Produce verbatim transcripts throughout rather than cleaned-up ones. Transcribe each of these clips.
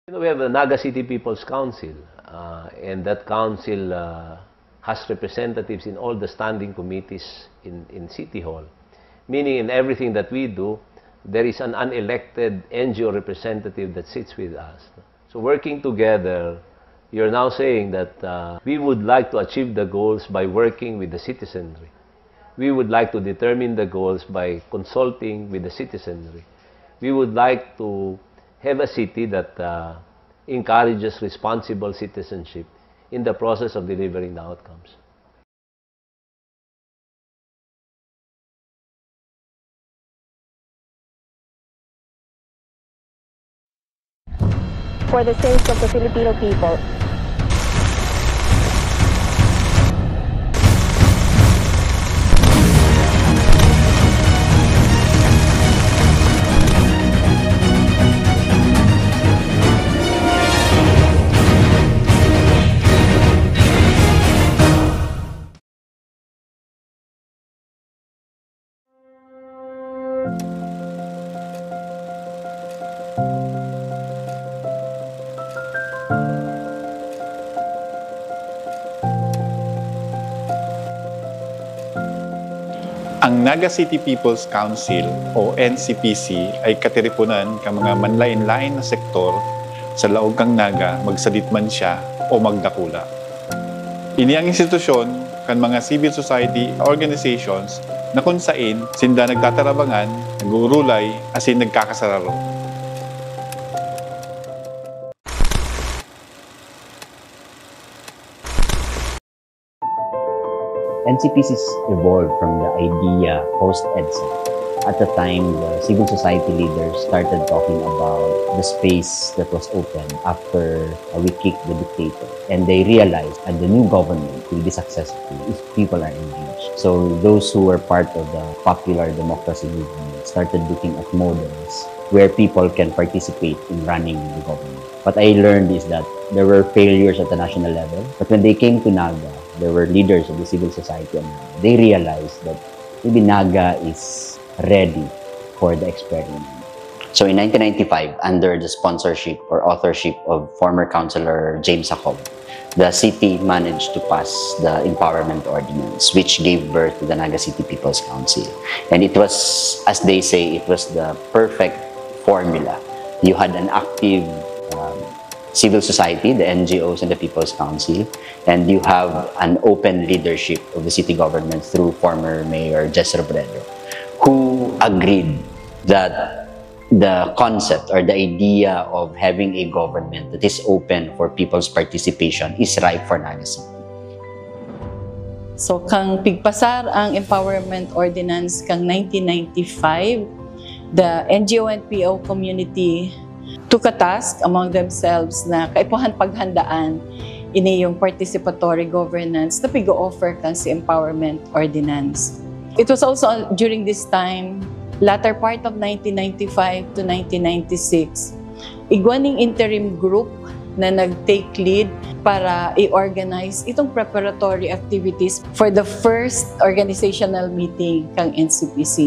You know, we have the Naga City People's Council, uh, and that council uh, has representatives in all the standing committees in, in City Hall. Meaning, in everything that we do, there is an unelected N G O representative that sits with us. So, working together, you're now saying that uh, we would like to achieve the goals by working with the citizenry. We would like to determine the goals by consulting with the citizenry. We would like to have a city that uh, encourages responsible citizenship in the process of delivering the outcomes. For the sake of the Filipino people. Ang Naga City People's Council o N C P C ay katiriponan kan mga manlaen-laen na sektor sa laog kan Naga, magsadit man siya o magdakula. Ini ang institusyon kan mga civil society organizations na kun sain sinda nagtatarabangan, nag-uurulay asin nagkakasararo. N C P Cs evolved from the idea post-EDSA. At the time, the civil society leaders started talking about the space that was open after we kicked the dictator. And they realized that the new government will be successful if people are engaged. So those who were part of the popular democracy movement started looking at models where people can participate in running the government. What I learned is that there were failures at the national level, but when they came to Naga, there were leaders of the civil society and they realized that maybe Naga is ready for the experiment. So in nineteen ninety-five, under the sponsorship or authorship of former Councilor James Jacob, the city managed to pass the Empowerment Ordinance, which gave birth to the Naga City People's Council. And it was, as they say, it was the perfect formula. You had an active um, civil society, the N G Os, and the People's Council, and you have an open leadership of the city government through former Mayor Jess Robredo, who agreed that the concept or the idea of having a government that is open for people's participation is ripe for Naga City. So, kang pigpasar ang Empowerment Ordinance kang nineteen ninety-five, the N G O and P O community took a task among themselves na kaipuhan paghandaan ini yung participatory governance na pig-o-offer kan si Empowerment Ordinance. It was also during this time, latter part of nineteen ninety-five to nineteen ninety-six, igwa ning interim group na nag-take lead para i-organize itong preparatory activities for the first organizational meeting kang N C P C.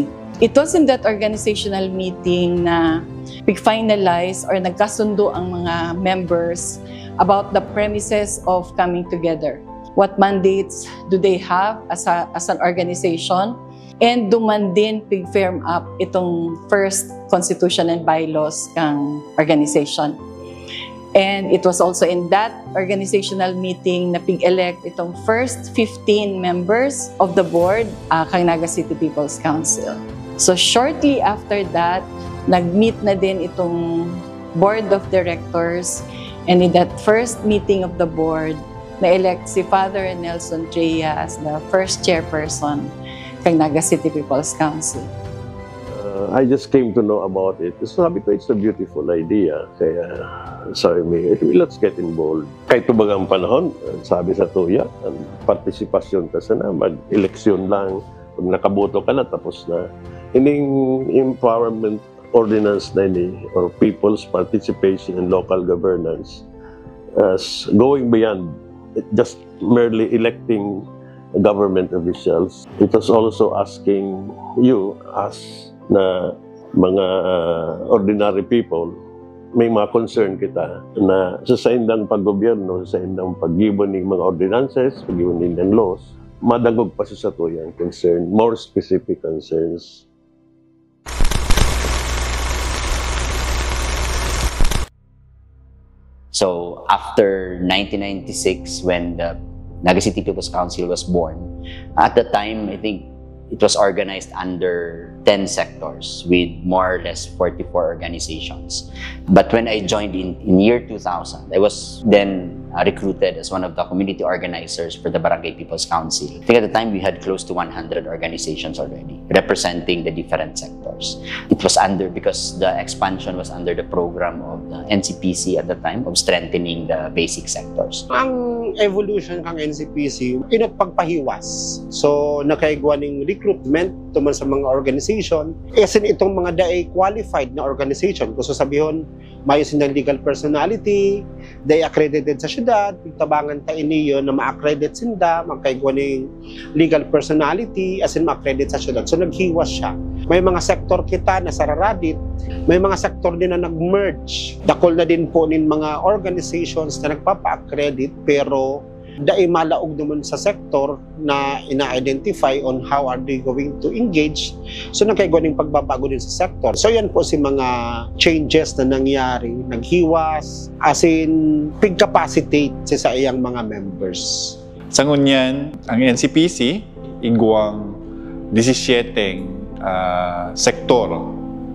It was in that organizational meeting na pig-finalize or nagkasundo ang mga members about the premises of coming together. What mandates do they have as, a, as an organization? And duman din pig-firm up itong first constitution and bylaws kang organization. And it was also in that organizational meeting na pig-elect itong first fifteen members of the board uh, kang Naga City People's Council. So shortly after that, nag-meet na din itong board of directors, and in that first meeting of the board, na-elect si Father Nelson Tria as the first chairperson kang Naga City People's Council. Uh, I just came to know about it. So sabi ko, it's a beautiful idea. Kaya sabi mi, let's get involved. Kay tubagang panahon, sabi sa tuya, ang partisipasyon ta sana, mag-eleksyon lang. Pag nakaboto ka na, tapos na. Ining empowerment ordinance na ini or people's participation in local governance as going beyond just merely electing government officials. It was also asking you as na mga uh, ordinary people May mga concern kita na sa saindang paggobyerno, sa saindang paggibo ning mga ordinances, paggibo ning laws, madangog pa sa satuyang concern, more specific concerns. So after nineteen ninety-six, when the Naga City People's Council was born, at the time, I think it was organized under ten sectors with more or less forty-four organizations. But when I joined in, in year two thousand, I was then uh, recruited as one of the community organizers for the Barangay People's Council. I think at the time we had close to one hundred organizations already representing the different sectors. It was under, because the expansion was under the program of the N C P C at the time of strengthening the basic sectors. Ang evolution kang N C P C, inot pagpahiwas. So, nakaigwa ning recruitment tuman sa mga organization. As in, itong mga dai qualified na organization, kung sabihon, mayo sindang legal personality, dai accredited sa syudad, pigtabangan ta ini yon na ma-accredit sinda, magkaigwa ning legal personality, as in ma-accredit sa syudad. So naghiwas siya. May mga sektor kita na sararadit, may mga sektor din na nag-merge. Dakol na din po nin mga organizations na nagpapa-accredit pero dai malaog naman sa sektor na ina-identify on how are they going to engage. So nagkaigwa ning pagbabago din sa sektor. So yan po si mga changes na nangyari, naghiwas, as in, pig-capacitate sa saiyang mga members. Sa ngunyan, ang N C P C, igwang disisyeteng ah, sektor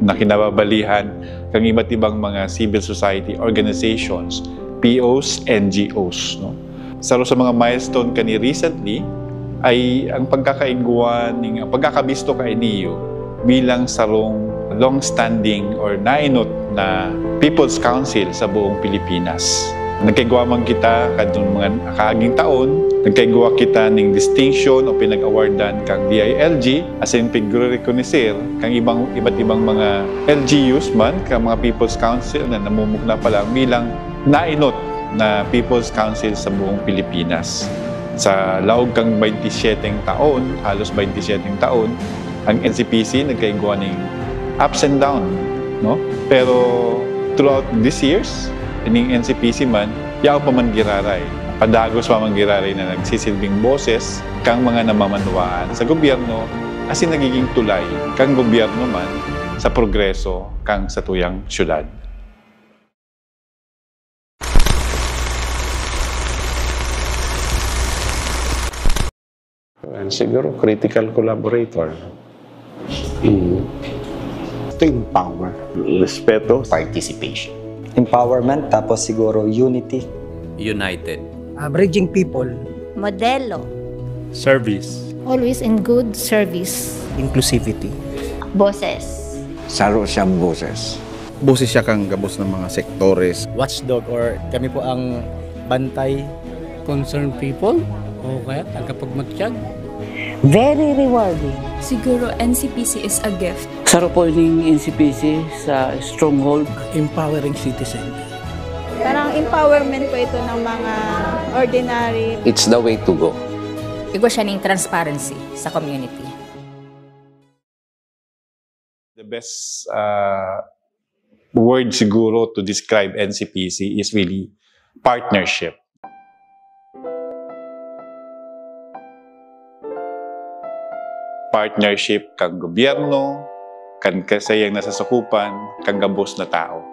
na kinababalihan kan iba't ibang mga civil society organizations, P Os, N G Os. No? Saro sa mga milestone kani recently ay ang pagkakaigwa ning ang pagkakabisto ka N E U bilang sarong long-standing or nainot na People's Council sa buong Pilipinas. Nagkaigwa man kita kadtong mga nakaaging taon, nagkaigwa kita ning distinction o pinag-awardan kang D I L G, as in pigre-reconocer kang ibang, iba't ibang mga L G Us man, kang mga People's Council na namumugna pa lang bilang nainot na People's Council sa buong Pilipinas. Sa laog kang baynte siyete taon, halos baynte siyete taon, ang N C P C nagkaigwa ning ups and down, no? Pero throughout these years, ining N C P C man, yaon pa man giraray. Padagos pa man giraray na nagsisilbing boses kang mga namamanwaan sa gobyerno asin nagiging tulay kang gobyerno man sa progreso kang satuyang syudad. And siguro critical collaborator. Mm. To empower. Respeto. Participation. Empowerment, tapos siguro unity. United. Uh, bridging people. Modelo. Service. Always in good service. Inclusivity. Boses. Saro siyang boses. Boses siya kang gabos ng mga sektores. Watchdog or kami po ang bantay. Concerned people o kaya tagapagmatyag. Very rewarding. Siguro N C P C is a gift. Saro po ning N C P C sa stronghold. Empowering citizen. Parang empowerment po ito ng mga ordinary. It's the way to go. Igwa siya ning transparency sa community. The best uh, word siguro to describe N C P C is really partnership. Partnership kang gobyerno, kan kasayang nasasakupan, kang gabos na tao.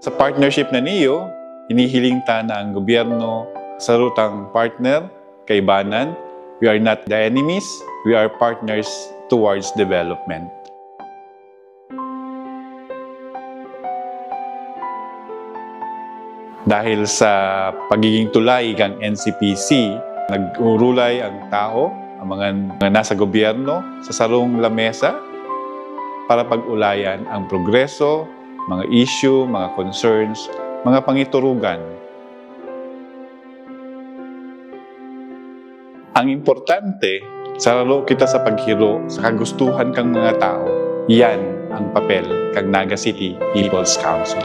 Sa partnership na niyo, hinihiling ta na ang gobyerno, sarutang partner, kaibanan, we are not the enemies, we are partners towards development. Dahil sa pagiging tulay kang N C P C, nag-urulay ang tao, ang mga, mga nasa gobyerno, sa sarong lamesa para pag-ulayan ang progreso, mga issue, mga concerns, mga pangiturugan. Ang importante, sararo kita sa paghiro sa kagustuhan kang mga tao. Yan ang papel kang Naga City People's Council.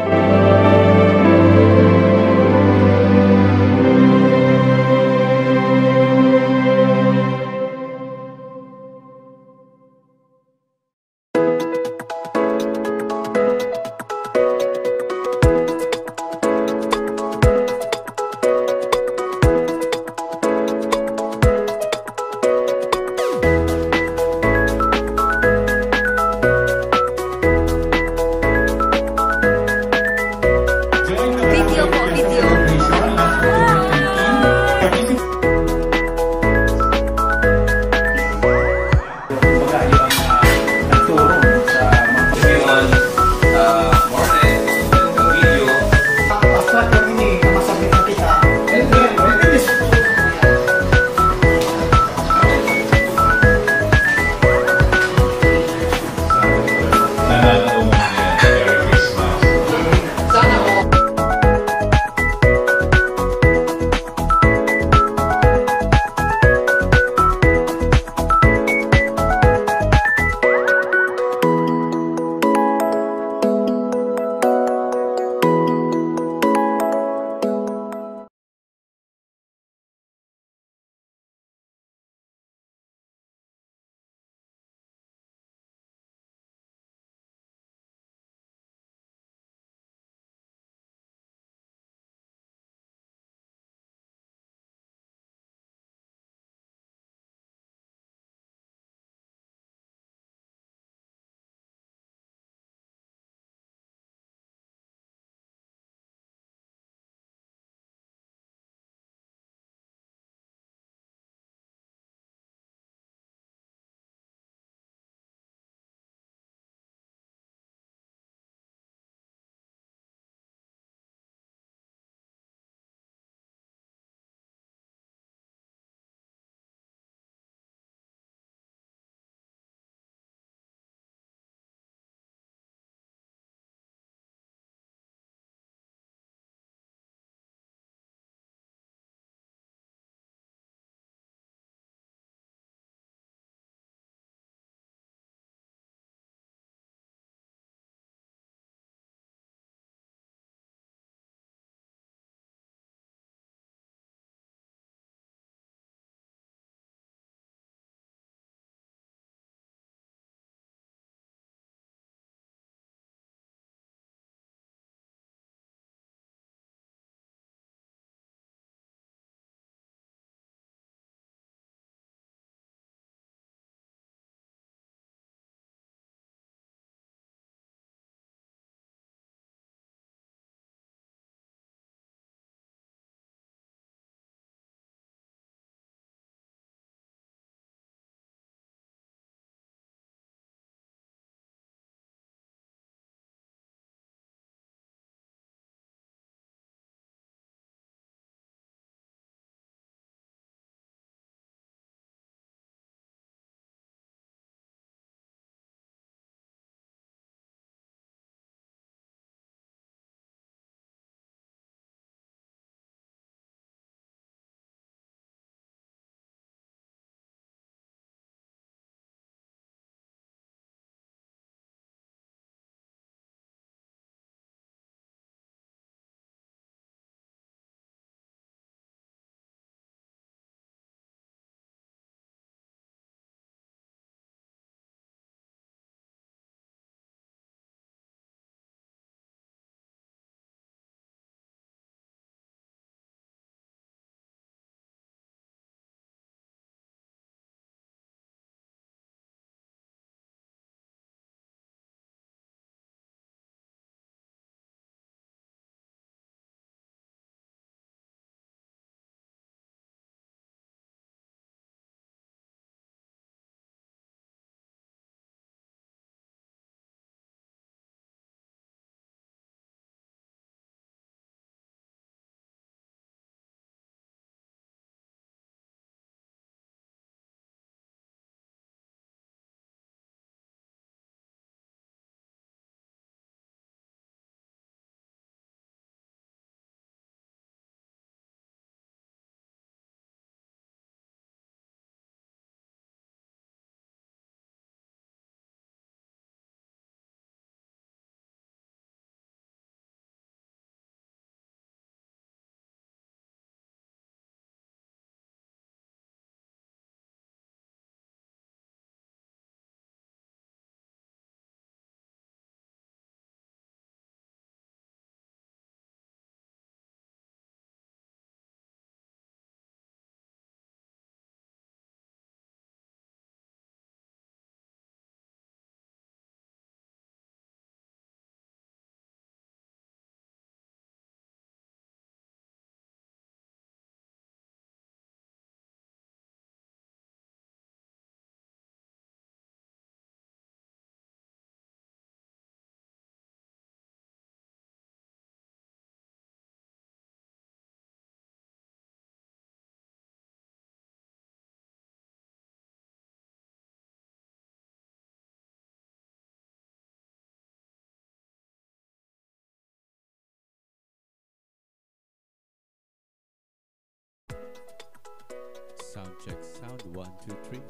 Sound check, sound. One, two, three.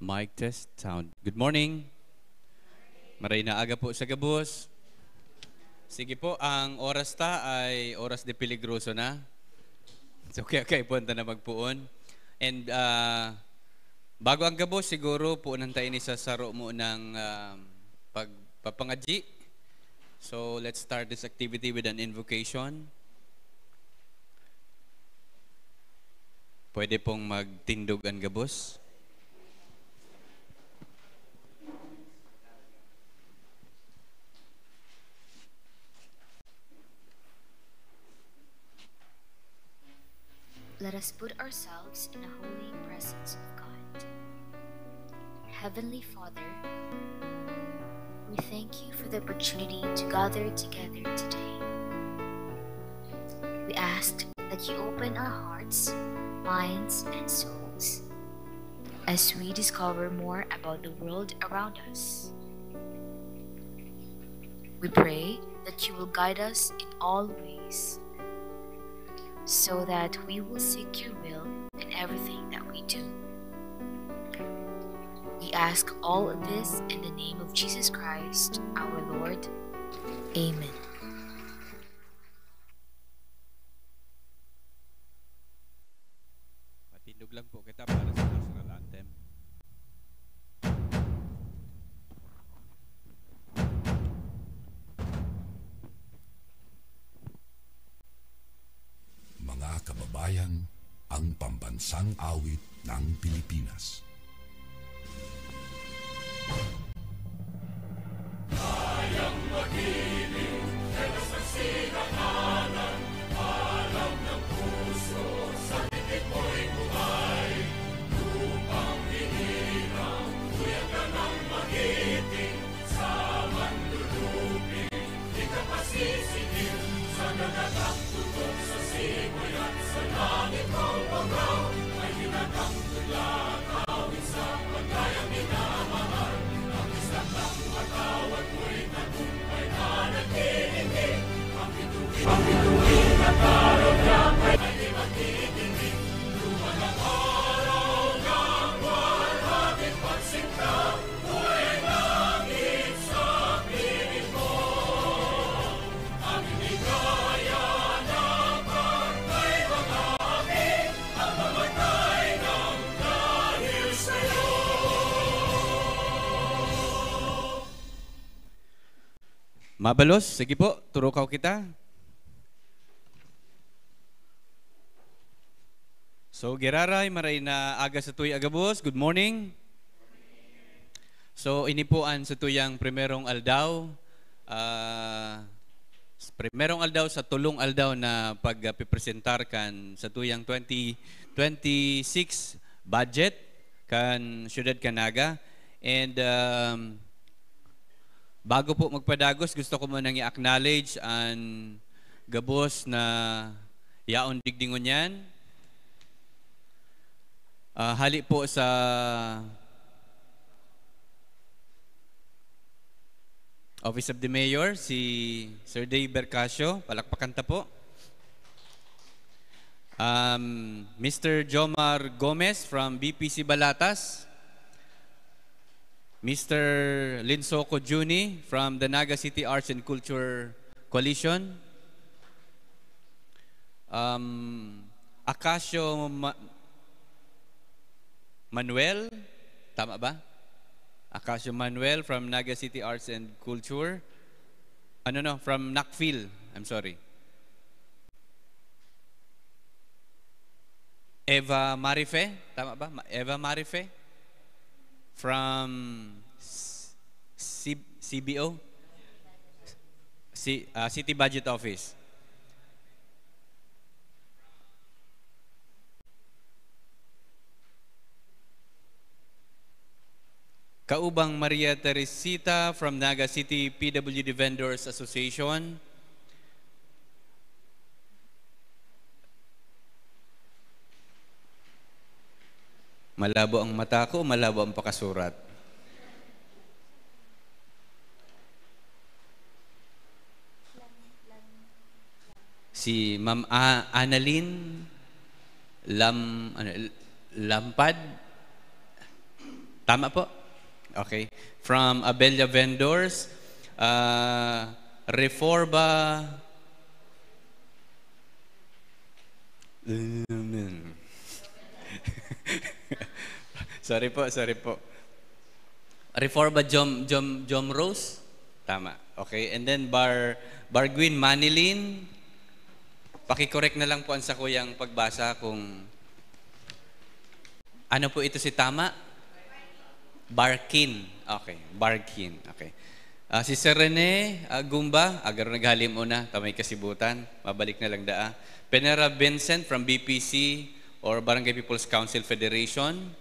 Mic test, sound. Good morning. Maray na aga po sa gabos. Sige po, ang oras ta ay oras de peligroso na. So, kaya kaipuhan ta na magpoon. And, ah, bago ang gabos, siguro, puunan ta ini sa saro mo ng, ah, pagpapangadyi. So, let's start this activity with an invocation. Pwede pong magtindog ang gabos. Let us put ourselves in the holy presence of God. Heavenly Father, we thank you for the opportunity to gather together today. We ask that you open our hearts, minds, and souls as we discover more about the world around us. We pray that you will guide us in all ways so that we will seek your will in everything that we do. We ask all of this in the name of Jesus Christ, our Lord. Amen. Matindog lang po kita para sa national anthem. Mga kababayan, ang pambansang awit ng Pilipinas. Mabalos, sige po, turukaw kita. So, giraray, maray na aga sa tuwi, agabos. Good morning. So, ini po ang sa tuyang primerong aldaw. Ah, s-, primerong aldaw sa tulong aldaw na pagpipresentar kan sa tuyang twenty twenty-six budget kan Siyudad kan Naga. And, um, bago po magpadagos, gusto ko munang i-acknowledge an gabos na yaon digdi ngunyan. Ah, hali po sa Office of the Mayor, si Sir Dave Bercasio. Palakpakan ta po. Um, Mister Jomar Gomez from B P C Balatas. Mister Linsoco Juni from the Naga City Arts and Culture Coalition. Um, Acacio Ma-, Manuel, tama ba? Acacio Manuel from Naga City Arts and Culture. Ano, no, from NACFIL. I'm sorry. Eva Marife, tama ba? Ma-, Eva Marife from C-, C B O? C-, ah, City Budget Office. Kaubang Maria Teresita from Naga City P W D Vendors Association. Malabo ang mata ko, malabo ang pakasurat. Si Ma'am A-, Annalyn Lam-, ano, L-, Lampad? Tama po? Okay. From Abella Vendors, ah, Reforba, sorry po, sorry po. Reforba Jom, Jom, Jom Rose? Tama. Okay. And then Bar, Barguin Manilin. Paki-correct na lang po ang sakuyang pagbasa kung ano po ito si tama. Barkin. Okay. Barkin. Okay. Ah, si Sir Rene, ah, Gumba, agaro naghalim una, tamay kasibutan, mabalik na lang daa. Penera Vincent from B P C or Barangay People's Council Federation.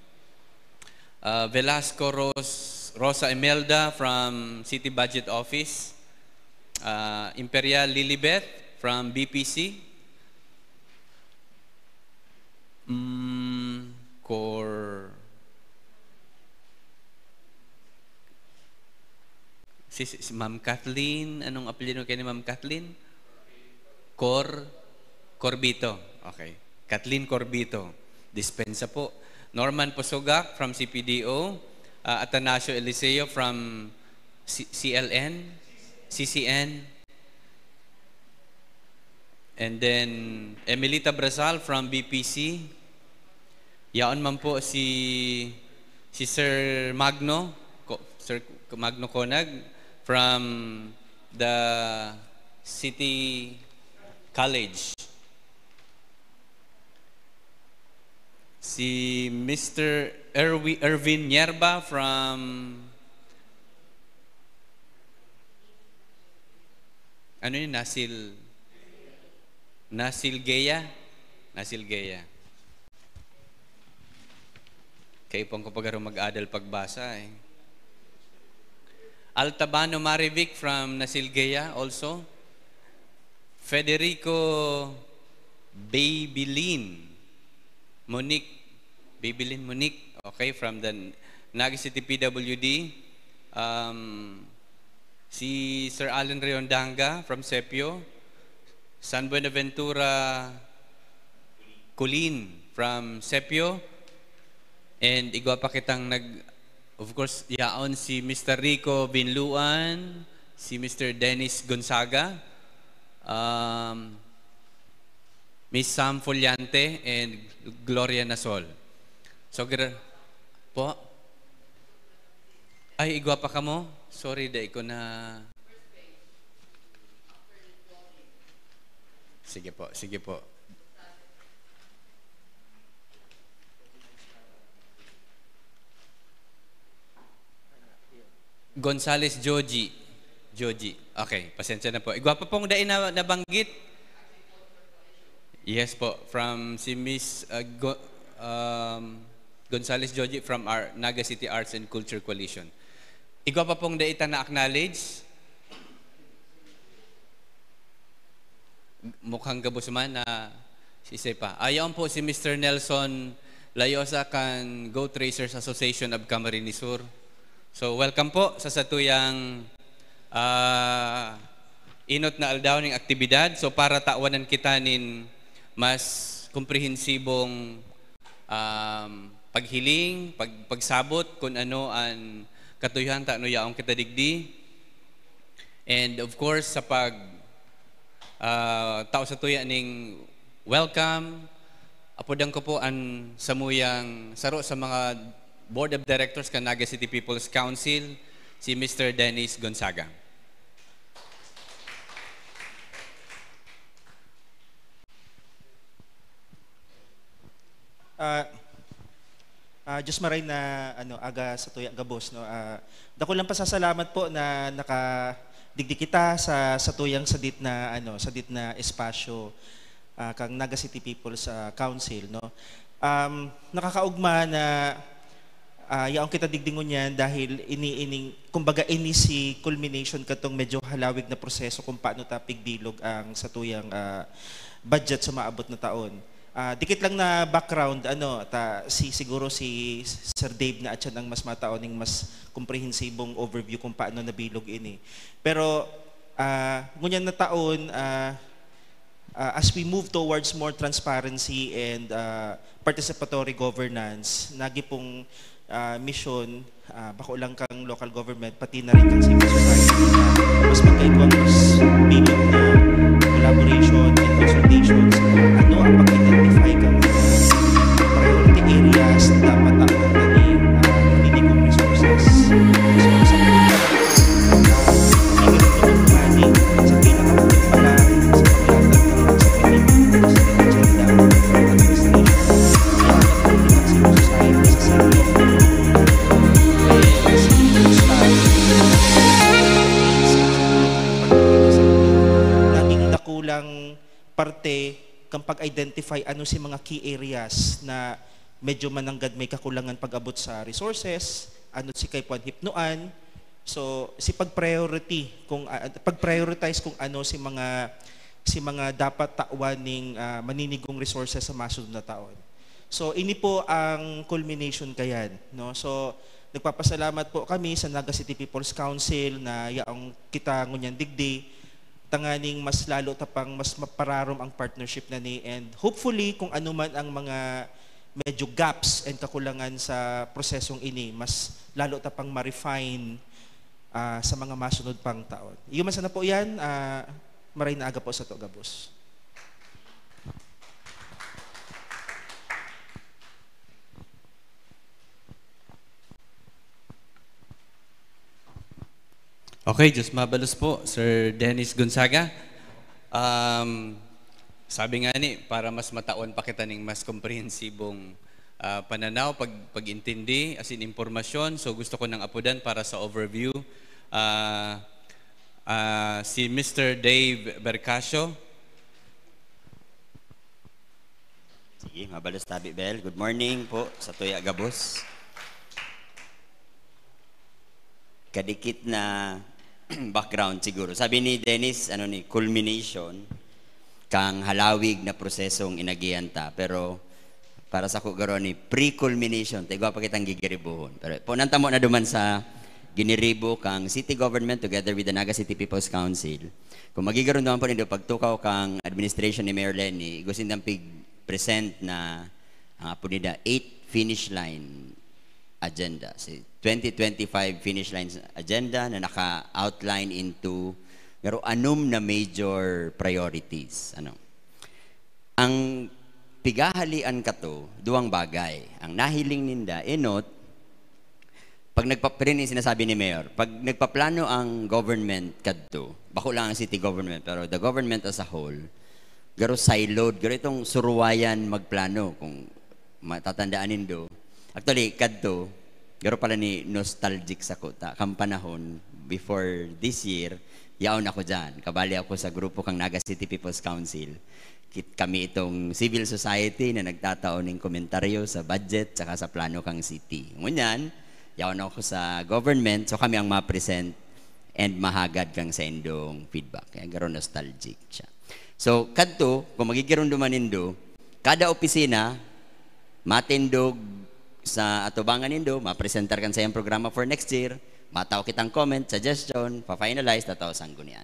Ah, Velasco Ros-, Rosa Imelda from City Budget Office. Ah, Imperial Lilibeth from B P C. Mm, Cor-, si, si, si Ma'am Kathleen, anong apelyido kayo ni Ma'am Kathleen? Cor-, Corbito. Okay. Kathleen Corbito. Dispensa po. Norman Posogak from C P D O. Ah, Atanasio Eliseo from C-, C L N, C C N. And then, Emilita Brasal from B P C. Yaon man po si, si Sir Magno, Ko-, Sir Magno Conag from the City College. Si Mister Erwi-, Erwin Nierba from, ano yun, Nasil, Nasilgea? Nasilgea. Kaipon ko pag mag-adal pagbasa eh. Altabano Marivic from Nasilgea also. Federico Baybilin Monique. Baybilin Monique. Okay, from the Naga City P W D. Um, si Sir Alan Riondanga from Sepio. San Buenaventura Colin from Sepio. And igwa pa kitang nag-, of course, yaon si Mister Rico Binluan, si Mister Dennis Gonzaga, um, Miss Sam Fullante, and Gloria Nasol. So, gra-, po? Ay, igwa pa kamo? Sorry, dai ko na. Sige po, sige po. Gonzales Joji. Joji. Okay, pasensya na po. Igwa pa pong dai na nabanggit. Yes po, from si Miss, uh, Go-, um, Gonzales Joji from our Naga City Arts and Culture Coalition. Igwa pa pong dai ta na-acknowledge. Mukhang gabos man na si isa pa. Ayaw po si Mister Nelson Layosa kan Goat Raisers Association of Camarines Sur. So, welcome po sa satuyang, ah, inot na aldaw ning aktibidad. So, para tawanan kita nin mas komprehensibong, um, paghiling, pag-, pagsabot kun ano an katuyohan ta, ano yaon kita digdi. And of course, sa pag, ah, tao sa tuya ning welcome, apodan ko po an samuyang saro sa mga Board of Directors kan Naga City People's Council, si Mister Dennis Gonzaga. Ah, ah, Diyos maray na, ano, aga sa tuya gabos, no? Ah, dakulang pasasalamat po na nakadigdi kita sa, sa tuyang sadit na, ano, sadit na espasyo, ah, kang Naga City People's, ah, Council, no? Um, nakakaugma na, ah, yaon kita digdi ngunyan dahil ini, ining, kumbaga, ini si culmination katong medyo halawig na proseso kung paano ta pigbilog ang satuyang, ah, budget sa maabot na taon. Ah, dikit lang na background, ano, ta, si, siguro si Sir Dave na atyan ang mas matao ning mas komprehensibong overview kung paano nabilog ini. Pero, ah, ngunyan na taon, ah, uh, as we move towards more transparency and uh, participatory governance, nagi pong uh, misyon, uh, bako lang kang local government, pati na rin kang civil society, na mas magkaigwang, mas bilog na collaboration and consultations. Ano ang pag-identify kang priority areas na dapat ang uh, nililigong resources? So, sa naging dakulang parte kan pag-identify ano si mga key areas na medyo mananggad may kakulangan pag-abot sa resources, ano si kay puan hipnoan. So, si pag-priority kung uh, pag-prioritize kung ano si mga si mga dapat tawan ning uh, maninigong resources sa masunod na taon. So, ini po ang culmination kayan, no? So, nagpapasalamat po kami sa Naga City People's Council na yaong kita ngunyan digdi, tanganing mas lalo tapang mas mapararom ang partnership na ni, and hopefully kung ano man ang mga medyo gaps and kakulangan sa prosesong ini, mas lalo tapang ma-refine uh, sa mga masunod pang taon. Iyo man sana po yan, uh, maray na aga po sa to gabos. Okay, Diyos mabalos po, Sir Dennis Gonzaga. Um, sabi nga ni, para mas matawan pa kita ning mas komprehensibong uh, pananaw, pag, pag-intindi, as in impormasyon. So gusto ko nang apudan para sa overview. Uh, uh, si Mister Dave Bercasio. Sige, mabalos tabi, Bel. Good morning po sa Tuya Gabos. Kadikit na background siguro. Sabi ni Dennis, ano ni, culmination kang halawig na prosesong inagihan ta. Pero para sa ko garo ni pre-culmination, taigwa pa kitang gigiribuhon. Pero po nang tamo na duman sa giniribo kang city government together with the Naga City People's Council. Kung magigaron duman po nindo pagtukaw kang administration ni Mayor Lenny, igwa sindang pig-present na ang apo nida eight finish line agenda. Si twenty twenty-five finish line agenda na naka-outline into pero anom na major priorities. Ano? Ang pigahalian kato, duwang bagay. Ang nahiling ninda, enot, pag nagpa, pero yung sinasabi ni Mayor, pag nagpaplano ang government kadto, bako lang ang city government, pero the government as a whole, garo siloed, garo itong suruwayan magplano, kung matatandaan nindo. Actually, kadto, garo pala ni nostalgic sa kuta, kang panahon, before this year, yaon ako dyan. Kabali ako sa grupo kang Naga City People's Council. Kit kami itong civil society na nagtatao ng komentaryo sa budget saka sa plano kang city. Ngunyan, yaon ako sa government, so kami ang ma-present and mahagad kang sa indong feedback. Kaya garo nostalgic siya. So, kadto, kung magigirunduman nindo, kada opisina, matindog sa atubangan nindo, mapresentar kan sa iyang programa for next year, matao kitang comment, suggestion, pa-finalize, tatao sanggunian.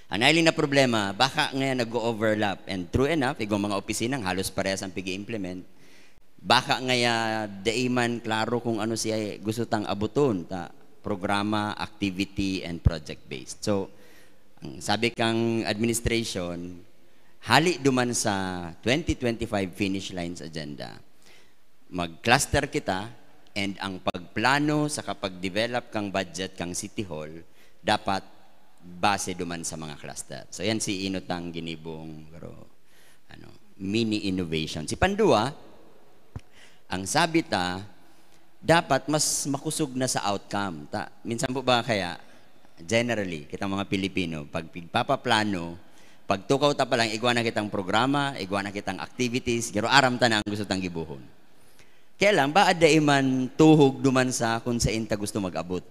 Ang nailing na problema, baka nga nag-overlap, and true enough, igong mga opisinang halos parehas ang pig implement baka ngaya dai man klaro kung ano siya gusto tang abuton, ta programa, activity, and project-based. So, ang sabi kang administration, hali duman sa twenty twenty-five finish lines agenda, mag-cluster kita, and ang pagplano sa kapag-develop kang budget kang City Hall, dapat base duman sa mga cluster. So, yan si Inotang Ginibong, pero, ano, mini innovation. Si pandua, ang sabi ta, dapat mas makusog na sa outcome. Ta, minsan po ba kaya, generally, kitang mga Pilipino, pag pigpapaplano, pagtukaw ta pa lang, igwa na kitang programa, igwa na kitang activities, pero aram ta na ang gusto tang gibuhon. Kaya lang, ba adda iman tuhog duman sa kung sain ta gusto mag-abot.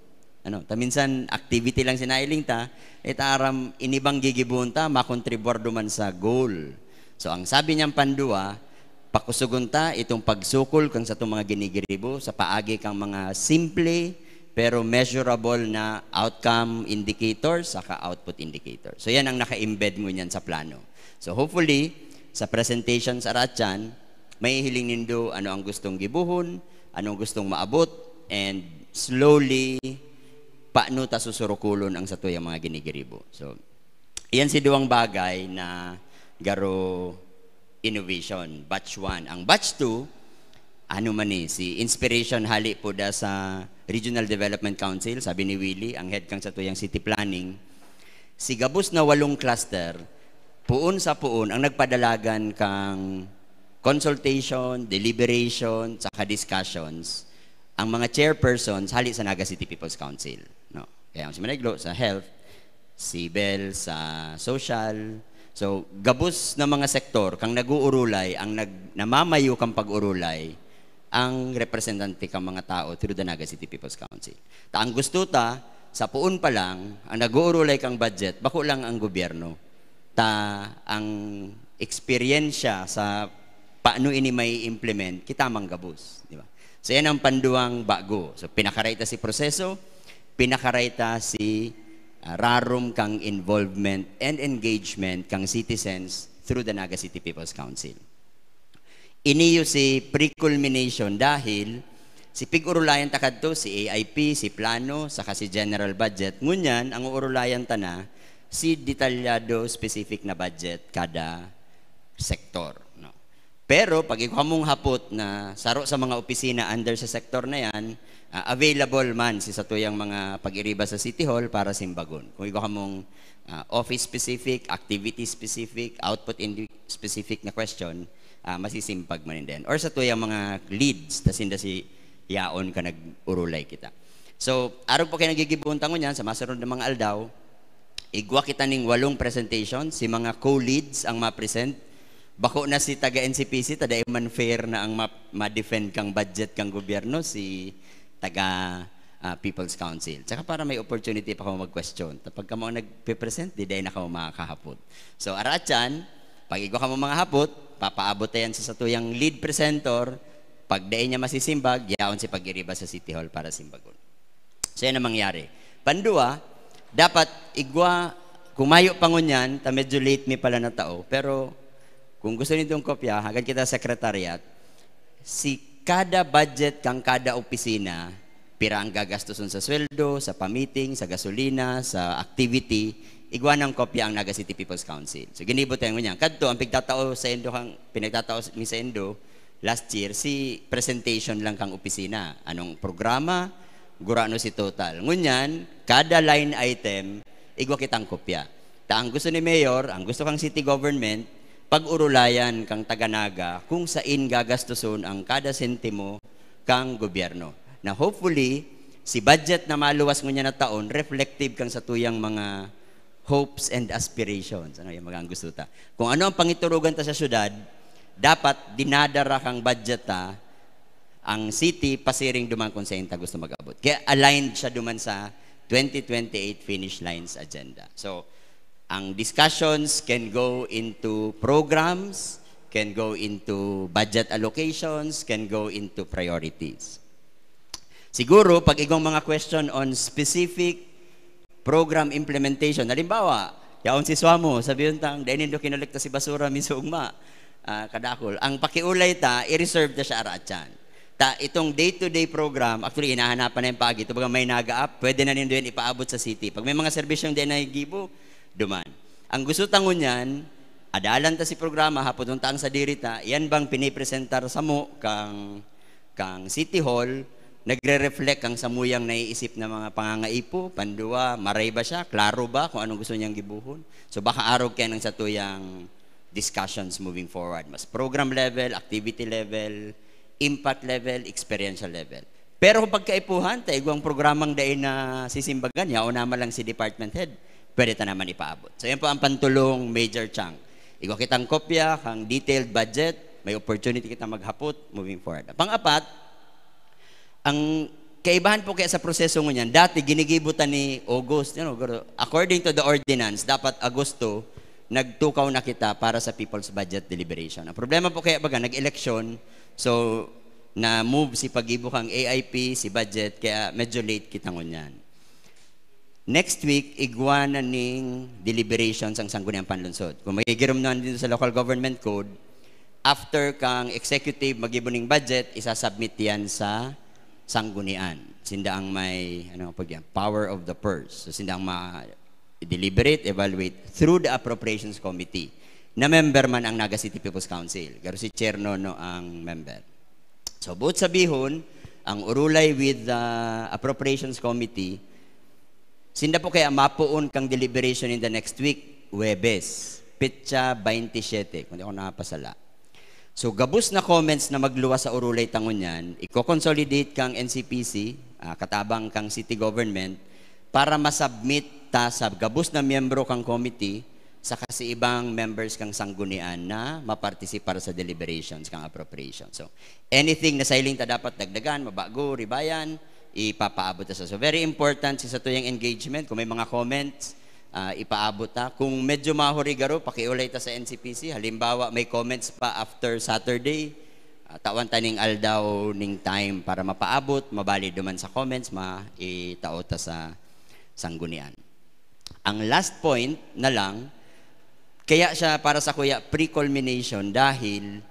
Ano, ta minsan activity lang sinailing ta, itaram inibang gigibuhon ta, makontribuar duman sa goal. So ang sabi niyang pandua, pakusugon ta itong pagsukol kang satong mga ginigiribo sa paagi kang mga simple pero measurable na outcome indicator saka output indicator. So, yan ang naka-embed ngunyan sa plano. So, hopefully, sa presentation sa Aratyan, mahihiling nindo ano ang gustong gibohon, ano ang gustong maabot, and slowly, paano ta susurukulon ang satuyang mga ginigiribo. So, iyan si duwang bagay na garo innovation, batch one. Ang batch two, ano man ni, si inspiration hali po da sa Regional Development Council, sabi ni Willie, ang head kang satuyang city planning, si gabos na walong cluster, puon sa puon ang nagpadalagan kang consultation, deliberation, saka discussions, ang mga chairpersons hali sa Naga City People's Council. No? Kaya ang si Maneglo sa health, civil, sa social. So, gabos na mga sektor, kang nag-uurulay, ang nag, namamayo kang pag-urulay, ang representante kang mga tao through the Naga City People's Council. Ta ang gusto ta, sa puon pa lang, ang nag-uurulay kang budget, bako lang ang gobyerno. Ta ang eksperyensya sa paano ini may implement, kita mang gabos, di ba? So, yan ang panduwang bago. So, pinakaray ta si proseso, pinakaray ta si, ah, rarom kang involvement and engagement kang citizens through the Naga City People's Council. Iniyo si pre-culmination dahil si pig-urulayan ta kadto, si A I P, si plano, saka si general budget. Ngunyan, ang uurulayan ta na, si detalyado, specific na budget kada sektor, no? Pero pag igwa mong hapot na saro sa mga opisina under sa sektor na yan, ah, available man si satuyang mga pag-iriba sa City Hall para simbagon. Kung igwa mong, ah, office specific, activity specific, output indi-, specific na question, ah, masisimbag man din. Or satuyang mga leads, ta sinda si yaon ka nag-urulay kita. So, arog pa kayo nagigibuhon tangon yan, sa masunod na mga aldaw, igwa kita ning walong presentation, si mga co-leads ang ma-present. Bako na si taga N C P C, ta dai man fair na ang ma-, ma-defend kang budget kang gobyerno, si taga, ah, People's Council. Tsaka para may opportunity pa kamo mag-question. Ta pag kamo ang nagpe-present, di dai na kamo makakahapot. So, Aratyan, pag igwa kamo mga hapot, papaabot ta yan sa satuyang lead presenter. Pag dai niya masisimbag, yaon si pag-iriba sa City Hall para simbagon. So, yan ang mangyari. Pandua, dapat igwa, kung mayo pa ngunyan, ta medyo late mi pala na tao, pero kung gusto nindong kopya, hagan kita sa secretariat, si kada budget kang kada opisina, pira ang gagastuson sa sweldo, sa pamiting, sa gasolina, sa activity, igwa ng kopya ang Naga City People's Council. So, ginibo tayo ngunyan. Kadto, ang pigtatao sa indo kang, pinagtatao mi sa indo, last year, si presentation lang kang opisina. Anong programa? Gurano si total. Ngunyan, kada line item, igwa kitang kopya. Ta ang gusto ni Mayor, ang gusto kang city government, pag-urulayan kang taga Naga kung sain gagastuson ang kada sentimo kang gobyerno. Na hopefully, si budget na maluwas ngunyan na taon, reflective kang satuyang mga hopes and aspirations. Ano yung mga ang gusto ta? Kung ano ang pangiturugan ta sa syudad, dapat dinadara kang budget ta, ang city pasiring duman kung sain ta gusto mag-abot. Kaya aligned siya duman sa twenty twenty-eight Finish Lines Agenda. So, ang discussions can go into programs, can go into budget allocations, can go into priorities. Siguro, pag igwang mga question on specific program implementation, halimbawa, yaon si Suamo, sabi yun tang, dahil nindo kinolekta si basura, misugma, ah, kadakol. Ang pakiulay ta, i-reserve ta siya araat yan. Ta, itong day-to-day program, actually, hinahanapan na yung paagi. Ito baga may naga-up, pwede na nindo yan ipaabot sa city. Pag may mga serbisyong di na gibo, duman. Ang gusto tangon yan, adalan ta si programa, hapon ta ang sadiri ta, yan bang pinipresentar sa mo kang, kang City Hall, nagre-reflect ang samuyang naiisip na mga pangangaipo, pandua, maray ba siya, klaro ba kung anong gusto niyang gibuhon? So baka arog kaya ng satuyang discussions moving forward. Mas program level, activity level, impact level, experiential level. Pero kung pagkaipuhan, ta igwang programang dai na sisimbagan, yaon naman lang si department head, pwede ta naman ipaabot. So yan po ang pantulong major chunk. Igwa kitang kopya, kang detailed budget, may opportunity kita maghapot moving forward. Pang-apat, ang kaibahan po kaya sa proseso ngunyan, dati ginigibo ta ni August, you know, guro, according to the ordinance, dapat Agosto, nagtukaw na kita para sa People's Budget Deliberation. Ang problema po kaya baga, nag-eleksyon, so na-move si paggibo kan A I P, si budget, kaya medyo late kita ngunyan. Next week, igwa na ning deliberations ang Sangguniang Panlungsod. Kung magigiromnan din sa Local Government Code, after kang executive magibo ning budget, isasubmit yan sa Sanggunian. Sinda ang may, ano po yan, power of the purse. So, sinda ang ma-deliberate, evaluate through the Appropriations Committee na member man ang Naga City People's Council. Pero si Chair Nono ang member. So, buot sabihon, ang urulay with the Appropriations Committee, sinda po kaya mapoon kang deliberation in the next week, Huwebes, petsa twenty-seven, kung di ako nakapasala. So, gabos na comments na magluwas sa urulay ta ngunyan, i-consolidate kang N C P C, ah, katabang kang city government, para masubmit ta sa gabos na miyembro kang committee, saka si ibang members kang sanggunian na mapartisipar sa deliberations kang appropriation. So, anything na sailing ta dapat dagdagan, mabago, ribayan, ipapaabot ta sa. So, very important si satuyang engagement. Kung may mga comments, ah, ipaabot ta. Kung medyo mahuri garo, pakiulay ta sa N C P C. Halimbawa, may comments pa after Saturday, ah, tawan ta ning aldaw ning time para mapaabot, mabalid duman sa comments, maitao ta sa sanggunian. Ang last point na lang, kaya siya para sa kuya pre-culmination dahil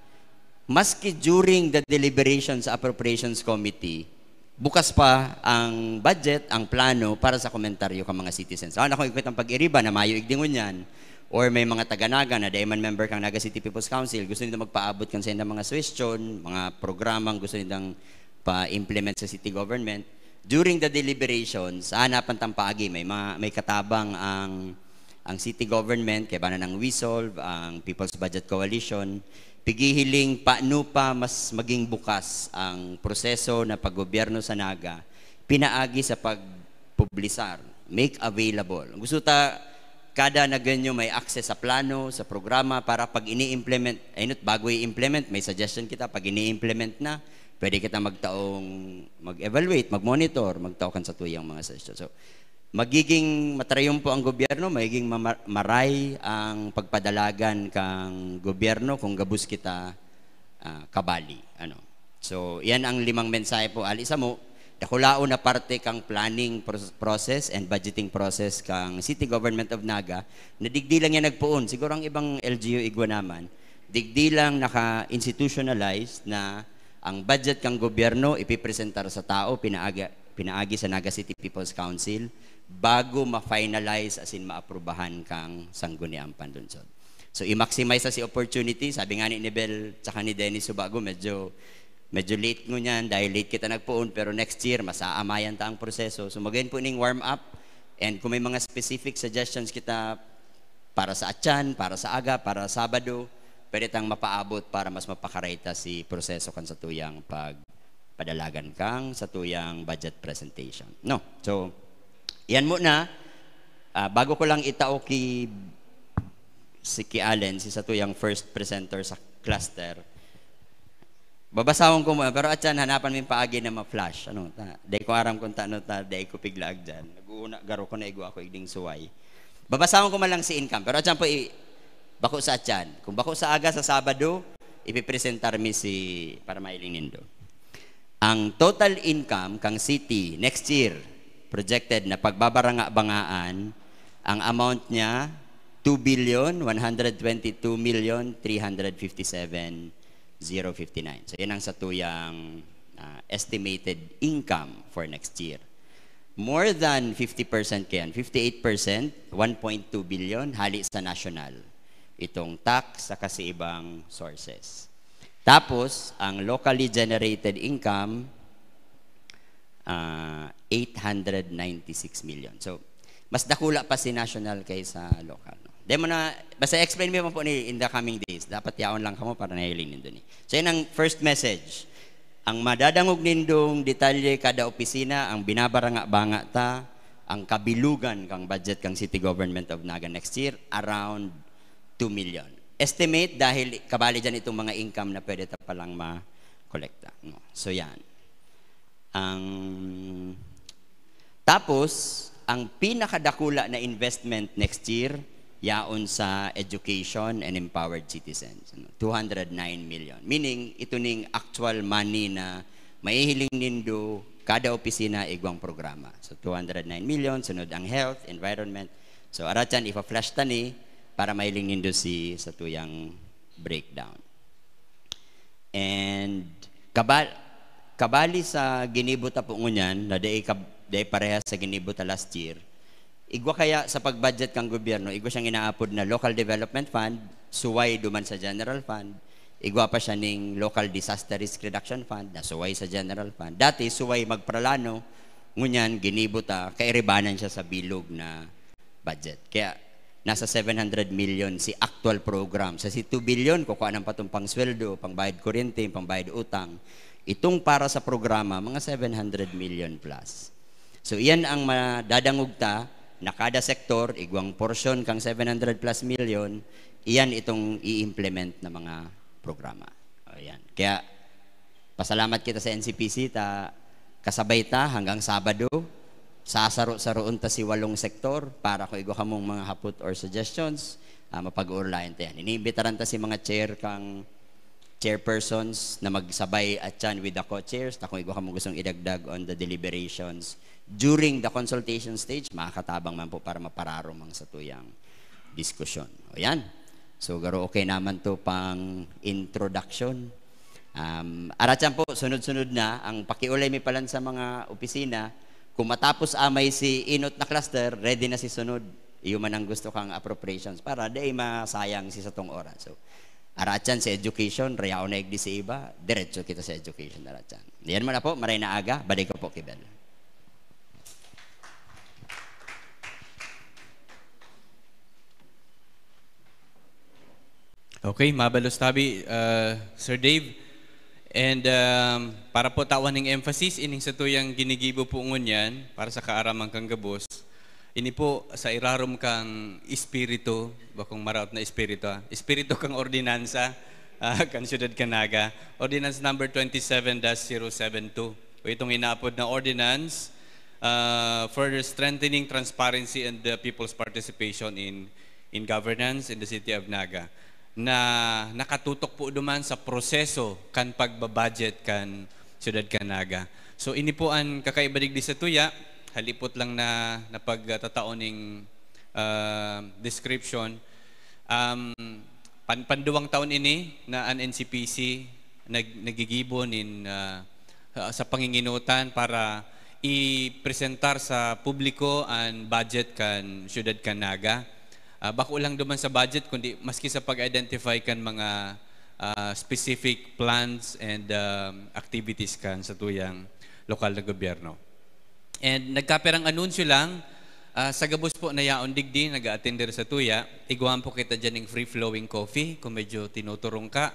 maski during the deliberations sa Appropriations Committee, bukas pa ang budget, ang plano para sa komentaryo kan mga citizens. Ano kung ikot ang pag-iriba na mayo igdi ngunyan, or may mga taga Naga na dai man member kang Naga City People's Council, gusto nila magpaabot kan sa mga suggestion, mga programang gusto nilang pa-implement sa city government, during the deliberations, hanapan tang paagi, may mga, may katabang ang, ang city government, kaiba na ng WISOLV, ang People's Budget Coalition, pighihiling paano pa mas maging bukas ang proseso na paggobyerno sa Naga, pinaagi sa pagpublisar, make available. Gusto ta, kada Nagueño may access sa plano, sa programa, para pag ini-implement, ay not, bago i-implement, may suggestion kita, pag ini-implement na, pwede kita magtaong, mag-evaluate, mag-monitor, magtao kan satuyang mga suggestion. So, magiging matrayon po ang gobyerno, magiging mama-, maray ang pagpadalagan kang gobyerno kung gabos kita, ah, kabali. Ano? So, yan ang limang mensahe po. Ali samo, dakulaon na parte kang planning pros-, process and budgeting process kang City Government of Naga, na digdi lang yan nagpoon. Siguro ang ibang L G U igwa naman, digdi lang naka-institutionalize na ang budget kang gobyerno ipipresentar sa tao, pinaagi, pinaagi sa Naga City People's Council, bago ma-finalize asin maaprubahan kang Sangguniang Panlungsod. So, i-maximize sa si opportunity. Sabi nga ni Nibel tsaka ni Dennis Subago, medyo, medyo late ngunyan dahil late kita nagpoon, pero next year, masaamayan ta ang proseso. So, magayon po ning warm up. And kung may mga specific suggestions kita para sa Atian, para sa Aga, para Sabado, pwede tang mapaabot para mas mapakaray ta si proseso kan satuyang pagpadalagan kang satuyang budget presentation. No? So, yan muna. Ah, bago ko lang itao ki, si ki Allen, si satuyang first presenter sa cluster, babasahon ko muna, pero Atian, hanapan mo yung paagi na ma-flash. Ano, ta, dai ko aram kung tano ta, dai ko piglaag dyan. Nag-uuna, garo ko na igwa ako igding suway. Babasahon ko man lang si income, pero Atian po, i-, bako sa Atian. Kung bako sa Aga, sa Sabado, ipipresentar mi si, para mailing nindo. Ang total income kang city next year, projected na pagbabaranga-bangaan, ang amount niya, two billion one hundred twenty-two million three hundred fifty-seven zero fifty-nine. So, yan ang satuyang, ah, estimated income for next year. More than fifty percent kayan, fifty-eight percent, one point two billion, hali sa national. Itong tax, saka si ibang sources. Tapos, ang locally generated income, ah, eight hundred ninety-six million. So, mas dakula pa si national kaysa local, no? Dai mo na, basta explain mo po ni in the coming days. Dapat yaon lang kamo para nahiling nindo ni. So, yan ang first message. Ang madadangog nindong detalye kada opisina, ang binabaranga-banga ta, ang kabilugan kang budget kang City Government of Naga next year, around two million. Estimate dahil kabali dyan itong mga income na pwede ta palang ma-kolekta, no? So, yan. Ang, tapos, ang pinakadakula na investment next year, yaon sa education and empowered citizens, ano, two hundred nine million. Meaning, ito ning actual money na mahihiling nindo, kada opisina, igwang programa. So, two hundred nine million, sunod ang health, environment. So, aratyan, ipa-flash ta ni para mahiling nindo si satuyang breakdown. And kabal-, kabali sa ginibo ta po ngunyan, na dai kab-, dai parehas sa ginibo ta last year, igwa kaya sa pag-budget kang gobyerno, igwa siyang inaapod na Local Development Fund, suway duman sa General Fund, igwa pa siya ning Local Disaster Risk Reduction Fund, na suway sa General Fund. Dati, suway magparalano, ngunyan, ginibo ta, kairibanan siya sa bilog na budget. Kaya, nasa seven hundred million si actual program. Sa si two billion, kukuha ng patong pang sweldo, pang bayad kuryente, pang bayad utang. Itong para sa programa, mga seven hundred million plus. So, iyan ang madadangog ta na kada sektor, igwang porsyon kang seven hundred plus million, iyan itong i-implement na mga programa. O, yan. Kaya, pasalamat kita sa N C P C, ta kasabay ta hanggang Sabado. Sasaro-saroon ta si walong sektor para kung igwa kamong mga hapot or suggestions, ah, mapag-uurlayan ta yan. Iniimbitaran ta si mga chair kang chairpersons na magsabay at yan with the co-chairs. Ta kung igwa kamong gustong idagdag on the deliberations during the consultation stage, makakatabang man po para mapararom ang satuyang diskusyon. O yan. So, garo okay naman to pang introduction. Um, aratyan po, sunod-sunod na. Ang pakiulay mi palan sa mga opisina, kung matapos amay si inot na cluster, ready na si sunod. Iyo man ang gusto kang appropriations para di masayang si satong oras. So, aratyan si education, rayaon na igdi si iba, diretso kita sa education, aratyan. Yan muna po, maray na aga, balik ko po, Kibel. Okay, mabalos tabi, uh, Sir Dave. And, um, para po tawan ning emphasis, ining satuyang ginigibo po ngunyan para sa kaaraman kan gabos. Ini po sa irarom kang espiritu, bakong maraot na espiritu, ah, espiritu kang ordinansa, ah, kan Siyudad kan Naga, Ordinance Number twenty-seven dash zero seven two. O itong inaapod na ordinance, ah, further strengthening transparency and, uh, people's participation in, in governance in the city of Naga, na nakatutok po duman sa proseso kan pagbabudget kan Siyudad kan Naga. So, ini po an kakaiba digdi satuya, halipot lang na, na pagtatao ning, ah, description. Um, pan-, panduwang taon ini na an N C P C nag-, nagigibo nin, ah, ah, sa panginginutan para ipresentar sa publiko an budget kan Siyudad kan Naga. Ah, bako lang duman sa budget, kundi maski sa pag-identify kan mga, ah, specific plans and, um, activities kan satuyang lokal na gobyerno. And nagkapirang anunsyo lang, ah, sa gabos po na yaon digdi, nag-a-attender satuya, igwa man po kita diyan ning free-flowing coffee, kung medyo tinuturong ka,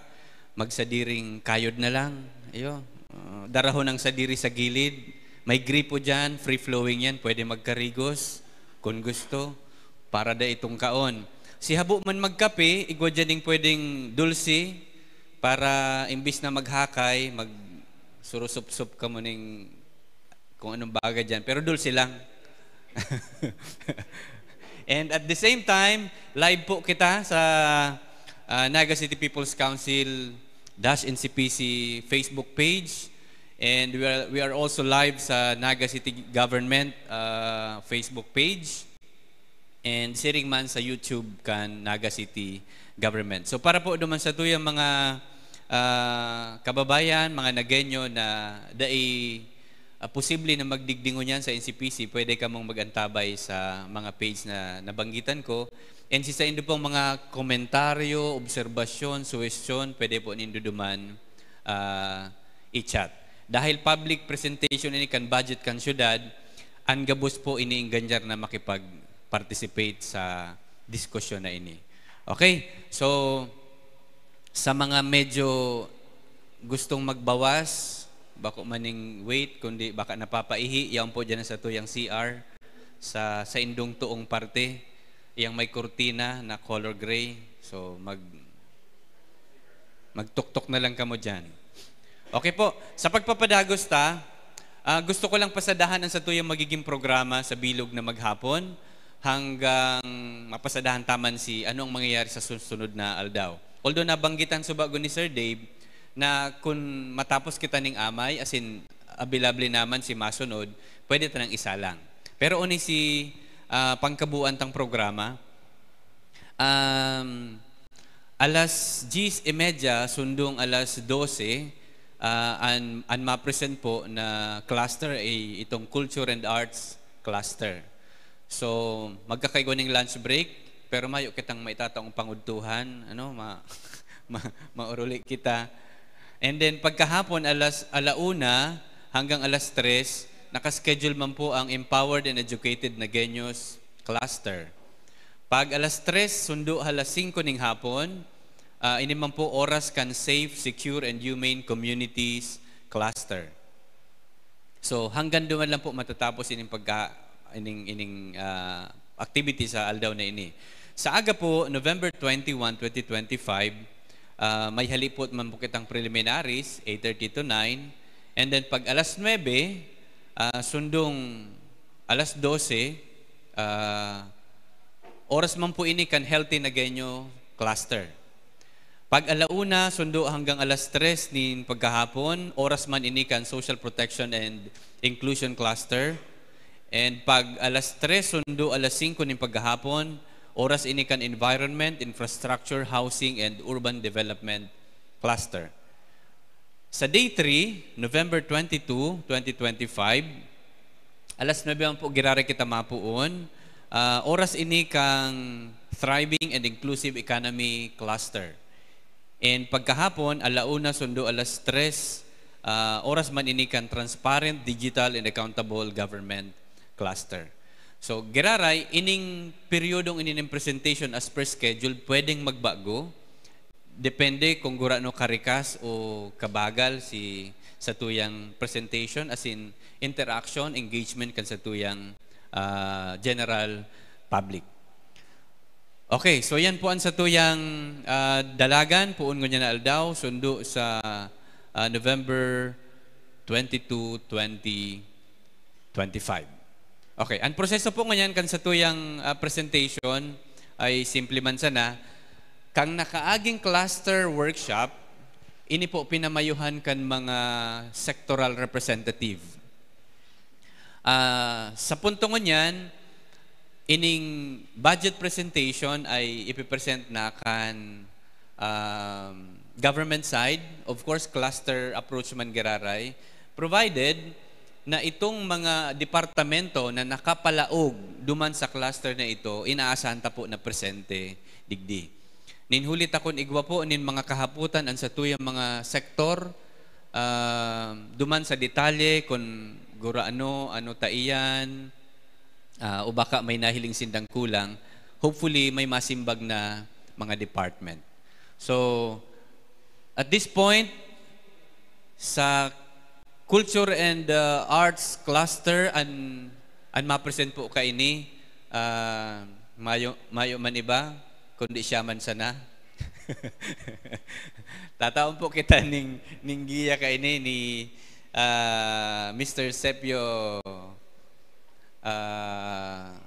magsadiring kayod na lang. Iyo, ah, darahon ang sadiri sa gilid. May gripo diyan, free-flowing yan, pwede magkarigos, kung gusto, para da itong kaon. Si habo man magkape, igwa diyan ning pwedeng dulce, para imbis na maghakay, magsurusupsup ka mo ning kung anong bagay dyan, pero dulce lang. And at the same time, live po kita sa, ah, Naga City People's Council dash N C P C Facebook page. And we are, we are also live sa Naga City Government, ah, Facebook page. And siring man sa YouTube kan Naga City Government. So, para po duman satuyang mga, ah, kababayan, mga Nagueño na dai, ah, posible na magdigdi ngunyan sa N C P C, pwede kamong mag-antabay sa mga page na nabanggitan ko. And si saindo pong mga komentaryo, obserbasyon, suhestyon, pwede po nindo duman, ah, i-chat. Dahil public presentation ini kan budget kan syudad, an gabos po iniingganyar na makipag-participate sa diskusyon na ini. Okay? So, sa mga medyo gustong magbawas, bako maning weight, kundi baka napapaihi, yaon po dyan sa tuyang C R, sa, sa indong tuong parte, yang may kurtina na color gray. So, mag-, magtuktok na lang kamo dyan. Okay po, sa pagpapadagos ta, ah, gusto ko lang pasadahan ang satuyang magiging programa sa bilog na maghapon. hanggang mapasadahan ta man si ano ang mangyayari sa susunod na aldaw. Although nabanggitan subago ni Sir Dave na kun matapos kita ning amay, as in, abilable naman si masunod, pwede ta nang isalang. Pero uni si, ah, pangkabuuan tang programa, um, alas diyes y media, sundong alas dose, ah, an, an ma-present po na cluster ay itong Culture and Arts Cluster. So, magkakaigwa ning lunch break, pero mayo kitang maitataong pangudtuhan, ano, ma-, ma-, mauruli kita. And then, pagkahapon, alas, ala una hanggang alas tres, nakaschedule man po ang Empowered and Educated Nagueños Cluster. Pag alas tres, sundo alas singko ning hapon, ah, ini man po oras kan Safe, Secure, and Humane Communities Cluster. So, hanggang duman lang po matatapos ining pagka-, ining, ining, ah, activity sa aldaw na ini. Sa aga po, November twenty-one, twenty twenty-five, ah, may halipot man po kitang preliminaries, eight thirty to nine. And then, pag alas nuebe, ah, sundong alas dose, ah, oras man po ini kan Healthy Nagueño Cluster. Pag ala una, sundo hanggang alas tres nin pagkahapon, oras man ini kan Social Protection and Inclusion Cluster. And pag alas tres, sundo alas singko nin pagkahapon, oras ini kan Environment, Infrastructure, Housing, and Urban Development Cluster. Sa day three, November twenty-two, twenty twenty-five, alas nuebe man po giraray kita mapoon. Ah, oras ini kan Thriving and Inclusive Economy Cluster. And pagkahapon, ala una sundo alas tres, ah, oras man ini kan Transparent, Digital, and Accountable Government Cluster. So, giraray, ining peryodong ini nin presentation as per schedule, pwedeng magbago. Depende kung gurano karikas o kabagal si satuyang presentation, as in interaction, engagement kan satuyang, ah, general public. Okay, so yan po ang satuyang, ah, dalagan, poon ngunyan na aldaw, sundo sa, ah, November twenty-two, twenty twenty-five. Okay, ang proseso po ngunyan kan satuyang, ah, presentation ay simple man sana. Kang nakaaging cluster workshop, ini po pinamayuhan kan mga sectoral representative. Ah, sa punto ngunyan, ining budget presentation ay ipipresent na kan, um, government side. Of course, cluster approach man giraray, provided na itong mga departamento na nakapalaog duman sa cluster na ito, inaasahan ta po na presente digdi. Nin huli ta kun igwa po nin mga kahapotan an satuyang mga sektor, ah, duman sa detalye kun gurano, ano ta iyan, ah, o baka may nahiling sindang kulang, hopefully may masimbag na mga department. So, at this point, sa Culture and, ah, Arts Cluster, an, an ma-present po kaini, ah, mayo, mayo man iba, kundi siya man sana. Tataon po kita ning, ning giya kaini ni, ah, Mister Sepio, ah,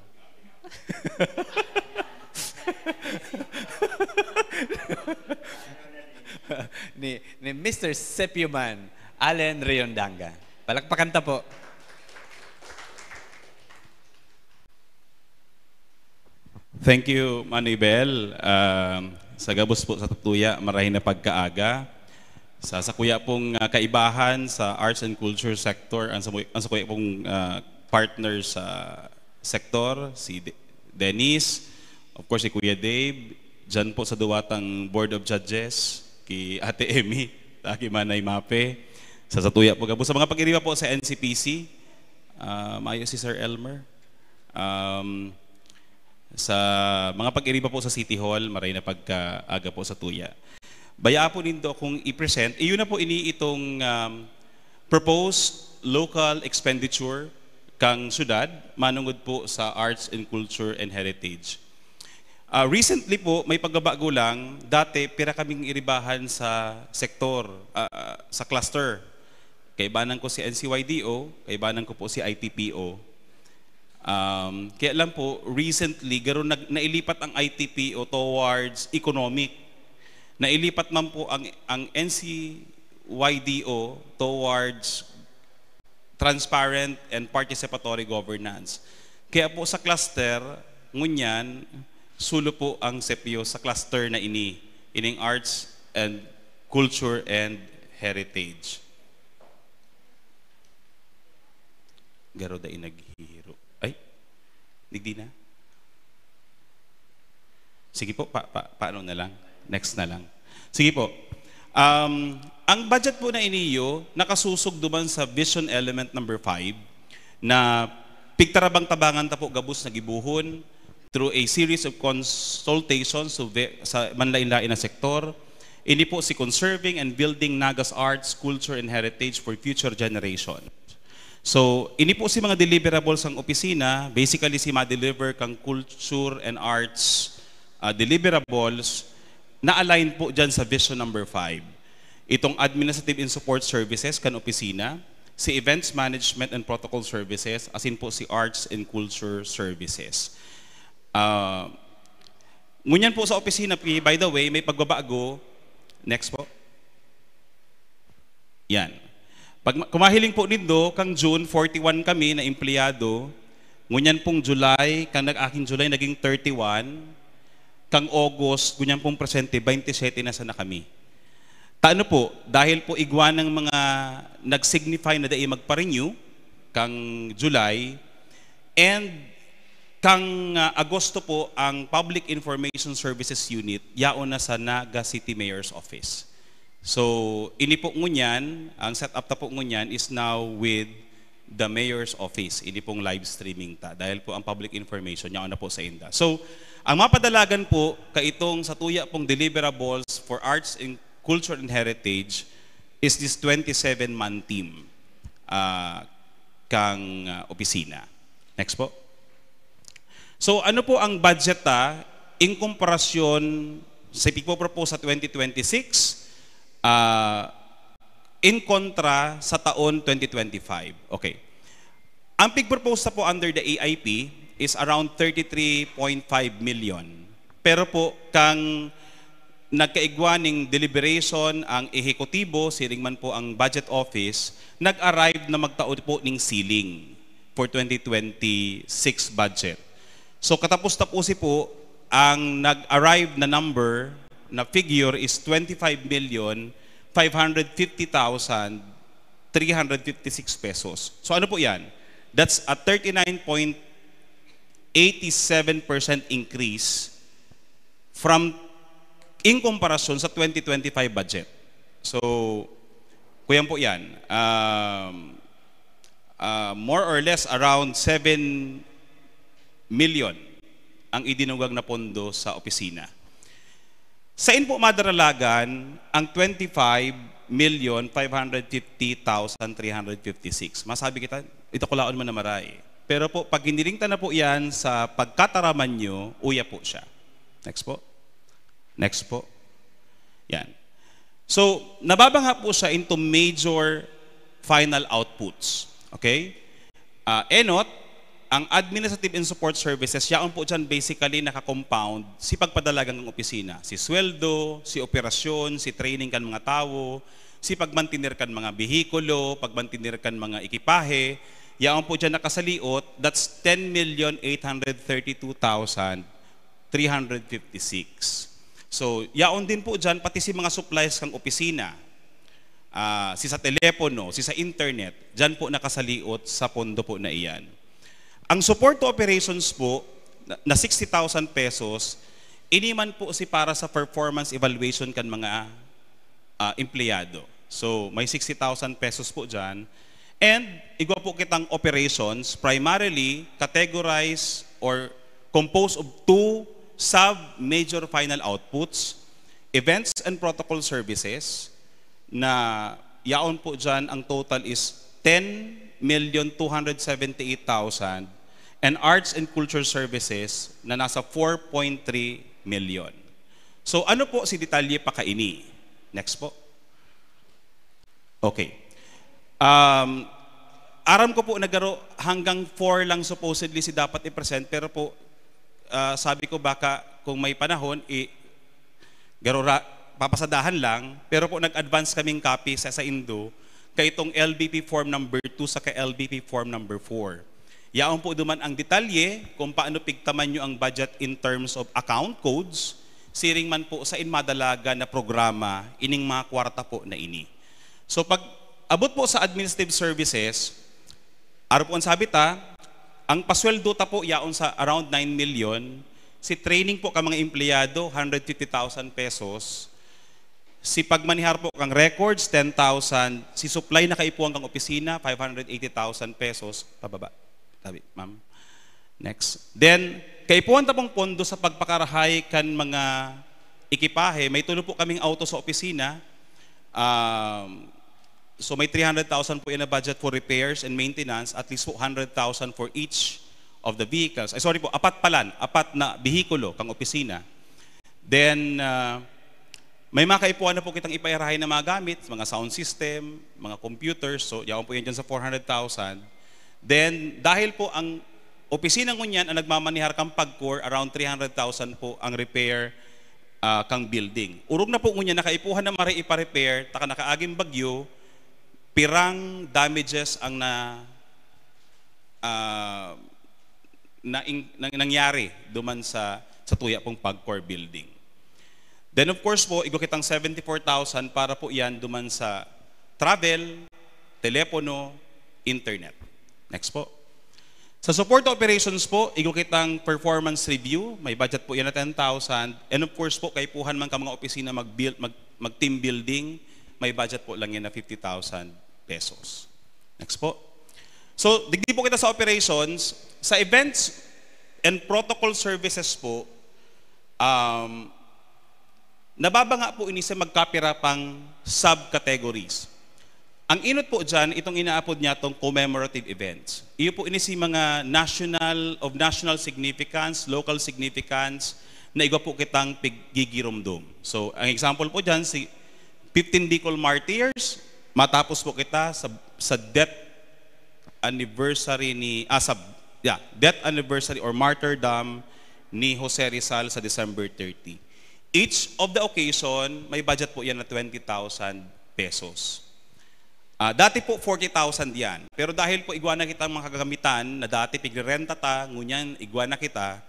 ni, ni Mister Sepio man, Allen Riondanga. Palakpakan ta po. Thank you, Manny Bel. Um, sa gabos po sa tutuya, marahay na pagkaaga. Sa, sa kuya pong, ah, kaibahan sa arts and culture sector, ang sa, ang sa kuya pong, ah, partner sa sektor, si De-, Dennis, of course, si Kuya Dave, dyan po sa duwatang Board of Judges, ki Ate Emmy, aki Manay Mape, sa, sa tuya po gabos. Sa mga pag-iriba po sa N C P C, ah, mayo si Sir Elmer. Um, sa mga pag-iriba po sa City Hall, maray na pagkaaga po sa tuya. Baya po nindo akong i-present, iyo na po ini itong, um, proposed local expenditure kang syudad, manungod po sa arts and culture and heritage. Ah, recently po, may pagbabago lang. Dati, pira kaming iribahan sa sektor, ah, sa cluster. Kaibanan ko si N C Y D O, kaibanan ko po si I T P O. Um, kaya lang po, recently, garo nag, nailipat ang I T P O towards economic. Nailipat man po ang, ang N C Y D O towards transparent and participatory governance. Kaya po sa cluster, ngunyan, sulo po ang C P O sa cluster na ini, ining arts and culture and heritage. Garo dai naghihiro. Ay, digdi na. Sige po, pa, pa, paano na lang? Next na lang. Sige po. Um, ang budget po na iniyo, nakasusog duman sa vision element number five na pigtarabang-tabangan ta po gabos na gibohon through a series of consultations sa ve-, sa manlain-lain na sektor. Ini po si conserving and building Nagas arts, culture, and heritage for future generation. So, ini po si mga deliverables ang opisina, basically si ma-deliver kang culture and arts ah, deliverables na align po dyan sa vision number five. Itong administrative and support services kan opisina, si events management and protocol services, asin po si arts and culture services. Ah, ngunyan po sa opisina, Pi, by the way, may pagbabago. Next po. Yan. Pag ma-, kumahiling po nindo, kang June, forty-one kami na empleyado. Ngunyan pong July, kang nag-aking July, naging thirty-one. Kang August, ngunyan pong presente, twenty-seven na sana kami. Ta ano po, dahil po igwa ng mga nag-signify na dai magpa-renew, kang July, and kang, ah, Agosto po, ang Public Information Services Unit, yaon na sa Naga City Mayor's Office. So, ini po ngunyan, ang setup ta po ngunyan is now with the Mayor's Office. Ini pong live streaming ta. Dahil po ang public information, yaon na po sa inda. So, ang mapadalagan po, kaitong sa tuya pong deliverables for arts and culture and heritage is this twenty-seven-man team, ah, kang, ah, opisina. Next po. So, ano po ang budget ta in komparasyon sa pigpo-propose sa twenty twenty-six, ah, in kontra sa taon twenty twenty-five? Okay. Ang pigpropose ta po under the A I P is around thirty-three point five million. Pero po, kang nagkaigwa ning deliberation ang ehekutibo, siring man po ang budget office, nag-arrive na magtao po ning ceiling for twenty twenty-six budget. So, katapusi-tapusi po, ang nag-arrive na number, na figure is twenty-five million five hundred fifty thousand three hundred fifty-six pesos. So, ano po yan? That's a thirty-nine point eighty-seven percent increase from, in comparison sa twenty twenty-five budget. So, kuyan po yan. Um, ah, more or less around seven million ang idinugag na pondo sa opisina. Sain po madaralagan ang twenty-five million five hundred fifty thousand three hundred fifty-six? Masabi kita, idakulaon man na maray. Pero po, pag hiniling ta na po yan sa pagkataraman nyo, uya po siya. Next po. Next po. Yan. So, nababanga po siya into major final outputs. Okay? Ah, enot, ang administrative and support services, yaon po dyan basically naka-compound si pagpadalagan ng opisina. Si sweldo, si operasyon, si training kan mga tawo, si pagmantener kan mga behikulo, pagmantener kan mga ekipahe, yaon po dyan nakasaliot, that's ten million eight hundred thirty-two thousand three hundred fifty-six. So, yaon din po dyan, pati si mga supplies kang opisina, ah, si sa telepono, si sa internet, dyan po nakasaliot sa pondo po na iyan. Ang support to operations po, na, na sixty thousand pesos, ini man po si para sa performance evaluation kan mga, ah, empleyado. So, may sixty thousand pesos po dyan. And, igwa po kitang operations, primarily categorized or composed of two sub-major final outputs, events and protocol services, na yaon po dyan, ang total is ten million two hundred seventy-eight thousand, and arts and culture services na nasa four point three million. So, ano po si detalye pa kaini? Next po. Okay. Um, Aram ko po na garo hanggang four lang supposedly si dapat i-present, pero po, ah, sabi ko baka kung may panahon, i-, garo ra-, papasadahan lang, pero po nag-advance kaming copy sa, sa indo, kaitong L B P form number two saka L B P form number four. Yaon po duman ang detalye kung paano pigtaman nyo ang budget in terms of account codes, siring man po sa inmadalaga na programa, ining mga kwarta po na ini. So pag abot po sa administrative services, aro po ang sabi ta, ang pasweldo ta po yaon sa around nine million, si training po ka mga empleyado, hundred fifty thousand pesos, si pagmanihar po kang records, ten thousand, si supply na kaipuhan kang opisina, five hundred eighty thousand pesos, pababa. Tabi, ma'am. Next. Then, kaipuhan ta pong pondo sa pagpakarahay kan mga ekipahe. May tulo po kaming auto sa opisina. Um, so may three hundred thousand po yan na budget for repairs and maintenance, at least po hundred thousand for each of the vehicles. Ay, sorry po, apat palan, apat na behikulo kang opisina. Then, uh, may mga kaipuhan na po kitang ipairahay na mga gamit, mga sound system, mga computers. So, yaon po yan dyan sa four hundred thousand. Then, dahil po ang opisina ngunyan ang nagmamanihar kang PAGCOR, around three hundred thousand po ang repair, ah, kang building. Orog na po ngunyan, nakaipuhan na maray ipa-repair, taka nakaaging bagyo, pirang damages ang na, ah, na, na, nangyari duman sa, sa tuya pong PAGCOR building. Then of course po, igwa kitang seventy-four thousand para po yan duman sa travel, telepono, internet. Next po. Sa support operations po, igwa kitang performance review, may budget po yan na ten thousand. And of course po, kaipuhan man ka mga opisina mag-build, mag, mag-team building, may budget po lang yan na fifty thousand pesos. Next po. So, digdi po kita sa operations. Sa events and protocol services po, um, nababanga po ini sa magkapira pang subcategories. Ang inot po dyan, itong inaapod niya tong commemorative events. Iyo po ini si mga national, of national significance, local significance, na igwa po kitang piggigiromdom. So, ang example po dyan, si fifteen Bicol Martyrs, matapos po kita sa, sa death anniversary ni, ah, sa, yeah, death anniversary or martyrdom ni Jose Rizal sa December thirty. Each of the occasion, may budget po yan na twenty thousand pesos. Ah, dati po, forty thousand yan. Pero dahil po igwa na kitang mga kagamitan na dati pigrerenta ta, ngunyan igwa na kita,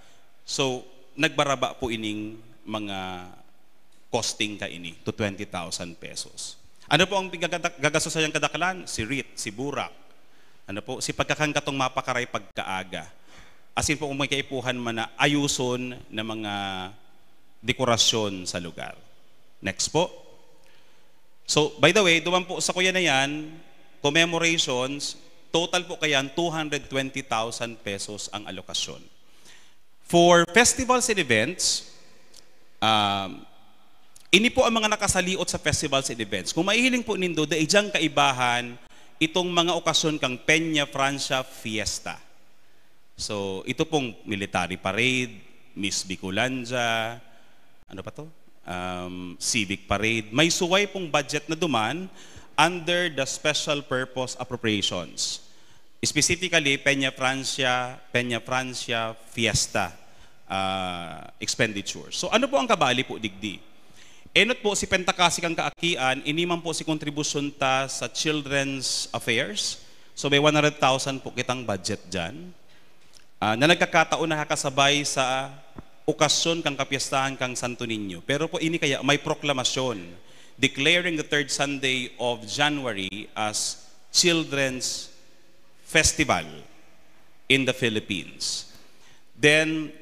so, nagbaraba po ining mga costing kaini to twenty thousand pesos. Ano po ang pigagada-, gagasto sa iyang kadaklan? Si wreath, si burak. Ano po? Si pagkakangkatong mapakaray pagkaaga. Asin po kung may kaipuhan man na ayuson na mga dekorasyon sa lugar. Next po. So, by the way, duman po sa kuya na yan, commemorations, total po kayan, two hundred twenty thousand pesos ang alokasyon. For festivals and events, um, ini po ang mga nakasaliot sa festivals and events. Kung mahihiling po nindo, dai dyan kaibahan itong mga okasyon kang Peña Francia Fiesta. So, ito pong military parade, Miss Bicolandia, ano pa to? Um, civic parade. May suway pong budget na duman under the special purpose appropriations. Specifically, Peña Francia, Peña Francia Fiesta, ah, expenditure. So, ano po ang kabali po digdi? Enot po si Pentakasi kang kaakian, ini man po si kontribusyon ta sa Children's Affairs. So, may one hundred thousand po kitang budget dyan. Ah, na nagkakataon na nakasabay sa okasyon kang kapiyestahan kang Santo Niño. Pero po, ini kaya may proklamasyon declaring the third Sunday of January as Children's Festival in the Philippines. Then,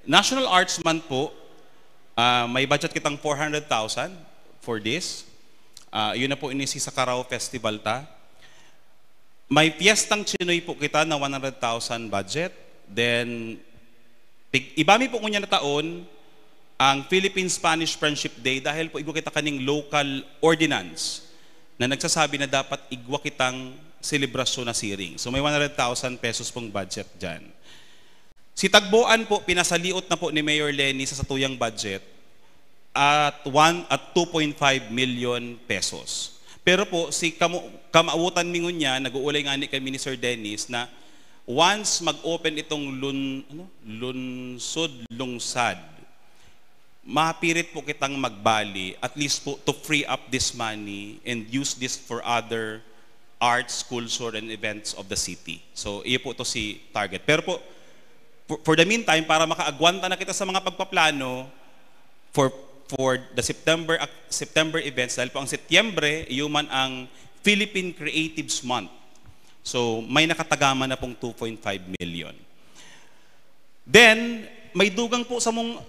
National Arts Month po, ah, may budget kitang four hundred thousand for this. Ah, yun na po ini si Sacarao Festival ta. May Fiestang Chinoy po kita na one hundred thousand budget. Then, tig-, iba mi po ngunyan na taon, ang Philippine-Spanish Friendship Day dahil po igwa kita kaning local ordinance na nagsasabi na dapat igwa kitang selebrasyon na siring. So, may one hundred thousand pesos pong budget dyan. Si Tagboan po, pinasaliot na po ni Mayor Leni sa satuyang budget at one, at two point five million pesos. Pero po, si kamo-, kamawotan mi ngunyan, nag-uulay ngani kami ni Sir Dennis na once mag-open itong lun-, ano, lungsod, lungsad, mapirit po kitang magbali, at least po to free up this money and use this for other arts, culture, and events of the city. So, iyo po to si target. Pero po, for, for the meantime, para makaagwanta na kita sa mga pagpaplano for, for the September ac-, September events, dahil po ang Setyembre, iyo man ang Philippine Creatives Month. So, may nakatagama na pong two point five million. Then, may dugang po samong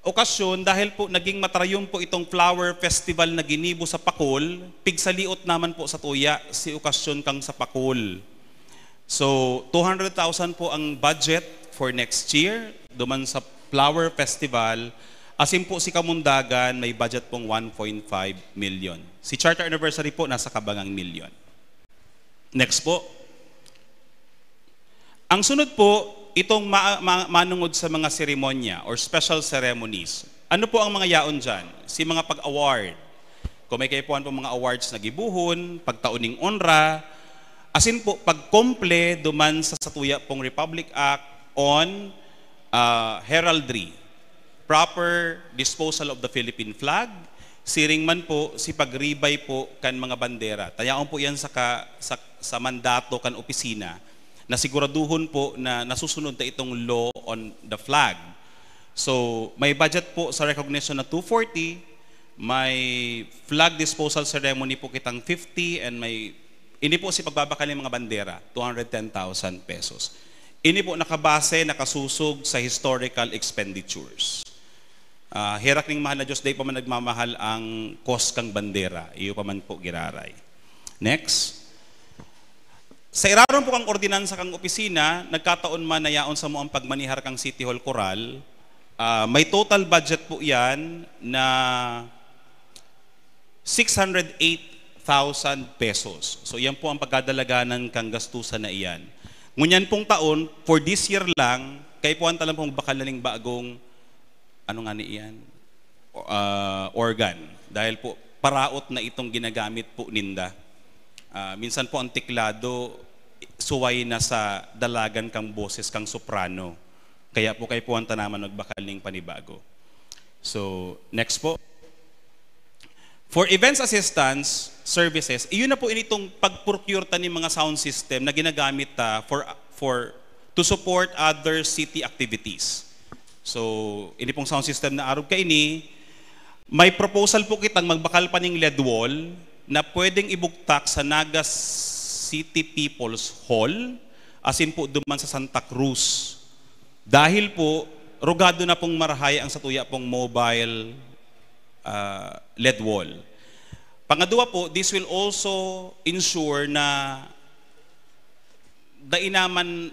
okasyon dahil po naging matrayon po itong flower festival na ginibo sa Pacol, pigsaliot naman po sa tuya si okasyon kang sa Pacol. So, two hundred thousand po ang budget for next year, duman sa flower festival. Asin po si Kamundagan, may budget pong one point five million. Si Charter Anniversary po, nasa kabangang milyon. Next po. Ang sunod po, itong ma-, ma-, manungod sa mga seremonya or special ceremonies. Ano po ang mga yaon dyan? Si mga pag-award. Kung may kaipuhan po mga awards na gibuhon, pagtao ning onra, asin po pagkomple duman sa satuya pong Republic Act on ah, heraldry, proper disposal of the Philippine flag, siring man po si pagribay po kan mga bandera. Tayaon po yan sa, ka, sa, sa mandato kan opisina na siguraduhon po na nasusunod ta itong law on the flag. So, may budget po sa recognition na two forty, may flag disposal ceremony po kitang fifty, and may, ini po si pagbabakal ng mga bandera, two hundred ten thousand pesos. Ini po nakabase, nakasusog sa historical expenditures. Ah, herak ning mahal na Diyos, dai pa man nagmamahal ang cost kang bandera. Iyo pa man po giraray. Next. Sa irarom po kang ordinansa kang opisina, nagkataon man na yaon samo ang pagmanihar kang City Hall Coral, ah, may total budget po yan na six hundred eight thousand pesos. So, yan po ang pagkadalaganan kang gastusan na iyan. Ngunyan pong taon, for this year lang, kaipuhan ta lang pong magbakal na ning bagong, ano nga ni iyan? O-, ah, organ. Dahil po, paraot na itong ginagamit po ninda. Ah, minsan po ang teklado, suway na sa dalagan kang boses kang soprano. Kaya po, kaipuhan ta naman magbakal ning panibago. So, next po. For events assistance services, iyon na po initong pag-procure ta ning mga sound system na ginagamit ta for, for, to support other city activities. So, ini pong sound system na arog kaini, may proposal po kitang magbakal pa ning L E D wall na pwedeng ibugtak sa Naga City People's Hall, asin po duman sa Santa Cruz. Dahil po, rugado na pong marahay ang satuya pong mobile, ah, L E D wall. Pangadwa po, this will also ensure na dai naman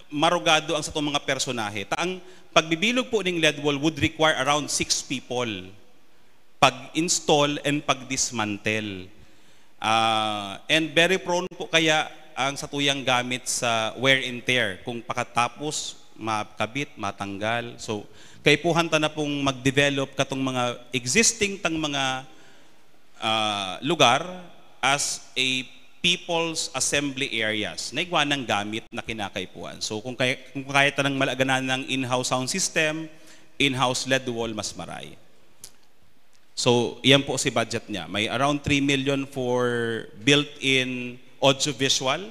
marugado ang satong mga personahe. Ta ang pagbibilog po ning L E D wall would require around six people pag-install and pag-dismantle. Ah, and very prone po kaya ang satuyang gamit sa wear and tear. Kung pakatapos, makabit, matanggal. So, kaipuhan ta na pong mag-develop katong mga existing tang mga, ah, lugar as a people's assembly areas na igwa ng gamit na kinakaipuhan. So, kung kaya, kung kaya ta nang malaganan ng in-house sound system, in-house L E D wall, mas maray. So, yan po si budget niya. May around three million for built-in audiovisual,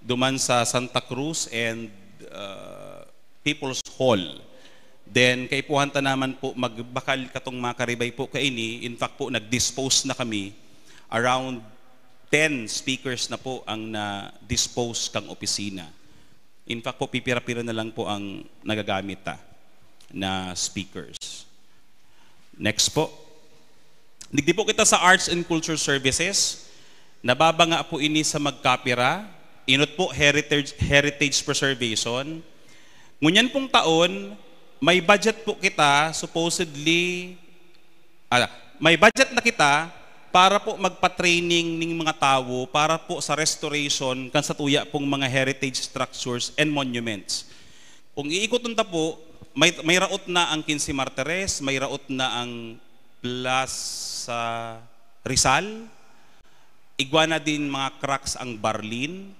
duman sa Santa Cruz and, uh, People's Hall. Then, kaipuhan ta naman po, magbakal katong mga karibay po kaini. In fact po, nag-dispose na kami. Around ten speakers na po ang na-dispose kang opisina. In fact po, pipira-pira na lang po ang nagagamit ta na speakers. Next po. Digdi po kita sa Arts and Culture Services. Nababanga po ini sa magkapira. Inot po, heritage, heritage preservation. Ngunyan pong taon, may budget po kita, supposedly, ah, may budget na kita para po magpa-training ning mga tawo para po sa restoration kan satuya pong mga heritage structures and monuments. Kung iikoton ta po, may, may raot na ang Quince Martires, may raot na ang Plaza Rizal, igwa na din mga cracks ang barlin.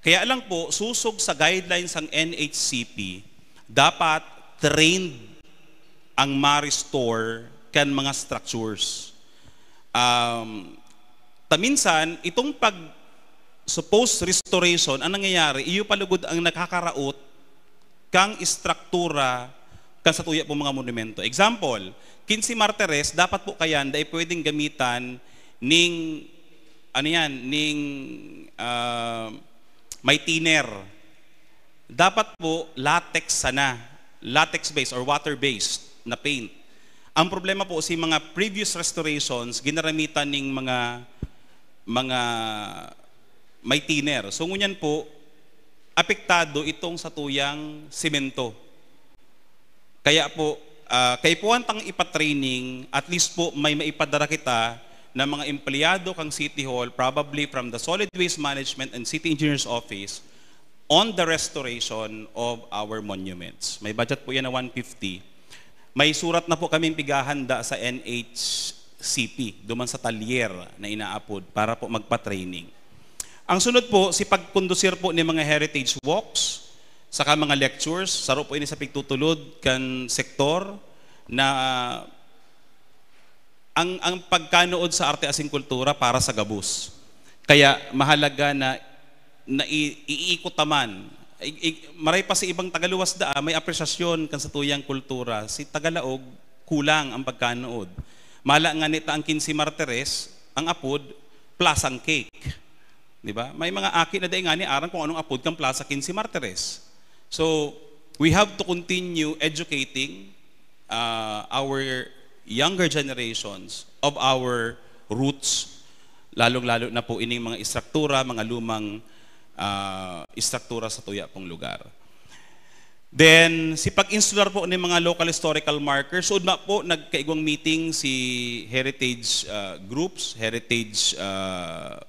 Kaya lang po, susog sa guidelines ang N H C P, dapat trained ang ma-restore kan mga structures. Um, ta minsan, itong pag supposed restoration, ang nangyayari, iyo pa lugod ang nakakaraot kang istruktura kan satuya pong mga monumento. Example, quince martires, dapat po kayan, dai pwedeng gamitan ning, ano yan, ning, ah, may thinner. Dapat po, latex sana. Latex-based or water-based na paint. Ang problema po, si mga previous restorations, ginaramitan ning mga, mga may thinner. So, ngunyan po, apektado itong satuyang semento. Kaya po, ah, kaipuhan tang ipa-training, at least po may maipadara kita na mga empleyado kang City Hall, probably from the Solid Waste Management and City Engineer's Office, on the restoration of our monuments. May budget po yan na one fifty. May surat na po kaming pighahanda sa N H C P, duman sa talyer na inaapod para po magpa-training. Ang sunod po, si pagkondusir po ni mga heritage walks, saka mga lectures, saro po ini sa pigtutulod kan sektor na ang, ang pagkanood sa arte asin kultura para sa gabos. Kaya mahalaga na, na i-, iikot ta man. I-, i-, maray pa sa ibang tagaluwas daa, may apresyasyon kan satuyang kultura. Si Tagalaog, kulang ang pagkanood. Mala nga nita ang quince martires, ang apod, plasang cake. Di ba? May mga aki na dai ngani aram kung anong apod kan Plaza quince Martires. So, we have to continue educating, ah, our younger generations of our roots, lalong-lalo na po ining mga istruktura, mga lumang, ah, istruktura sa tuya pong lugar. Then, si pag-instalar po ng mga local historical markers, so, na po, nagkaigwang meeting si heritage, ah, groups, heritage, ah,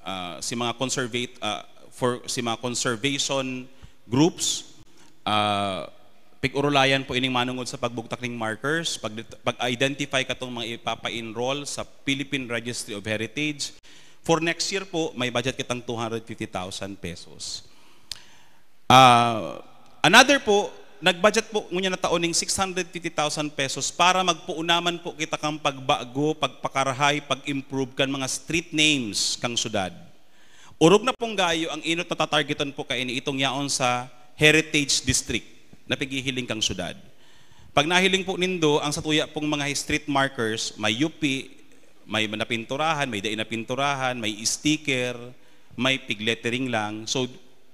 ah, si mga conservate-, ah, for, si mga conservation groups, ah, pig-urulayan po ining manungod sa pagbugtak ning markers, pag-, pag-identify katong mga ipapa-enroll sa Philippine Registry of Heritage. For next year po, may budget kitang two hundred fifty thousand pesos. Ah, another po, nag-budget po ngunyan na taon ning six hundred fifty thousand pesos para magpuunaman po kita kan pagbago, pagpakarahay, pag-improve kan mga street names kan syudad. Orog na pong gayo ang enot na tatargetan po kaini, itong yaon sa Heritage District na pighihiling kan syudad. Pag nahiling po nindo, ang satuya pong mga street markers, may yupi, may napinturahan, may dai napinturahan, may sticker, may pig-lettering lang. So,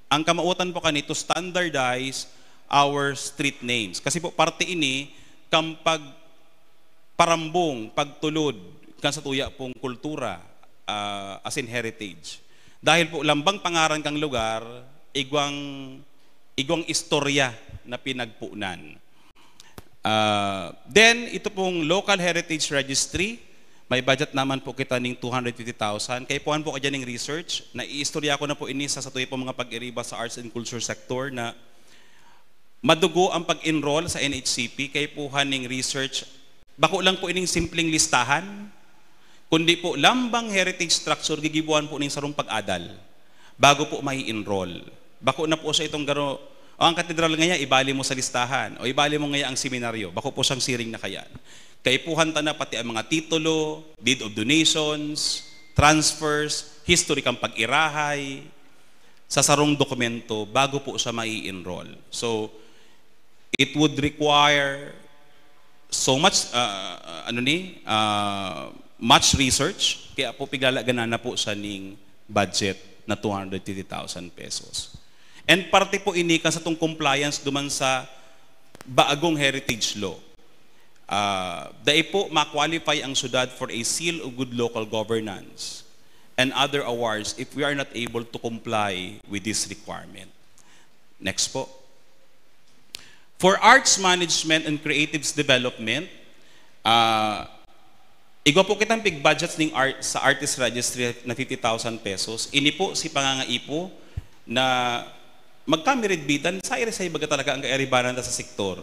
ang kamawotan po kani to standardize our street names. Kasi po, parte ini kan pagparambong, pagtulod kan satuya pong kultura, ah, asin heritage. Dahil po, lambang pangaran kang lugar, igwang, igwang istorya na pinagpunan. Ah, then, ito pong Local Heritage Registry, may budget naman po kita ning two hundred fifty thousand. Kaipuhan po kadyan ning research. Naiistorya ko na po ini sa satuya pong mga pag-iriba sa arts and culture sector na madugo ang pag-enroll sa N H C P. Kaipuhan ning research. Bako lang po ining simpleng listahan, kundi po lambang heritage structure, gigibuan po ning sarong pag-adal bago po mai-enroll. Bako na po siya itong garo, "O, ang katedral ngaya, ibali mo sa listahan. O, ibali mo ngaya ang seminaryo." Bako po siyang siring na kayan. Kaipuhan ta na pati ang mga titulo, deed of donations, transfers, history kan pag-irahay, sa sarong dokumento bago po siya mai-enroll. So, it would require so much, ah, ano ni, ah, much research, kaya po piglalaganan na po siya ning budget na two hundred fifty thousand pesos. And parte po ini kan satong compliance duman sa bagong heritage law. Ah, dai po ma-qualify ang syudad for a seal of good local governance and other awards if we are not able to comply with this requirement. Next po. For arts management and creatives development, ah, igwa po kitang pig-budget ning art, sa artist registry na fifty thousand pesos. Ini po si pangangaipo na magkamiridbidan, sa irisay baga talaga ang kairibanan ta sa sektor.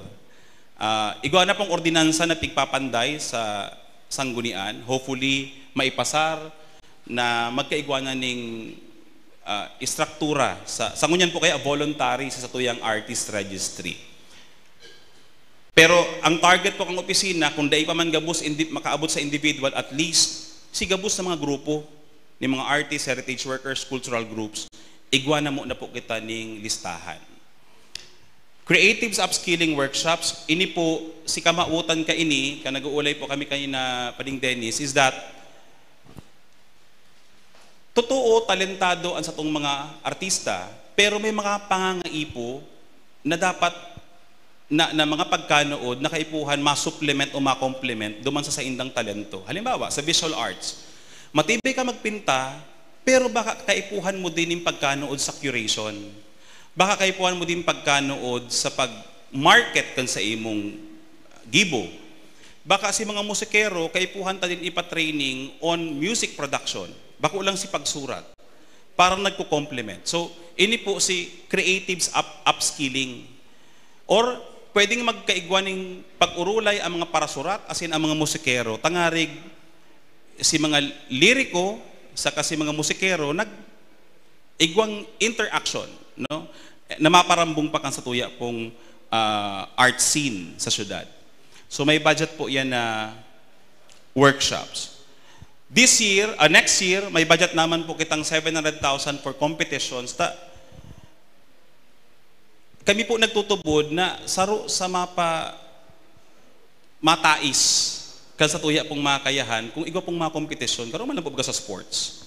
Ah, igwa na pong ordinansa na pigpapanday sa sanggunian. Hopefully, maipasar na magkaigwa na ning, ah, istruktura sa, sa ngunyan po kaya voluntary sa satuyang artist registry. Pero ang target po kan opisina, kung dai pa man gabos indi-, makaabot sa individual, at least si gabos na mga grupo, ni mga artists, heritage workers, cultural groups, igwa na muna po kita ning listahan. Creatives upskilling workshops, ini po, si kamawotan kaini, kan nag-uulay po kami kanina, Pading Dennis, is that totoo, talentado ang satong mga artista, pero may mga pangangaipo na dapat na, na mga pagkanood na kaipuhan ma-supplement o ma-complement duman sa saindang talento. Halimbawa, sa visual arts, matibay ka magpinta, pero baka kaipuhan mo din yung pagkanood sa curation. Baka kaipuhan mo din pagkanood sa pag-market kan sa imong gibo. Baka si mga musikero, kaipuhan ta din ipa-training on music production. Bako lang si pagsurat. Parang nagko-complement. So, ini po si creatives up-, upskilling. Or, pwedeng magkaigwa ning pag-urulay ang mga parasurat, as in, ang mga musikero. Tangarig, si mga liriko, saka si mga musikero, nag-, igwang interaction, no? Na maparambong pa kan satuya pong, ah, art scene sa syudad. So, may budget po yan na workshops. This year, ah, next year, may budget naman po kitang seven hundred thousand for competitions. Ta-, kami po nagtutubod na saro sa mapa-, matais kan satuya pong mga kayahan, kung igwa pong mga kompetisyon, karon man lang po baga sa sports.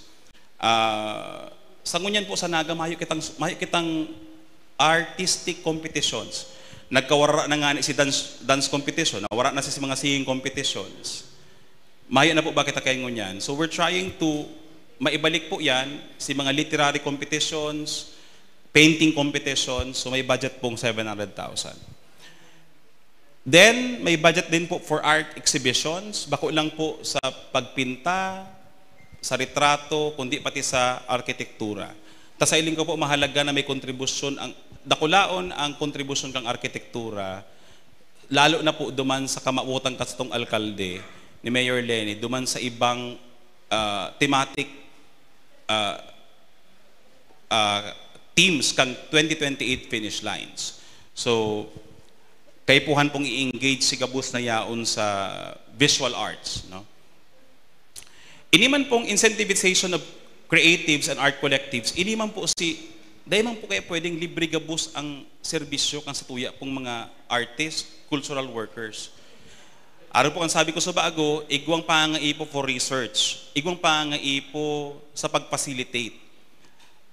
Ah, sa ngunyan po sa Naga, mayo kitang, mayo kitang artistic competitions. Nagkawara na nga ni si dance, dance competition, nawara na si mga singing competitions. Mayo na po ba kita kay ngunyan? So we're trying to maibalik po yan, si mga literary competitions, painting competitions, so may budget pong seven hundred thousand. Then, may budget din po for art exhibitions, bako lang po sa pagpinta, sa retrato, kundi pati sa arkitektura. Ta sa hiling ko po, mahalaga na may kontribusyon ang, dakulaon ang kontribusyon kang arkitektura, lalo na po duman sa kamawotan kan satong alkalde, ni Mayor Leni, duman sa ibang, ah, thematic, ah, ah, themes kan twenty twenty-eight Finish Lines. So, kaipuhan pong i-engage si gabos na yaon sa visual arts, no? Ini man pong incentivization of creatives and art collectives, ini man po si, dai man po kaya pwedeng libre gabos ang serbisyo kan satuya pong mga artists, cultural workers. Arog po kan sabi ko sa bago, igwang pangaipo for research, igwang pangaipo sa pag-facilitate.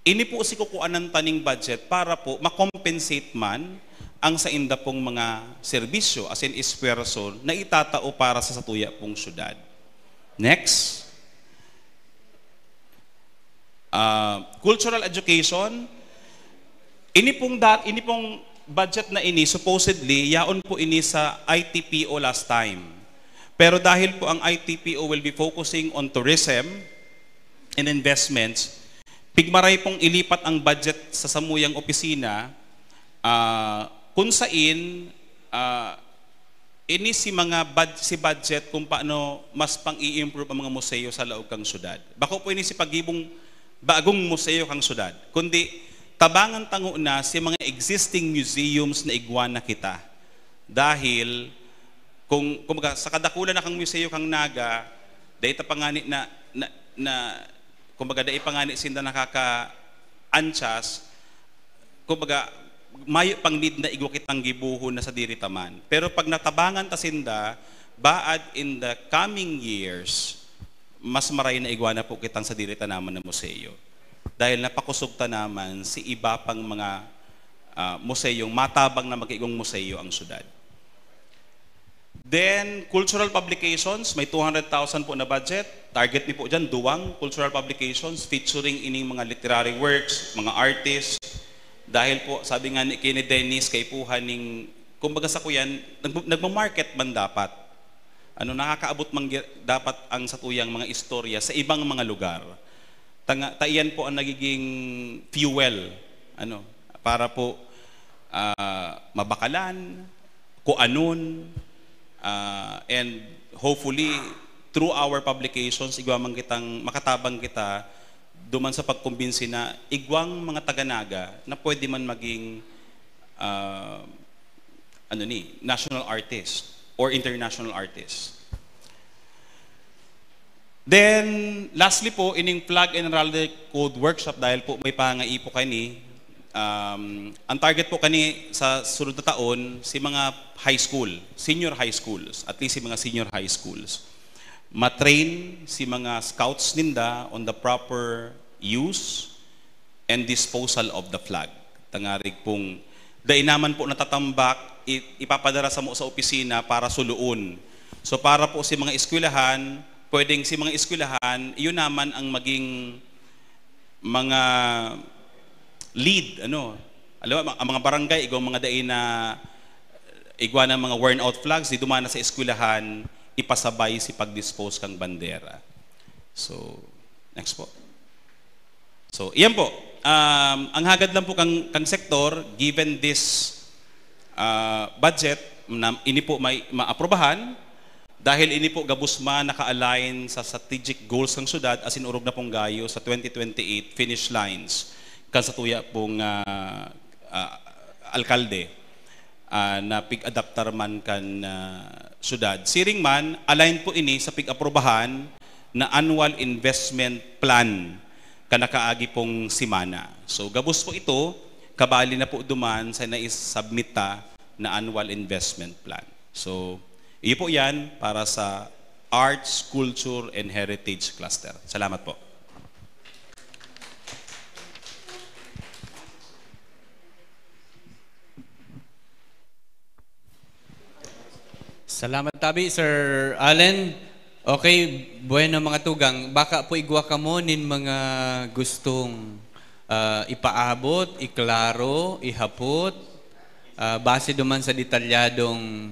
Ini po si kukuanan ta ning budget para po ma-compensate man ang sainda pong mga serbisyo, as in esfuerso na itatao para sa satuya pong syudad. Next. Ah, cultural education. Ini pong dat-, ini pong budget na ini, supposedly, yaon po ini sa I T P O last time. Pero dahil po ang I T P O will be focusing on tourism and investments, pigmaray pong ilipat ang budget sa samuyang opisina, ah, kun sain, ah, ini si mga bud-, si budget kung paano mas pang-i-improve ang mga museo sa laog kang syudad. Bako po ini si paggibong bagong museo kang syudad, kundi tabangan ta ngona si mga existing museums na igwa na kita. Dahil kung, kumbaga, sa kadakulan na kang museo kang Naga, dai ta pa ngani na, na, na, kumbaga, dai pa ngani sinda nakaka-anchas, kumbaga, mayo pang need na igwa kitang gibohon na sadiri ta man. Pero pag natabangan ta sinda, baad in the coming years, mas maray na igwa na po kitang sadiri ta naman na museo. Dahil napakosog ta naman si iba pang mga, ah, museyong matabang na magkaigwang museo ang syudad. Then, cultural publications, may two hundred thousand po na budget. Target mi po dyan, duwang cultural publications featuring ining mga literary works, mga artists. Dahil po, sabi nga ni, kay ni Dennis, kaipuhan ning, kumbaga sa kuyan, nag-, nagmamarket man dapat. Ano, nakakaabot man gi-, dapat ang satuyang mga istorya sa ibang mga lugar. Tanga-, ta iyan po ang nagiging fuel, ano, para po, ah, mabakalan, kuanon, ah, and hopefully, through our publications, igwa man kitang makatabang kita duman sa pagkumbinsi na igwang mga taga-Naga na pwede man maging, ah, ano ni, national artist or international artist. Then, lastly po, ining Flag and Heraldic Code Workshop, dahil po may pangaipo kani, um, ang target po kani sa sunod na taon, si mga high school, senior high schools, at least si mga senior high schools. Matrain si mga scouts ninda on the proper use and disposal of the flag. Tangarig pong dai naman po natatambak, i-, ipapadara samo sa opisina para suluon. So, para po si mga eskwelahan, pwedeng si mga eskwelahan, iyon naman ang maging mga lead, ano. Alam mo, ang mga barangay, igwang mga dai na, igwa ng mga worn out flags, di dumana sa eskwelahan, ipasabay si pag-dispose kang bandera. So, next po. So, iyan po. Um, ang hagad lang po kang, kang sektor, given this, ah, budget, na ini po may maaprubahan, dahil ini po gabos man naka-align sa strategic goals ng syudad, asin orog na pong gayo sa twenty twenty-eight finish lines kan satuya pong, ah, ah, alkalde, ah, na pig-adaptar man kan, ah, syudad. Siring man, align po ini sa pig-aprubahan na annual investment plan kan nakaagi pong semana. So, gabos po ito, kabali na po duman sa nais-submit ta na annual investment plan. So, iyo po yan para sa Arts, Culture, and Heritage Cluster. Salamat po. Salamat tabi, Sir Allen. Okay, bueno, mga tugang. Baka po igwa kamo nin mga gustong, ah, ipaabot, iklaro, ihapot, ah, base duman sa detalyadong,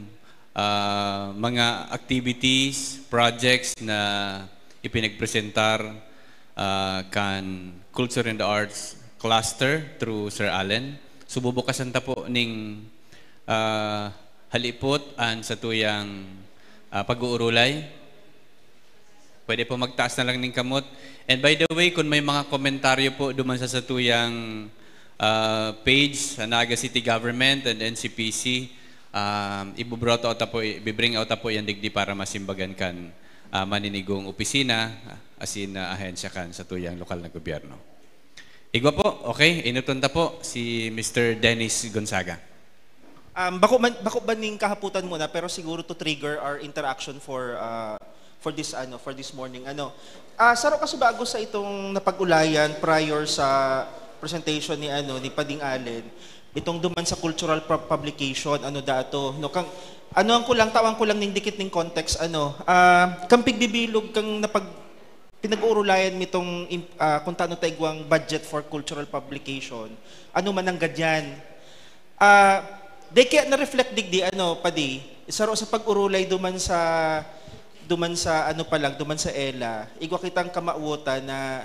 ah, mga activities, projects na ipinagpresentar, ah, kan Culture and the Arts Cluster through Sir Allen. So, bubukasan ta po ning, ah, halipot an satuyang, ah, pag-uurulay. Pwede po magtaas na lang ning kamot. And by the way, kung may mga komentaryo po duman sa satuyang, ah, page sa Naga City Government and N C P C, um, ibu-brought out ta po, i-bring out ta po yan digdi para masimbagan kan, ah, maninigong opisina, ah, asin, ah, ahensya kan satuyang lokal na gobyerno. Igwa po, okay, inuton ta po si Mister Dennis Gonzaga. Um, bako, man, bako ba ning kahaputan muna, pero siguro to trigger our interaction for, uh, for this, ano, for this morning. Ano, ah, saro ka subago sa itong napag-ulayan prior sa presentation ni, ano, ni Pading Allen, itong duman sa cultural pu- publication, ano, dato, no, kang, ano ang kulang, tawang kulang ning dikit ning context, ano, ah, kang pigbibilog kang napag pinag-uurulayan mi tong im- ah, kung tano ta igwang budget for cultural publication. Ano man ang gadyan? Ah, di kaya na-reflect digdi, ano, padi, saro sa pag-urulay duman sa duman sa ano pa lang, duman sa ela, igwa kitang kamawotan na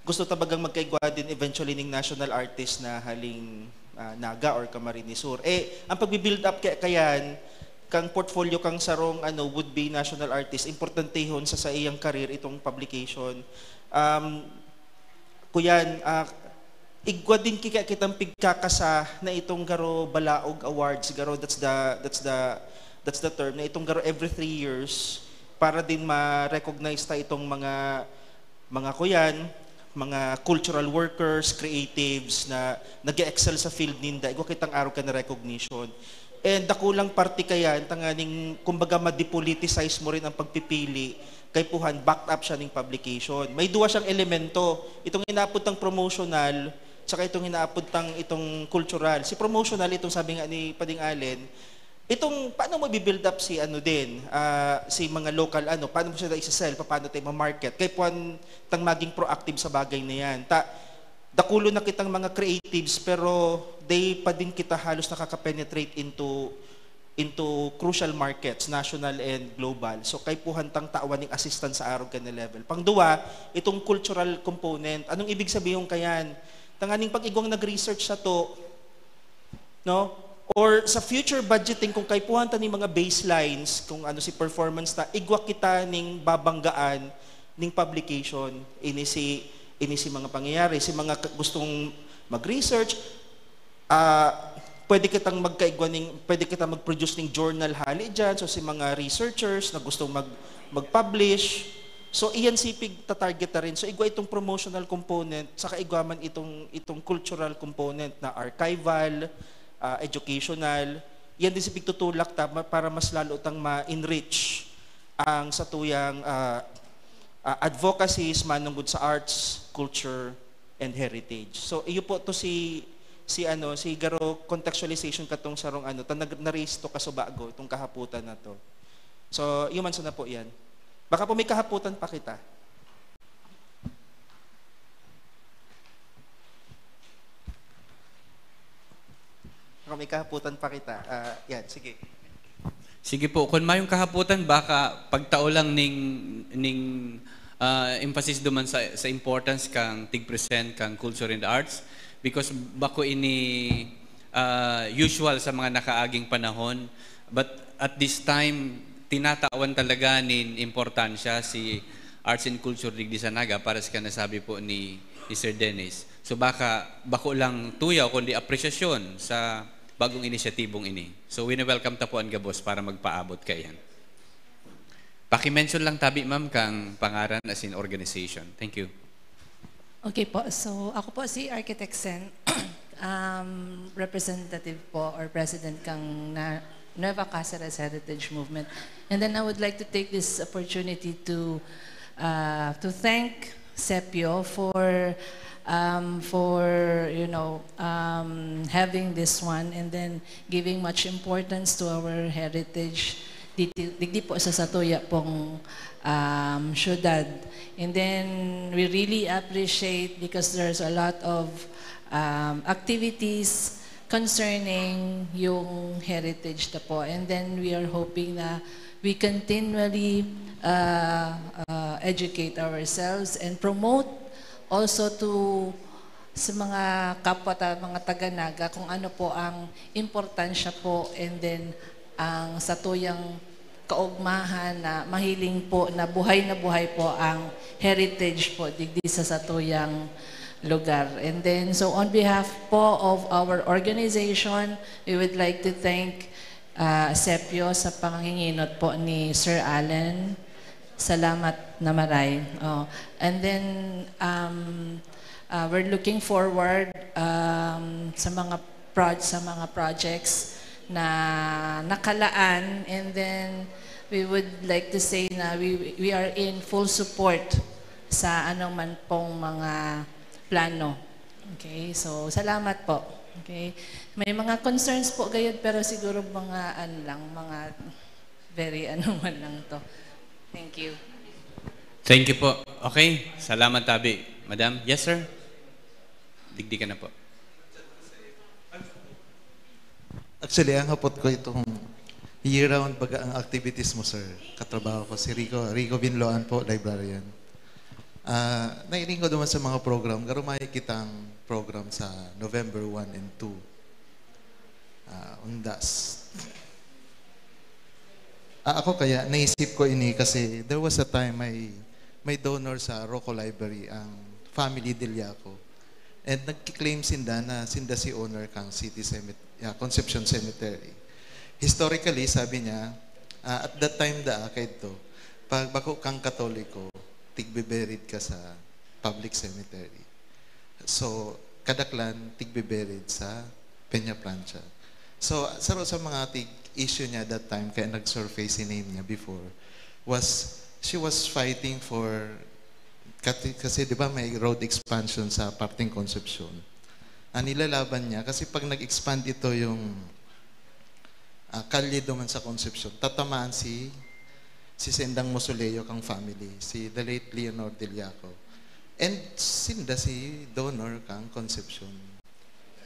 gusto ta bagang magkaigwa din eventually ning national artist na haling, ah, Naga or Camarines Sur. Eh, ang pagbi-build up kaya kayan, kang portfolio kang sarong, ano, would be national artist, importantehon sa saiyang career itong publication. Um, kuyan, ah, igwa din kika kitang pigkakasa na itong garo balaog awards, garo, that's the that's the that's the term, na itong garo every three years para din ma-recognize ta itong mga mga kuyan, mga cultural workers, creatives na nag-excel sa field ninda, igwa kitang arog ka na recognition. And dakulang parte kayan, tanganing, kumbaga, ma-depoliticize mo rin ang pagpipili, kay puhan, backed up siya ning publication. May duwa siyang elemento. Itong inaapod tang promotional, tsaka itong inaapod tang itong cultural. Si promotional, itong sabi nga ni Pading Allen, itong paano mo bi-build up si ano din, ah, si mga local ano, paano mo siya isa-sell, paano tayo ma-market. Kay puwan tang maging proactive sa bagay na yan. Ta, dakulo na kitang mga creatives, pero di pa din kita halos nakaka-penetrate into into crucial markets, national and global. So, kay puhan tang tawan ning assistance sa arog ka na level. Pangduwa, itong cultural component. Anong ibig sabihin kayan? Tanganing pag igwang nag-research sa to, no? Or sa future budgeting, kung kaipuhan ta ning mga baselines, kung ano si performance ta, igwa kita ning babanggaan ning publication, ini si, ini si mga pangyayari, si mga ka-, gustong mag-research, ah, pwede kitang magkaigwa ning, pwede kita mag-produce ning journal hali diyan. So, si mga researchers na gustong mag-, mag-publish, so, iyan si pig-target ta rin. So, igwa itong promotional component, saka igwa man itong, itong cultural component na archival, ah, educational. Yan din si pigtutulak ta ma-, para mas lalo tang ma-enrich ang satuyang, ah, ah, advocacies manungod sa arts, culture, and heritage. So, iyo po to si, si ano, si garo contextualization katong sarong ano, ta nag-, na-raise to kasubago itong kahaputan na to. So, iyo man sana po yan. Baka po may kahaputan pa kita. Baka may kahaputan pa kita. Ah, yan, sige. Sige po, kun mayong kahaputan, baka pagtao lang ning, ning, ah, emphasis duman sa, sa importance kan tig-present kan culture and arts, because bako ini, ah, usual sa mga nakaaging panahon. But at this time, tinatawan talaga nin importansya si arts and culture digdi sa Naga, para sa nasabi po ni, ni Sir Dennis. So baka bako lang tuyaw, kundi apresyasyon sa bagong inisyatibong ini. So, wini-welcome ta po an gabos para magpaabot kaiyan. Paki-mention lang tabi, ma'am, kang pangaran as in organization. Thank you. Okay po. So, ako po si Architect Sen, um, representative po or president kang na-, Nueva Caceres Heritage Movement. And then I would like to take this opportunity to, uh, to thank Sepio for, um, for, you know, um, having this one and then giving much importance to our heritage digdi, digdi po sa satuya pong, um, syudad. And then we really appreciate because there's a lot of, um, activities concerning yung heritage ta po. And then we are hoping na we continually, uh, uh, educate ourselves and promote also to sa mga kapwa ta, mga taga-Naga, kung ano po ang importansya po, and then ang satuyang kaugmahan na mahiling po na buhay na buhay po ang heritage po digdi sa satuyang lugar. And then, so on behalf po of our organization, we would like to thank, ah, Sepio sa panganginginot po ni Sir Allen. Salamat na maray. Oh. And then, um, ah, we're looking forward, um, sa mga proj-, sa mga projects na nakalaan, and then we would like to say na we, we are in full support sa anong man pong mga plano. Okay, so salamat po. Okay. May mga concerns po gayud, pero siguro mga ano lang, mga very ano man lang to. Thank you. Thank you po. Okay, salamat tabi. Madam, yes sir? Digdi ka na po. Actually, ang hapot ko itong year-round baga ang activities mo, sir. Katrabaho ko si Rico, Rico Binloan po, librarian. Ah, nailing ko naman sa mga program, garo may kitang program sa November one and two. Ah, undas. Ah, ako kaya, naisip ko ini kasi there was a time may, may donor sa Roco Library ang family Deliaco. And nagki-claim sinda na sinda si owner kang City Cemet-, ah, Concepcion Cemetery. Historically, sabi niya, ah, at that time da, kaidto, pag bako kang Katoliko, tigbe-buried ka sa public cemetery. So, kadaklan, tigbe-buried sa Peñafrancia. So, saro sa mga tig-issue niya that time, kaya nag-surface si name niya before, was, she was fighting for, kasi, kasi di ba may road expansion sa parteng Concepcion. Ang nilalaban niya, kasi pag nag-expand ito yung, ah, kalye duman sa Concepcion, tatamaan si, si sendang mausoleo kang family, si the late Leonor Deliaco. And sinda si donor kang Concepcion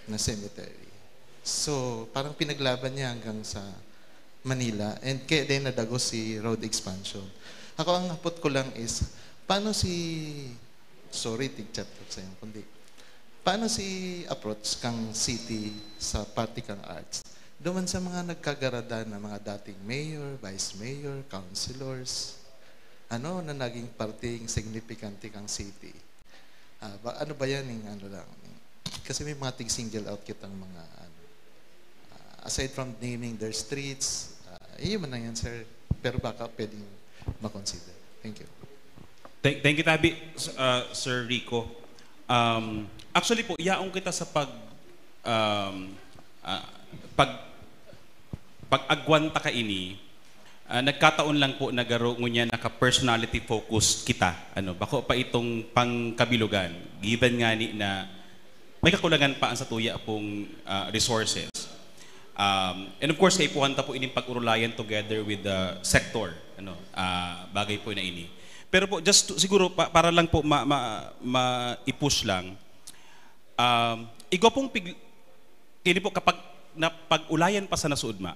na cemetery. So, parang pinaglaban niya hanggang sa Manila. And kaya din nadagos si road expansion. Ako, ang hapot ko lang is, paano si, sorry, tig-chat ko sa'yo, kundi, paano si approach kang city sa parte kang arts? Duman sa mga nagkagaradan na mga dating mayor, vice mayor, councilors, ano na naging parteng signifikante kang city. Ah, ba, ano ba yan yung ano lang? Kasi may mga tig-single out kitang mga ano. Ah, aside from naming their streets, ah, yun man lang yan, sir. Pero baka pwedeng makonsider. Thank you. Thank, thank you, Tabi, s- uh, Sir Rico. Um, actually po, yaong kita sa pag, um, ah, pag, pag-agwanta kaini, ah, nagkataon lang po na garo ngunyan naka-personality focused kita. Ano, bako pa itong pangkabilugan, given nga ni na may kakulangan pa ang satuya pong ah, resources. Um, and of course, kaipuhan ta po ining pag-urulayan together with the sector. Ano, ah, bagay po na ini. Pero po, just to- siguro pa, para lang po ma, ma, ma-i-push lang, um, igwa pong pig, ini po kapag napag-ulayan pa sa nasuudma,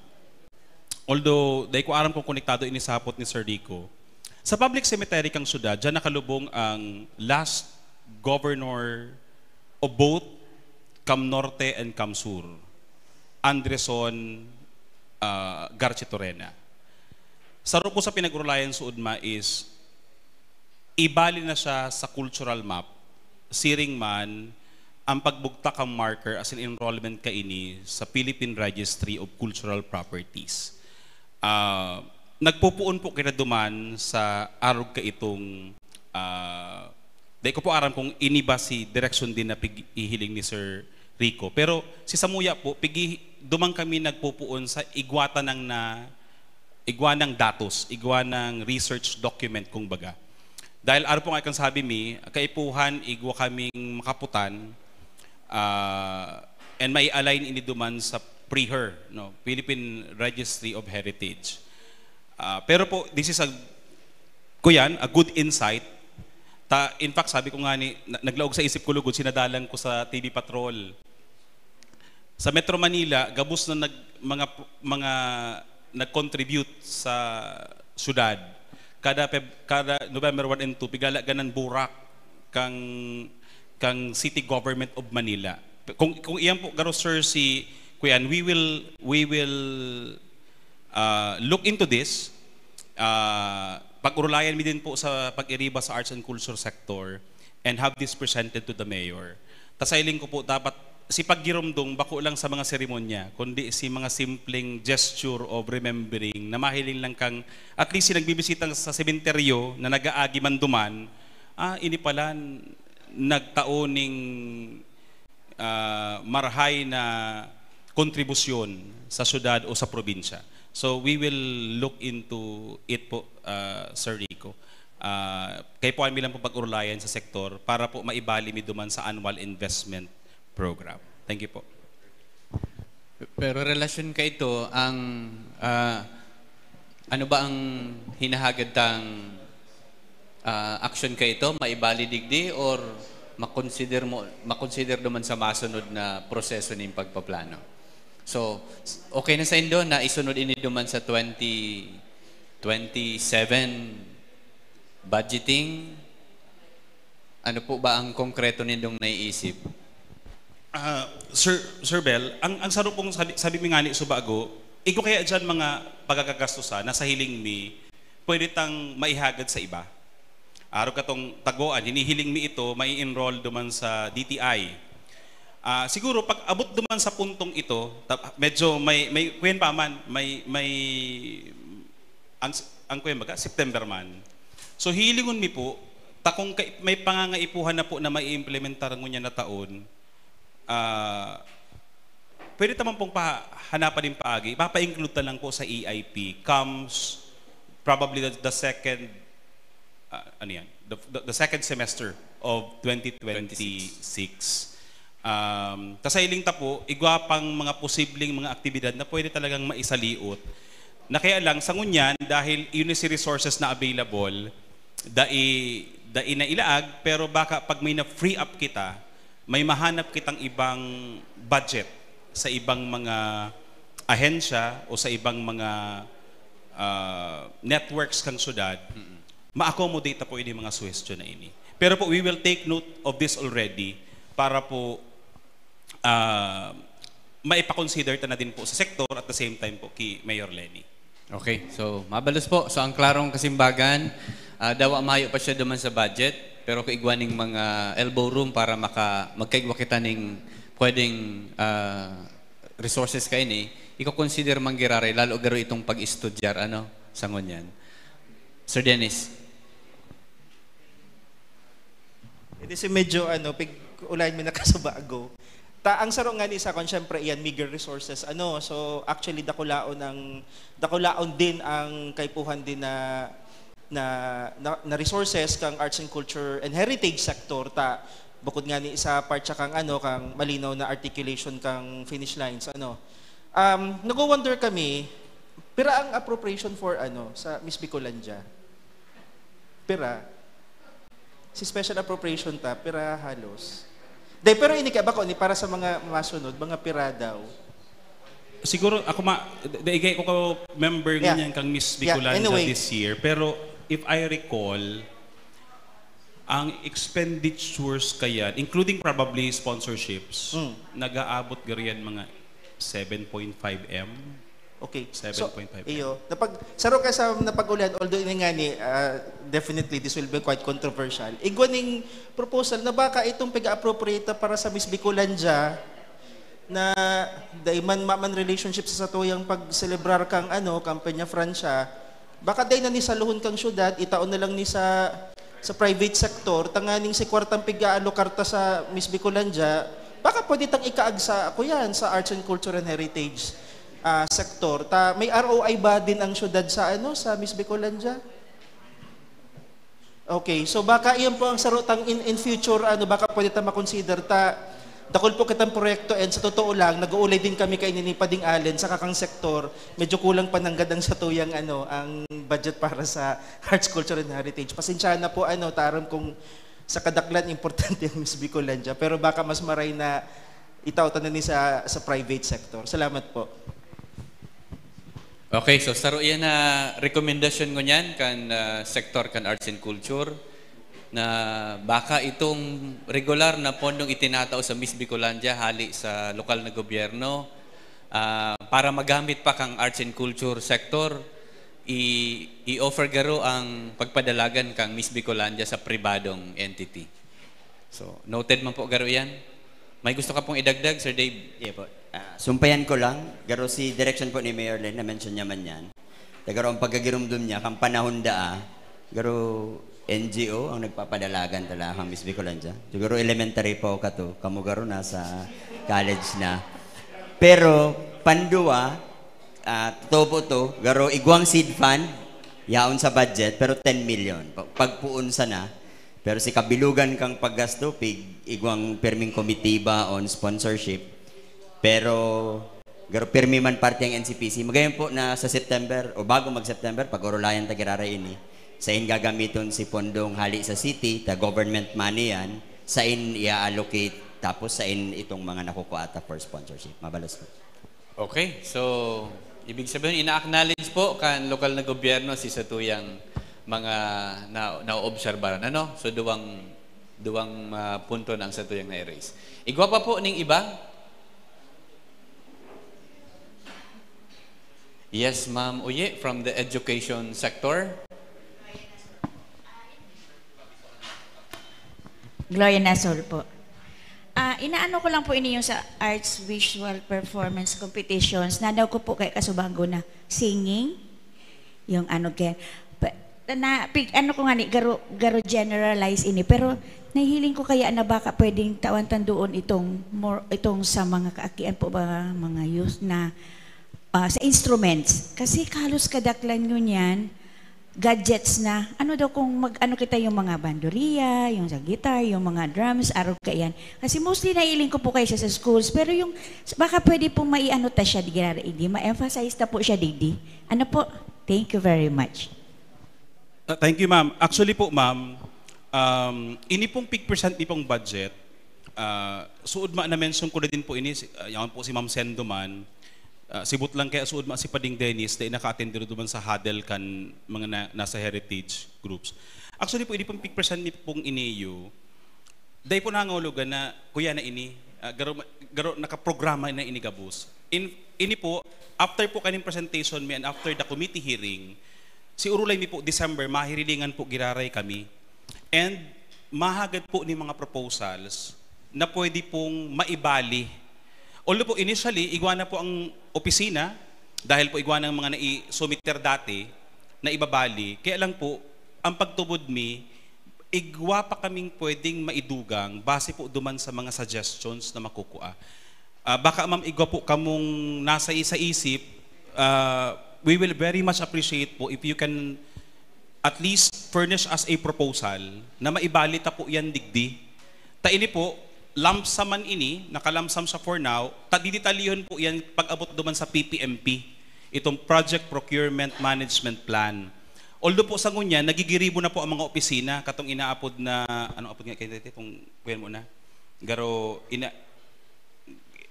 although dai ko aram kung konektado ini sa hapot ni Sir Rico, sa public cemetery kang syudad, dyan nakalubong ang last governor of both Cam Norte and Cam Sur, Andreson uh, Garchitorena. Saro po sa pinag-urulayan suudma is ibali na siya sa cultural map, siring man ang pagbugtak ang marker as an enrollment kaini sa Philippine Registry of Cultural Properties. Ah, nagpupuon po kita duman sa arog kaitong ah, dai ko po aram kung ini ba si direksyon din na pig-ihiling ni Sir Rico. Pero si Samuya po, pigi, dumang kami nagpupuon sa igwata ng na igwa ng datos, igwa ng research document, kung baga. Dahil araw po nga kang sabi mi, kaipuhan, igwa kaming makaputan, ah, and may align ini duman sa PREHER, no? Philippine Registry of Heritage. Ah, pero po, this is a, kuyan, a good insight. Ta, in fact, sabi ko nga ni, na- naglaog sa isip ko lugod, sinadalan ko sa T V Patrol. Sa Metro Manila, gabos na nag, mga, mga nag-contribute sa syudad. Kada, Feb- kada November one and two, pigala ganan burak kang, kang City Government of Manila. Kung, kung iyan po, garo sir, si Kuyan, we will, we will uh, look into this. Uh, pag-urulayan mi din po sa pag-iriba sa arts and culture sector and have this presented to the mayor. Ta sa hiling ko po, dapat si paggiromdong bako lang sa mga seremonya, kundi si mga simpleng gesture of remembering na mahiling lang kang, at least si nagbibisita sa sementeryo na nag-aagi man duman, ah, ini pala nagtao ning ah, marhay na kontribusyon sa syudad o sa probinsya. So we will look into it po, ah, Sir Rico. Ah, kaipuhan mi lang po pag-urulayan sa sektor para po maibali mi duman sa annual investment program. Thank you po. Pero relasyon kaito, ang ah, ano ba ang hinahagad tang ah, aksyon kaito, maibali digdi or makonsider mo makonsider duman sa masunod na proseso nin pagpaplano? So, s- okay na saindo na isunod ini duman sa twenty twenty-seven budgeting? Ano po ba ang konkreto nindong naiisip? Ah, Sir Sir Bel, ang ang saro pong sabi, sabi mi ngani subago, igwa kaya diyan mga pagkakagastusan na sa hiling mi pwede tang maihagad sa iba. Arog katong tagoan, hinihiling mi ito, mai-enroll duman sa D T I. Ah, siguro pag abot duman sa puntong ito, ta- medyo may may kuyan pa man, may may ang ang kuyan baga September man. So hilingon mi po, ta kung kay- may pangangaipuhan na po na maiimplementar ngunyan na taon, ah, pwede ta man pong pahanapan nin paagi, ipapa-include ta lang po sa E I P, comes probably the, the second, ah, ano yan, the, the, the second semester of twenty twenty-six. Um, ta sa hiling ta po, igwa pang mga posibleng mga aktibidad na pwede talagang maisaliot. Na kaya lang, sa ngunyan, dahil yun si resources na available, dai, dai na ilaag, pero baka pag may na-free up kita, may mahanap kitang ibang budget sa ibang mga ahensya o sa ibang mga ah, networks kang syudad, ma-accommodate ta po ini mga suhestyon na ini. Pero po, we will take note of this already para po ah, maipakonsider ta na din po sa sektor at the same time po ki Mayor Leni. Okay, so mabalos po. So ang klarong kasimbagan, uh, dawa mayo pa siya duman sa budget, pero kung igwa ning mga elbow room para maka, magkaigwa kita ning pwedeng uh, resources kaini, iko-consider man giraray, lalo garo itong pag-estudyar, ano, sa ngunyan. Sir Dennis. Hindi si medyo ano, pig ulayan mi na kasubago. Ta ang saro nga ni sa kon syempre iyan meager resources ano. So actually dakulaon ang dakulaon din ang kaipuhan din na na, na, na resources kang arts and culture and heritage sector ta bukod nga ni sa part siya kang ano kang malinaw na articulation kang finish lines ano. Um, nagwo-wonder kami pira ang appropriation for ano sa Miss Bicolandia. Pira? Si special appropriation ta, pira halos. Day, pero ini kaya bako ni para sa mga masunod, mga pira daw. Siguro ako ma daigay ko ka member yeah. Ngunyan kang Miss Bicolandia yeah. Anyway. This year, pero if I recall, ang expenditures kaya, including probably sponsorships, mm. Nag-aabot gariyan mga seven point five M. Okay. seven point five. So, iyo. Napag, saro ka sa napag-ulihan, although ini nga ni, uh, definitely this will be quite controversial. Igwa ning proposal na baka itong pag-appropriate para sa Miss Bicolandia na dahil man, man relationship sa satuyang pag-celebrar kang ano, Campanya Francia, baka dahil na ni saluhon kang syudad, itaon na lang ni sa sa private sector, tanganing si kwartang pig-aalokar ta sa Miss Bicolandia, baka pwede tang ikaag sa, ako yan, sa arts and culture and heritage uh, sector. Ta, may R O I ba din ang syudad sa, ano, sa Miss Bicolandia? Okay, so baka iyan po ang sarutang in, in future, ano, baka pwede ta makonsider ta, dakul po kitang proyekto and sa totoo lang, nag-uulay din kami kay Nini Pading Allen sa kakang sektor. Medyo kulang pa nanggad ang satuyang ano, ang budget para sa arts, culture, and heritage. Pasensya na po, ano, taram kung sa kadaklan importante ang Miss Bicolandia, pero baka mas maray na itao ta na ni sa, sa private sector. Salamat po. Okay, so saro yan na rekomendasyon ngunyan kan uh, sektor kan arts and culture na baka itong regular na pondong itinatao sa Miss Bicolandia hali sa lokal na gobyerno uh, para magamit pa kang arts and culture sector i- i-offer garo ang pagpadalagan kang Miss Bicolandia sa pribadong entity. So, noted man po garo yan. May gusto ka pong idagdag, Sir Dave? Yeah po. Uh, sumpayan ko lang, garo si direction po ni Mayor Len, na-mention niya man yan. Garo ang pagkagirumdom niya, kang panahon daa, garo N G O ang nagpapadalagan talaga kang Miss Bicolandia. Siguro elementary po ka to, kamo garo nasa college na. Pero, pandua, uh, totoo po to, garo igwang seed fund, yaon sa budget, pero ten million. Pagpuon sana, pero si kabilugan kang paggasto, pig igwang pirming komitiba on sponsorship. Pero garo pirmi man parte ang N C P C. Magayon po na sa September o bago mag-September, pag-orulayan ta giraray ini, sain gagamiton si pondong hali sa city, ta government money yan, sain i-allocate, tapos sain itong mga nakukuha ta for sponsorship. Mabalos po. Okay, so ibig sabihin ina-acknowledge po kan lokal na gobyerno si satuyang mga na naoobserbaran ano. So duwang duwang uh, punto na ang satuyang na-erase. Igwa pa po ning iba? Yes, Ma'am Uye from the education sector. Gloria Nasol po. Ah, inaano ko lang po ini yung sa arts visual performance competitions. Nadaw ko po kay kasubago na singing, yung ano kaya. Pa- na pig ano ko nga ni garo garo generalize ini pero nahihiling ko kaya na baka pwedeng tawan tanduon itong more itong sa mga kaakian po ba mga youth na ah, sa instruments kasi halos kadaklan ngunyan gadgets na. Ano daw kung mag-ano kita yung mga bandoliya, yung sa guitar, yung mga drums, arog kaiyan. Kasi mostly nailing ko po kayo siya sa schools. Pero yung, baka pwede po maiano ta siya, di, di ma-emphasize ta po siya, digdi. Ano po? Thank you very much. Uh, thank you, ma'am. Actually po, ma'am, um, ini pong pig percent ni pong budget, uh, suod ma na-mention ko na din po ini, si- uh, yan po si Ma'am Sendo man, Ah, sibot lang kaya suod ma si Pading Dennis, dai naka-attend diri duman sa huddle kan mga na, nasa heritage groups. Actually po, ini pong pig-present mi pong iniyo, dai po nangangahulugan na kuya na ini. Ah, garo, garo nakaprograma na ini gabos. In, ini po, after po kaning presentation mi and after the committee hearing, si urulay mi po, December, mahirilingan po giraray kami. And mahagad po ni mga proposals na pwede pong maibali. Although po, initially, igwa na po ang opisina, dahil po igwa ng mga nai-sumiter dati, na ibabali. Kaya lang po, ang pagtubod mi, igwa pa kaming pwedeng maidugang base po duman sa mga suggestions na makukua. Ah, baka, ma'am, igwa po kamong nasa sa isip, ah, we will very much appreciate po if you can at least furnish us a proposal na maibali ta po yan digdi. Ta ini po, lump sum man ini, naka-lump sum siya for now, ta didetalihon po yan pag-abot duman sa P P M P, itong Project Procurement Management Plan. Although po sa ngunyan, nagigiribo na po ang mga opisina, katong inaapod na, ano apod nga kayo, itong, kuyan mo na? Garo, ina,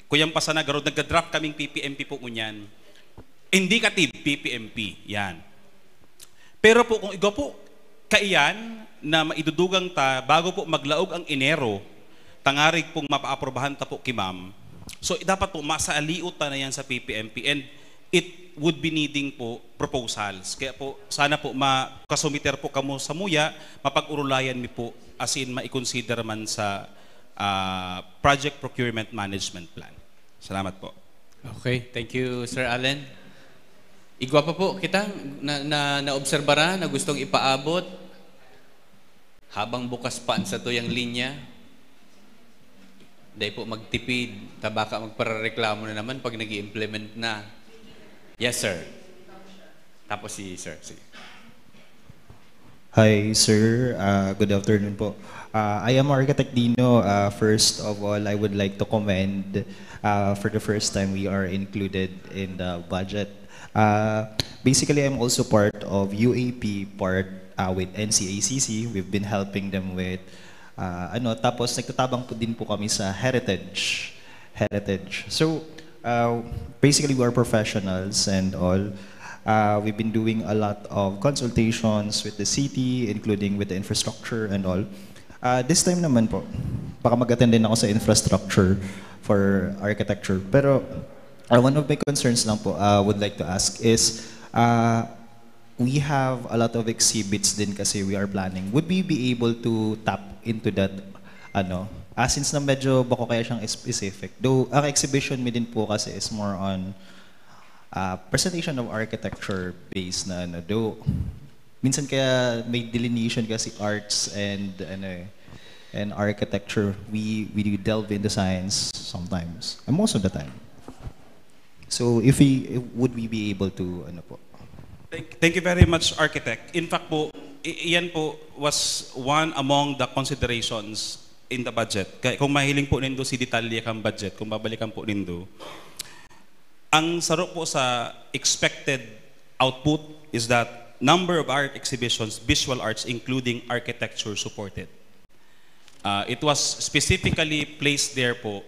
kuyang pa sana, garo, nagda-draft kaming P P M P po ngunyan. Indicative P P M P, yan. Pero po, kung igwa po, kaiyan na maidudugang ta, bago po maglaog ang Enero, tangarig pong mapaaprubahan ta po ki ma'am. So, dapat po, masaliot ta na yan sa P P M P and it would be needing po proposals. Kaya po, sana po, makasumiter po kamo sa muya, mapag-urulayan mi po, as in, maikonsider man sa ah, Project Procurement Management Plan. Salamat po. Okay, thank you, Sir Allen. Igwa pa po kita na, na naobserbara na gustong ipaabot habang bukas pa ang satuyang linya. Dai po magtipid, ta baka magparareklamo na naman pag nag-i-implement na. Yes, sir. Tapos si sir. Sige. Hi, sir. Uh, good afternoon po. Uh, I am Architect Dino. Uh, first of all, I would like to commend uh, for the first time we are included in the budget. Uh, basically, I'm also part of U A P part uh, with N C A C C. We've been helping them with uh, ano, tapos nagtatabang po din po kami sa heritage. Heritage. So, uh, basically, we are professionals and all. Uh, we've been doing a lot of consultations with the city, including with the infrastructure and all. Uh, this time naman po, baka mag-attend din ako sa infrastructure for architecture. Pero uh, one of my concerns lang po, uh, would like to ask is, uh, we have a lot of exhibits din kasi we are planning. Would we be able to tap into that, ano? Ah, since na medyo bako kaya siyang specific. Though, ang exhibition mi din po kasi is more on uh, presentation of architecture based na ano. Though, minsan kaya may delineation kasi arts and ano eh, and architecture. We we delve into science sometimes. And most of the time. So if we would we be able to ano po? Thank, thank you very much, Architect. In fact po, i- iyan po was one among the considerations in the budget. Kaya kung mahiling po nindo si detalye kang budget, kung babalikan po nindo, ang saro po sa expected output is that number of art exhibitions, visual arts, including architecture supported. Uh, it was specifically placed there po.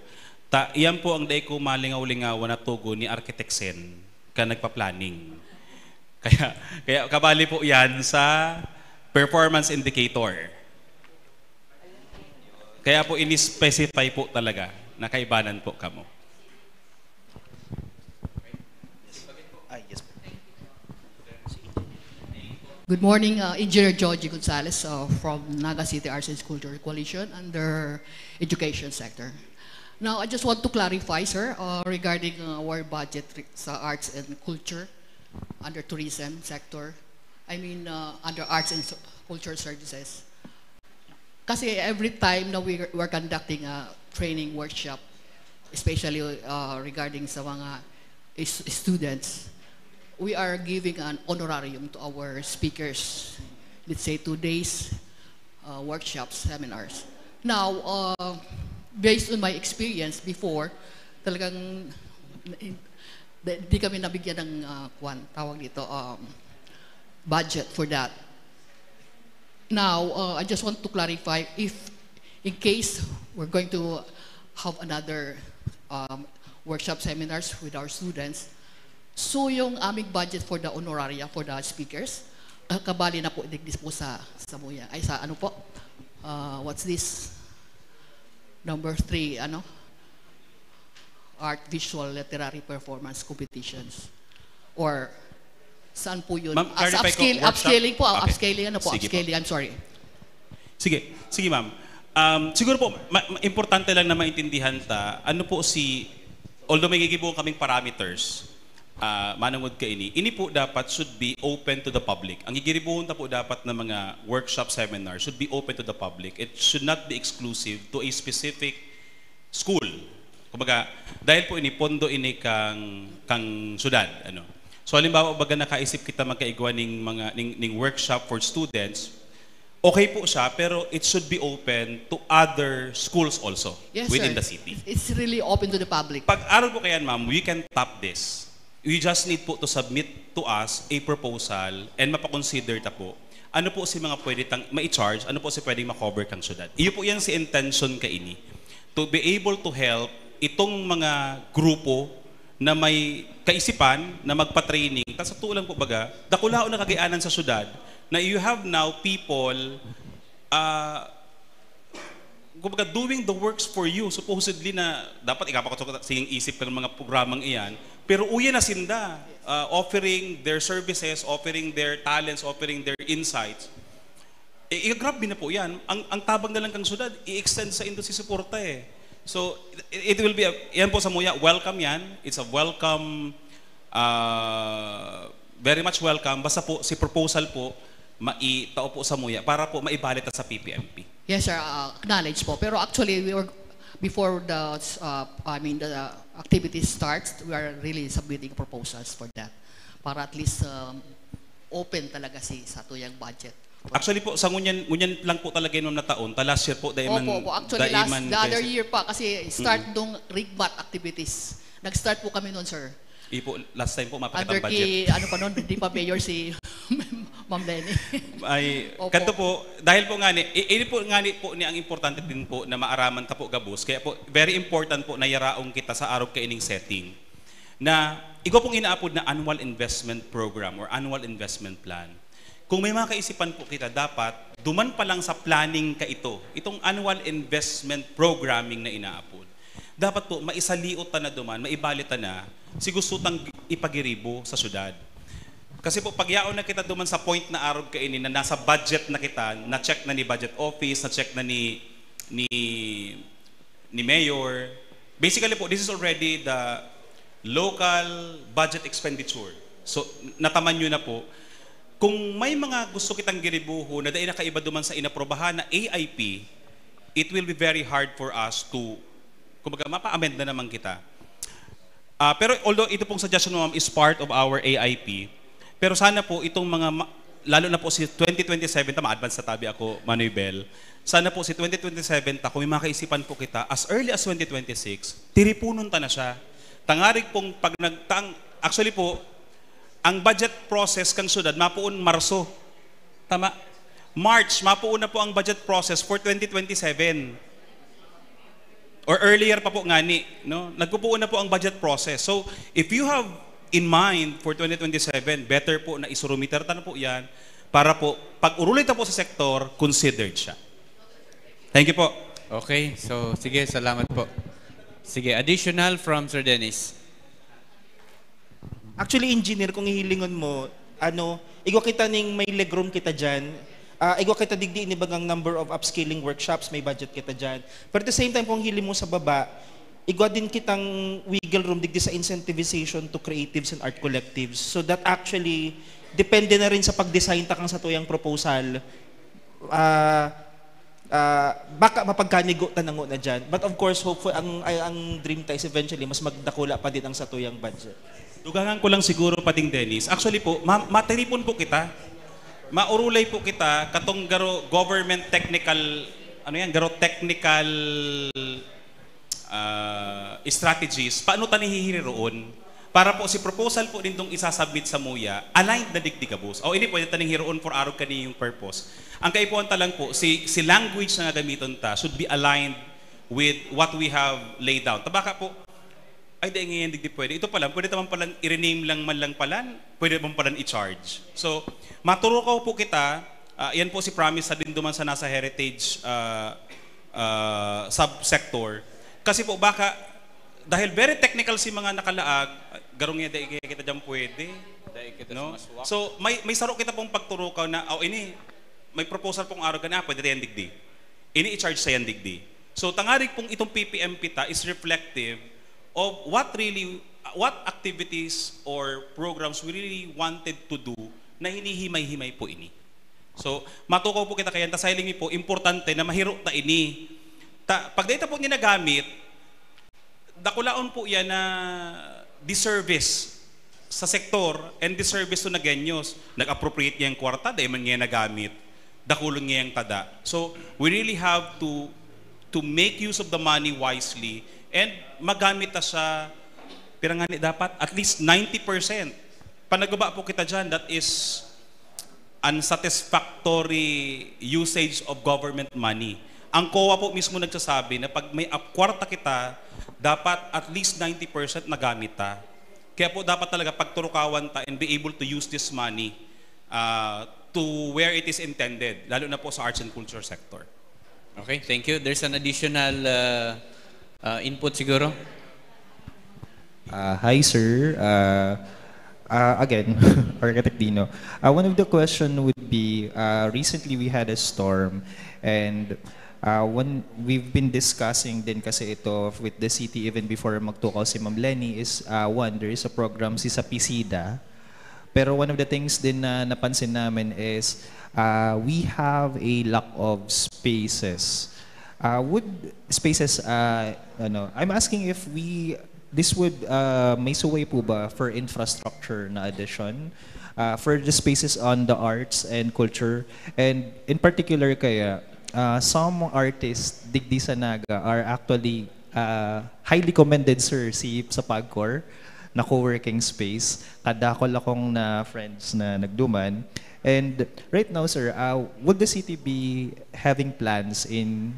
Ta, iyan po ang dai ko malingaw-lingaw na tugon ni Architect Sen ka nagpa-planning. Kaya, kaya kabali po yan sa performance indicator. Kaya po ini-specify po talaga na kaibanan po kamo. Ah, yes. Good morning, uh, Engineer Georgie Gonzalez uh, from Naga City Arts and Culture Coalition under Education Sector. Now, I just want to clarify, sir, uh, regarding uh, our budget sa arts and culture under tourism sector. I mean, uh, under arts and culture services. Kasi every time na we, we're conducting a training workshop, especially uh, regarding sa mga students, we are giving an honorarium to our speakers. Let's say two days, uh, workshops, seminars. Now, uh, based on my experience before, talagang hindi kami nabigyan ng uh, kwan, tawag dito, um, budget for that. Now, uh, I just want to clarify if in case we're going to have another um, workshop seminars with our students, so yung aming budget for the honoraria for the speakers, uh, kabali na po digdis po sa sa muya. Ay sa ano po? Uh, what's this? Number three, ano? art, visual, literary performance competitions? Or saan po yun? Ma'am, As clarify ko, upscale, workshop? Upscaling po, ah, Okay. Upscaling, ano po, Sige po. Upscaling, I'm sorry. Sige, sige ma'am. Um, siguro po, ma- ma- importante lang na maintindihan ta, ano po si, although may gigibo kaming parameters, ah, manungod kaini, ini po dapat should be open to the public. Ang gigiribuhon ta po dapat na mga workshop, seminar should be open to the public. It should not be exclusive to a specific school. Kumbaga, dahil po ini, pondo ini kang, kang syudad. Ano? So halimbawa, baga nakaisip kita magkaigwa ning, mga, ning, ning workshop for students, okay po siya, pero it should be open to other schools also Yes, within sir. The city. It's really open to the public. Pag-aral po kayan, ma'am, we can top this. We just need po to submit to us a proposal and mapakonsider ta po ano po si mga pwede tang mai-charge, ano po si pwedeng ma-cover kang syudad. Iyo po yan si intention kaini. To be able to help itong mga grupo na may kaisipan na magpa-training. Tas sa tuo lang po baga, dakulaon na kagayaanan sa syudad na you have now people ah, kumbaga, doing the works for you, supposedly na dapat ikaw pa siging isip kang mga programang iyan, pero uya na sinda, ah, offering their services, offering their talents, offering their insights. Eh, i-grab na po yan. Ang, ang tabang na lang kang syudad, i-extend sa industry suporta eh. So, it, it will be, a, yan po sa muya, welcome yan. It's a welcome, ah, very much welcome. Basta po, si proposal po, maitao po sa muya para po maibalik ta sa P P M P. Yes, sir. Uh, acknowledge po. Pero actually, we were, before the, uh, I mean, the activity starts, we are really submitting proposals for that. Para at least um, open talaga si satuyang budget. Actually po, sa ngunyan, ngunyan lang po talaga yun, ma'am, na taon. Ta last year po, dahil man, Opo, opo. Actually, dahil last, man the other beses- year pa, kasi start nung RIGMAT activities. Nag-start po kami noon, sir. Ipo, last time po, mapakita Under ang budget. Kay, ano pa noon, di pa mayor si Ma'am Leni. Ay, Opo. Kanto po, dahil po nga ni, i- ini po nga ni po ni ang importante din po na maaraman ta po gabos. Kaya po, very important po na yaraong kita sa arog kaining setting. Na, igwa pong inaapod na annual investment program or annual investment plan. Kung may mga kaisipan po kita, dapat duman pa lang sa planning ka ito, itong annual investment programming na inaapod. Dapat po, maisaliot ta na duman, maibalik ta na, si gusto tang ipagiribo sa syudad. Kasi po, pagyaon na kita duman sa point na arog kaini na nasa budget na kita, na-check na ni budget office, na-check na ni, ni, ni mayor. Basically po, this is already the local budget expenditure. So, nataman nyo na po. Kung may mga gusto kitang giribuho na dai nakaiba duman sa inaprobahan na A I P, it will be very hard for us to, kumbaga, mapa-amend na naman kita. Ah, pero although ito pong suggestion mo, ma'am, is part of our A I P, pero sana po itong mga, ma- lalo na po si twenty twenty-seven, tama, advance na tabi ako, Manoy Bel, sana po si twenty twenty-seven ta, kung may mga kaisipan po kita, as early as twenty twenty-six, tiripunon ta na siya. Tangarig pong pag nagtang, actually po, ang budget process kang syudad, mapuon Marso. Tama? March, mapuon na po ang budget process for twenty twenty-seven. Or earlier pa po ngani, no? Nagpupuon na po ang budget process. So, if you have in mind for twenty twenty-seven, better po na isurumiter ta na po yan para po, pag uruli ta po sa sektor, considered siya. Thank you po. Okay, so sige, salamat po. Sige, additional from Sir Dennis. Actually, engineer, kung hihilingon mo, ano, igwa kita ning may legroom kita dyan. Ah, igwa kita digdi ini bagang number of upskilling workshops, may budget kita dyan. Pero at the same time, kung hiling mo sa baba, igwa din kitang wiggle room digdi sa incentivization to creatives and art collectives. So that actually, depende na rin sa pag-design ta kang satuyang proposal. Ah, ah, baka mapagkanigo ta na ngona dyan. But of course, hopeful, ang, ay, ang dream ta is eventually mas magdakula pa din ang satuyang budget. Dugangan ko lang siguro, Pading Dennis. Actually po, ma- matiripon po kita. Maurulay po kita katong garo government technical, ano yan, garo technical ah, strategies, paano ta nihihiriroon? Para po si proposal po nindong isasubmit sa muya, aligned na digdi gabos. O ini pwede ta ning hiroon for arog kaniyong purpose. Ang kaipuhan ta lang po, si, si language na gagamiton ta should be aligned with what we have laid down. Ta baka po, ay, di ngayon, digdi pwede. Ito pala, pwede naman palang i-rename lang man lang palan, pwede naman palang i-charge. So, maturukaw po kita, ah, yan po si promise sa din duman sa nasa heritage ah, ah, subsector. Kasi po, baka Dahil very technical si mga nakalaag, garong niya, dai kita dyan pwede. Dai kita No? sumaswak. So, may, may saro kita pong pagturukaw na, oh, ini, may proposal pong araw gani, ah, pwede tayo digdi. Ini i-charge sa yan digdi. So, tangarig pong itong P P M P ta is reflective of what really, what activities or programs we really wanted to do na hinihimay-himay po ini. So, matukaw po kita kaya, ta sa hiling mi po, importante na mahiro ta ini. Ta, pag dahil ta po ginagamit, dakulaon po yan na disservice sa sektor and disservice to Nagueños. Nag-appropriate niya yung kwarta, dahil man niya nagamit. Dakulon niya yung tada. So, we really have to to make use of the money wisely and magamit ta siya, pira ngani dapat? At least ninety percent. Panagaba po kita dyan, that is unsatisfactory usage of government money. Ang COA po mismo nagsasabi na pag may ap- kwarta kita, dapat at least ninety percent nagamit ta. Kaya po dapat talaga pagturukawan ta and be able to use this money uh, to where it is intended, lalo na po sa arts and culture sector. Okay, thank you. There's an additional uh, uh, input siguro. Uh, hi, sir. Uh, uh, again, Architect Dino. Uh, one of the question would be, uh, recently we had a storm and uh, when we've been discussing din kasi ito with the city even before magtukaw si Ma'am Leni is uh, one, there is a program si Sapisida. Pero one of the things din na napansin namin is uh, we have a lack of spaces. Uh, would spaces, uh, ano, I'm asking if we, this would, uh, may suway po ba for infrastructure na addition uh, for the spaces on the arts and culture? And in particular kaya, uh, some artists digdi sa Naga are actually uh, highly commended, sir, si sa Pagcor na co-working space. Kadakol akong na friends na nagduman. And right now, sir, uh, would the city be having plans in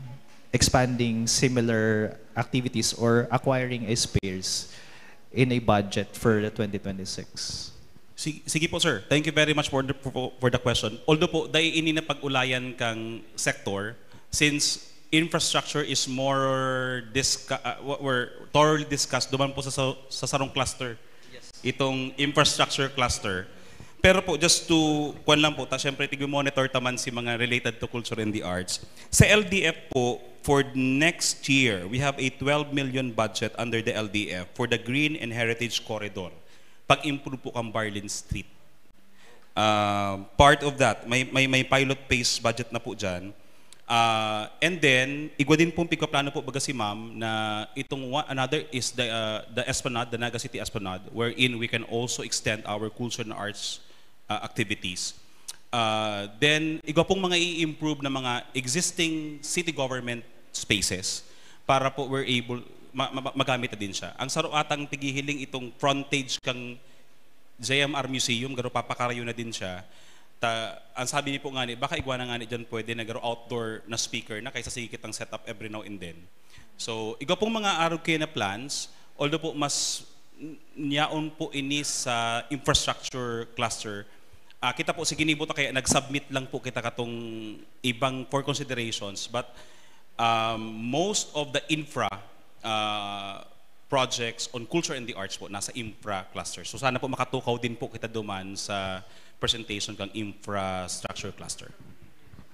expanding similar activities or acquiring a space in a budget for the twenty twenty-six? Sige, sige po, sir. Thank you very much for the, for, for the question. Although po, dai ini na pag-ulayan kang sector, since infrastructure is more disca- uh, wa- were thoroughly discussed duman po sa, sa, sa sarong cluster. Itong infrastructure cluster. Pero po, just to, kwan lang po, ta, syempre, tig-monitor taman si mga related to culture and the arts. Sa L D F po, for next year, we have a twelve million budget under the L D F for the Green and Heritage Corridor. Pag-improve po kang Barlin Street. Uh, part of that, may, may, may pilot phase budget na po dyan. Uh, and then, igwa din pong pigpaplano po baga si ma'am na itong one, another is the, uh, the Esplanade, the Naga City Esplanade, wherein we can also extend our culture and arts uh, activities. Uh, then, igwa pong mga i-improve na mga existing city government spaces para po we're able, ma- ma- magamit na din siya. Ang saro atang tigihiling itong frontage kang J M R Museum, garo papakarayo na din siya. Ta, ang sabi niyo po nga ni, baka igwa na nga ni dyan pwede na garo outdoor na speaker na kaysa sige kitang set up every now and then. So, igwa pong mga arog kayo na plans, although po mas n- niyaon po ini sa infrastructure cluster, ah, kita po, sige nibo ta kaya nag-submit lang po kita katong ibang for considerations, but um, most of the infra uh, projects on culture and the arts po nasa infra cluster. So sana po makatukaw din po kita duman sa presentation kang infrastructure cluster.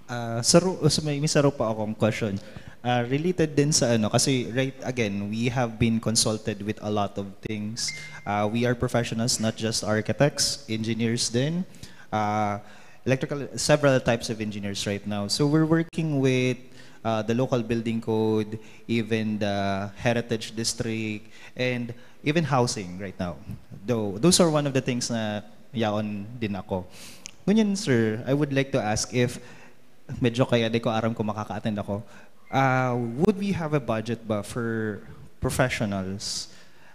Ah, saro, so may, may saro pa akong question. Ah, related din sa ano, kasi right again, we have been consulted with a lot of things. Ah, we are professionals, not just architects, engineers din. Ah, electrical, several types of engineers right now. So we're working with uh, the local building code, even the heritage district, and even housing right now. Though those are one of the things na yaon din ako. Ngunyan, sir, I would like to ask if, medyo kaya di ko aram kung makaka-attend ako, uh, would we have a budget ba for professionals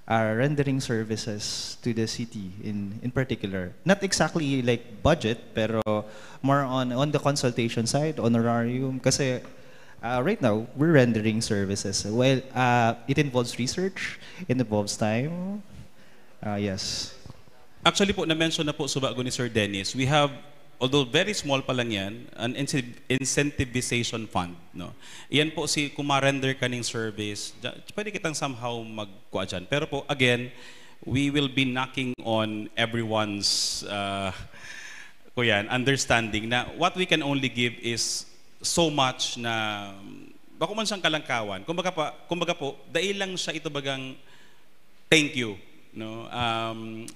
uh, rendering services to the city in in particular? Not exactly like budget, pero more on on the consultation side, honorarium, kasi uh, right now we're rendering services. Well, uh, it involves research, it involves time. Uh, yes. Actually po, na-mention na po subago ni Sir Dennis, we have although very small pa lang yan, an inci-, incentivization fund, no? Iyan po, si, kung ma-render ka ning service, da-, pwede kitang somehow magkuha dyan. Pero po, again, we will be knocking on everyone's, uh, ko yan, understanding na what we can only give is so much na, bako man siyang kalangkawan. Kumbaga pa, kumbaga po, dai lang siya ito bagang thank you, no? Um,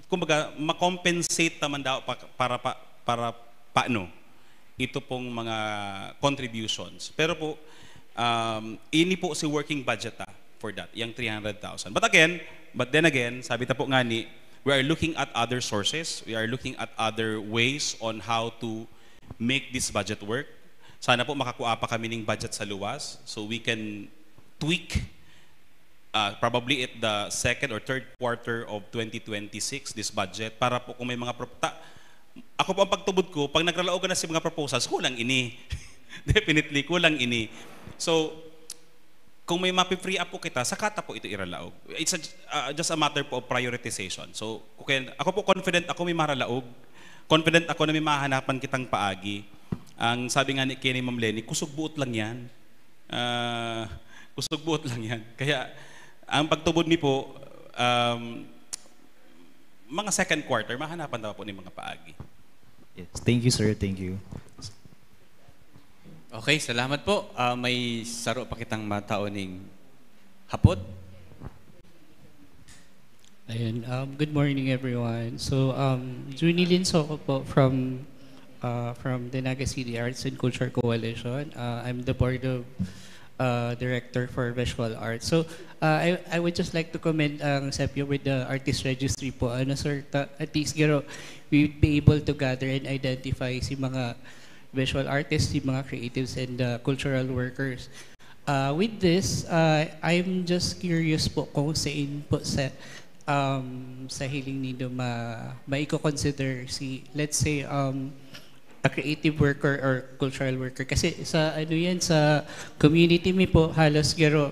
kumbaga, ma-compensate naman daw pa, para pa, para paano ito pong mga contributions. Pero po, um, ini po si working budget, ah, for that, yung three hundred thousand. But again, but then again, sabi ta po nga ni, we are looking at other sources, we are looking at other ways on how to make this budget work. Sana po makakuha pa kami ning budget sa luwas so we can tweak, uh, probably at the second or third quarter of twenty twenty-six, this budget, para po kung may mga pro-, ta-, ako po, ang pagtubod ko, pag nagralaog na si mga proposals, kulang ini. Definitely, kulang ini. So, kung may mapi-free up po kita, saka ta po ito iralaog. It's a, uh, just a matter po of prioritization. So, okay, ako po, confident ako may maralaog. Confident ako na may mahanapan kitang paagi. Ang sabi nga ni, kay ni Ma'am Leni, kusog buot lang yan. Ah, kusog buot lang yan. Kaya, ang pagtubod mi po, um, mga second quarter, mahanapan daw po ni mga paagi. Yes. Thank you, sir. Thank you. Okay, salamat po. Ah, may saro pa kitang matao ning hapot. Ayun, um, good morning, everyone. So, um, Junie Linsoco po from, uh, from the Naga City Arts and Culture Coalition. Uh, I'm the board of, uh, director for visual arts. So, uh, I, I would just like to commend ang SEPIO with the artist registry po. Ano, sir, ta-, at least, garo, we'd be able to gather and identify si mga visual artists, si mga creatives, and, uh, cultural workers. Uh, with this, uh, I'm just curious po kung saan po sa, um, sa hiling nindo ma, maiko-consider si, let's say, um, a creative worker or cultural worker. Kasi sa, ano yan, sa community mi po, halos garo,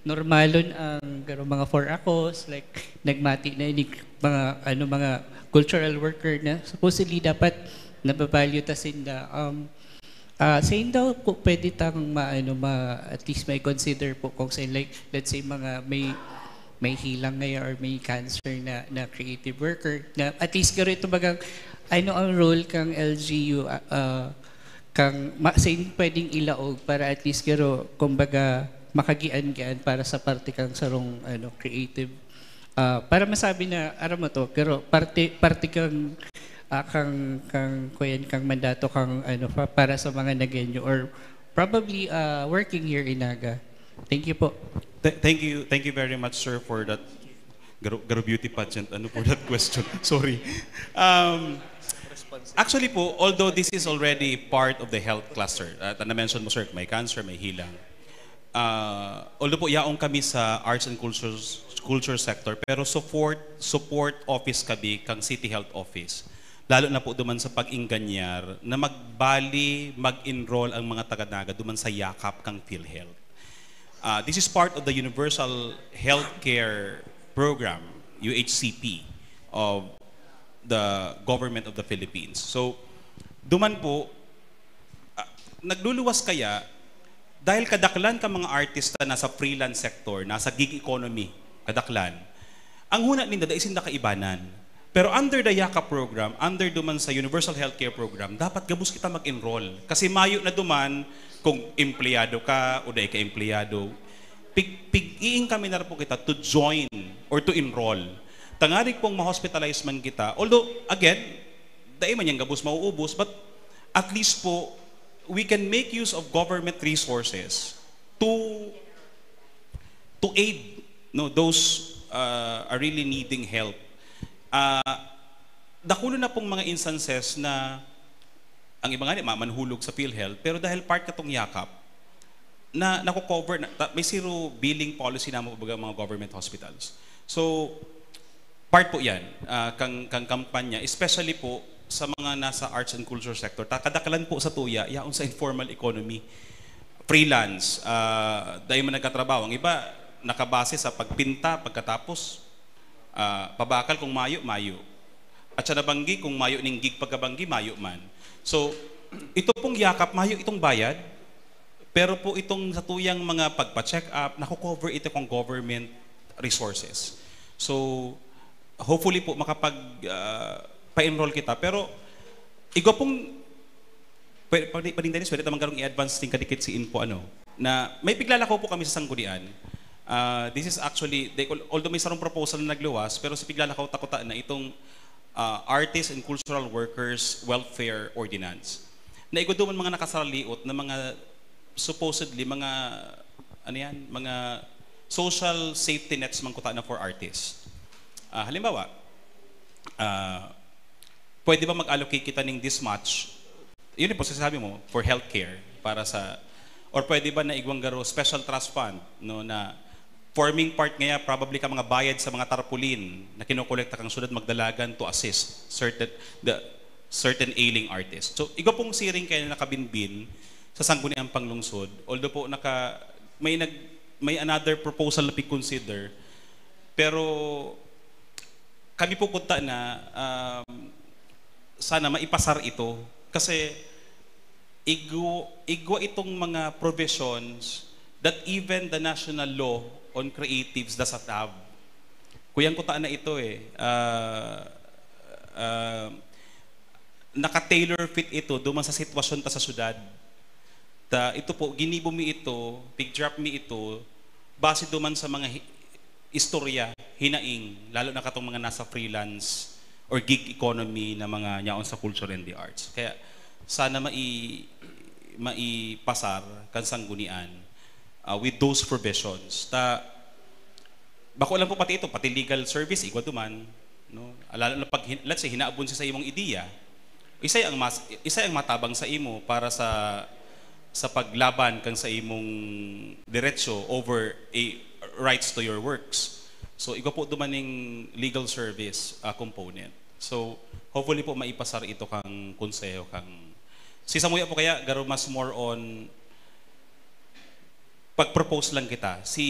normalon ang garo mga for akos, like, nagmati na ini mga, ano, mga cultural worker na supposedly dapat nababalyo ta sinda. Um, ah, saan daw po pwede tang ma, ano, ma, at least may consider po kung saan, like, let's say, mga may, may hilang ngayon or may cancer na, na creative worker, na at least garo ito bagang, ano ang role kang L G U, ah, ah, kang, ma, saan pwedeng ilaog para at least garo, kumbaga, makagian-gian para sa parte kang sarong, ano, creative. Ah, para masabi na, aram mo to, pero parte, parte kang, ah, kang, kang, kuyan, kang mandato, kang, ano, pa, para sa mga Nagueño or probably, ah, working here in Naga. Thank you po. Th- thank you, thank you very much, sir, for that garo, garo beauty pageant. Ano, for that question? Sorry. Um, actually po, although this is already part of the health cluster, at na-mention mo, sir, may cancer, may hilang. Ah, although po, yaon kami sa arts and cultures, culture sector, pero support, support office kami kang City Health Office. Lalo na po duman sa pag-ingganyar na magbali, mag-enroll ang mga taga-Naga duman sa yakap kang PhilHealth. Ah, this is part of the Universal Healthcare Program, U H C P, of the Government of the Philippines. So, duman po, ah, nagluluwas kaya dahil kadaklan ka mga artista nasa freelance sector, nasa gig economy, kadaklan. Ang huna ninda, dai sinda kaibanan. Pero under the yakap program, under duman sa Universal Healthcare Program, dapat gabos kita mag-enroll. Kasi mayo na duman kung empleyado ka o dai ka empleyado. Pig, pig-iing kami na po kita to join or to enroll. Tangarig pong ma-hospitalize man kita. Although, again, dai man yan gabos mauubos, but at least po, we can make use of government resources to to aid, no, those, uh, are really needing help. Ah, dakulo na pong mga instances na ang iba nga ni mamanhulog sa PhilHealth, pero dahil part katong yakap, na nako-cover na, ta, may zero billing policy na mga government hospitals. So, part po yan, ah, kang, kang kampanya, especially po sa mga nasa arts and culture sector. Ta, kadaklan po sa tuya, yaon sa informal economy. Freelance, ah, dai man nagkatrabaho. Ang iba, nakabase sa pagpinta, pagkatapos, ah, pabakal kung mayo, mayo. At siya nabanggi, kung mayo ning gig pagkabanggi, mayo man. So, ito pong yakap, mayo itong bayad, pero po itong satuyang mga pagpa-check up, nako-cover ito kang government resources. So, hopefully po, makapag, ah, pa-enroll kita. Pero, igwa pong, pwede, pwede, pwede, Dennis, pwede tamang garong i-advance din kadikit si info, ano, na may piglalakaw po kami sa Sanggunian. Ah, this is actually, they, although may sarong proposal na nagluwas, pero si piglalakaw ta kuta na itong, ah, Artists and Cultural Workers Welfare Ordinance. Na igwa duman mga nakasaraliot na mga, supposedly, mga, ano yan, mga social safety nets man kuta na for artists. Ah, halimbawa, ah, pwede ba mag-allocate kita ning this much? Yun yung po sasabi mo, for healthcare, para sa, or pwede ba na igwang garo special trust fund, no, na forming part ngaya probably ka mga bayad sa mga tarpaulin na kinokolekta kang syudad magdalagan to assist certain, the certain ailing artists. So, igwa pong siring kaya na nakabinbin sa Sangguniang Panglungsod, although po naka, may nag, may another proposal na pig-consider, pero kami po kuta na, um, sana maipasar ito kasi igwa, igwa itong mga provisions that even the national law on creatives does not have. Kuyang kuta na ito eh. Ah, ah, naka-tailor fit ito duman sa sitwasyon ta sa syudad. Ta, ito po, ginibo mi ito, pig-draft mi ito, base duman sa mga hi-, istorya, hinaing, lalo na katong mga nasa freelance or gig economy na mga yaon sa culture and the arts. Kaya sana mai-, maipasar kan Sanggunian, ah, with those provisions. Ta, bako lang po pati ito, pati legal service, igwa duman, no? Lalo na pag, hin-, let's say, hinaabon siya sa imong ideya, isay ang mas, isay ang matabang sa imo para sa, sa paglaban kan sa imong diretso over a rights to your works. So, igwa po duman ning legal service, ah, component. So, hopefully po maipasar ito kang konseho, kang si samuya po kaya, garo mas more on pag-propose lang kita. Si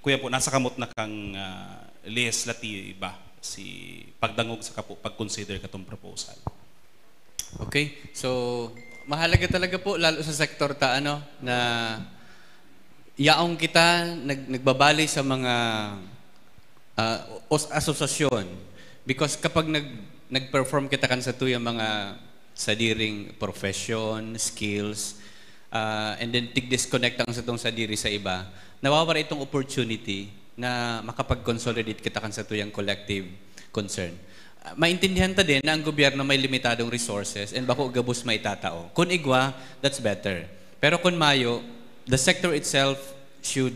Kuya po, nasa kamot na kang, ah, lehislatiba, si pagdangog sa kapo, pag-consider katong proposal. Okay. So, mahalaga talaga po, lalo sa sektor ta, ano, na yaong kita nag-, nagbabali sa mga, ah, os-, asosasyon. Because kapag nag-, nag-perform kita kan satuyang mga sadiring profession, skills, ah, and then tig-disconnect ang satong sadiri sa iba, nawawara itong opportunity na makapag-consolidate kita kan satuyang collective concern. Ah, maintindihan ta din na ang gobyerno may limitadong resources and bako gabos maitatao. Kun igwa, that's better. Pero kun mayo, the sector itself should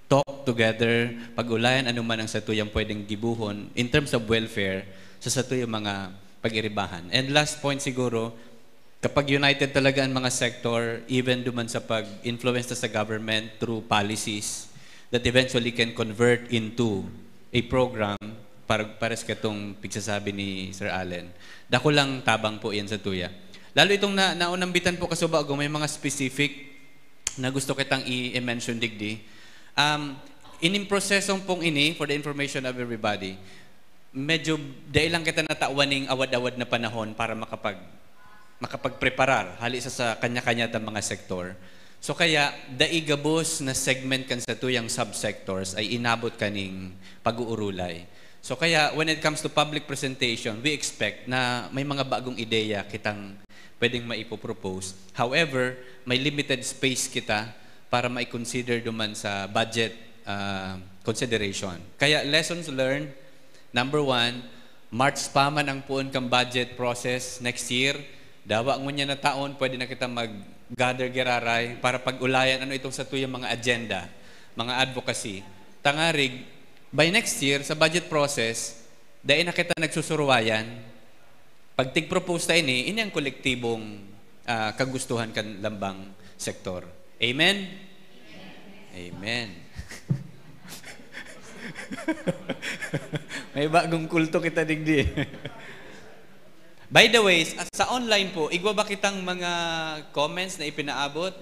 talk together, pag-ulayan ano man ang satuyang pwedeng gibuhon in terms of welfare sa satuyang mga pag-iribahan. And last point siguro, kapag united talaga ang mga sector, even duman sa pag-influence ta sa government through policies that eventually can convert into a program, para, pares katong pigsasabi ni Sir Allen, dako lang tabang po yan sa tuya. Lalo itong na, naunambitan po kasubago, may mga specific na gusto kitang i-, i-mention digdi. Um, ining prosesong pong ini, for the information of everybody, medyo dai lang kita natawan ning awad-awad na panahon para makapag-, makapagpreparar hali sa, sa kanya-kanya tang mga sektor. So kaya, dai gabos na segment kan satuyang subsectors ay inabot kaning pag-uurulay. So kaya, when it comes to public presentation, we expect na may mga bagong ideya kitang pwedeng maipopropose. However, may limited space kita para mai-consider duman sa budget, ah, consideration. Kaya lessons learned, number one, March pa man ang poon kang budget process next year. Dawa ngunyan na taon, pwede na kita mag-gather giraray para pag-ulayan ano itong satuyang mga agenda, mga advocacy. Tangarig, by next year, sa budget process, dai na kita nagsusuruwayan. Pag tig-propose ta ini, ini ang kolektibong, ah, kagustuhan kan lambang sektor. Amen? Amen. May bagong kulto kita digdi. By the way, sa, sa online po, igwa ba kitang mga comments na ipinaabot?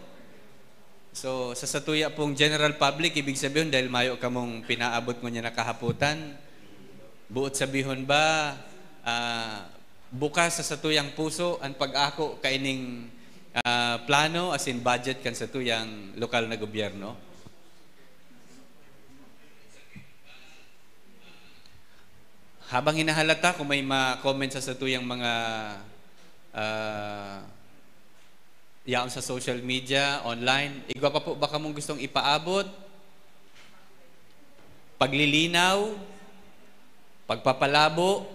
So, sa satuya pong general public, ibig sabihin, dahil mayo kamong pinaabot ngunyan na kahapotan, buot sabihon ba, ah, bukas sa satuyang puso an pag-ako kaining, ah, plano asin budget kan satuyang lokal na gobyerno. Habang hinahalata, kung may ma-comment sa satuyang mga, ah, yaon sa social media, online, igwa pa po ba kamong gustong ipaabot? Paglilinaw? Pagpapalabo?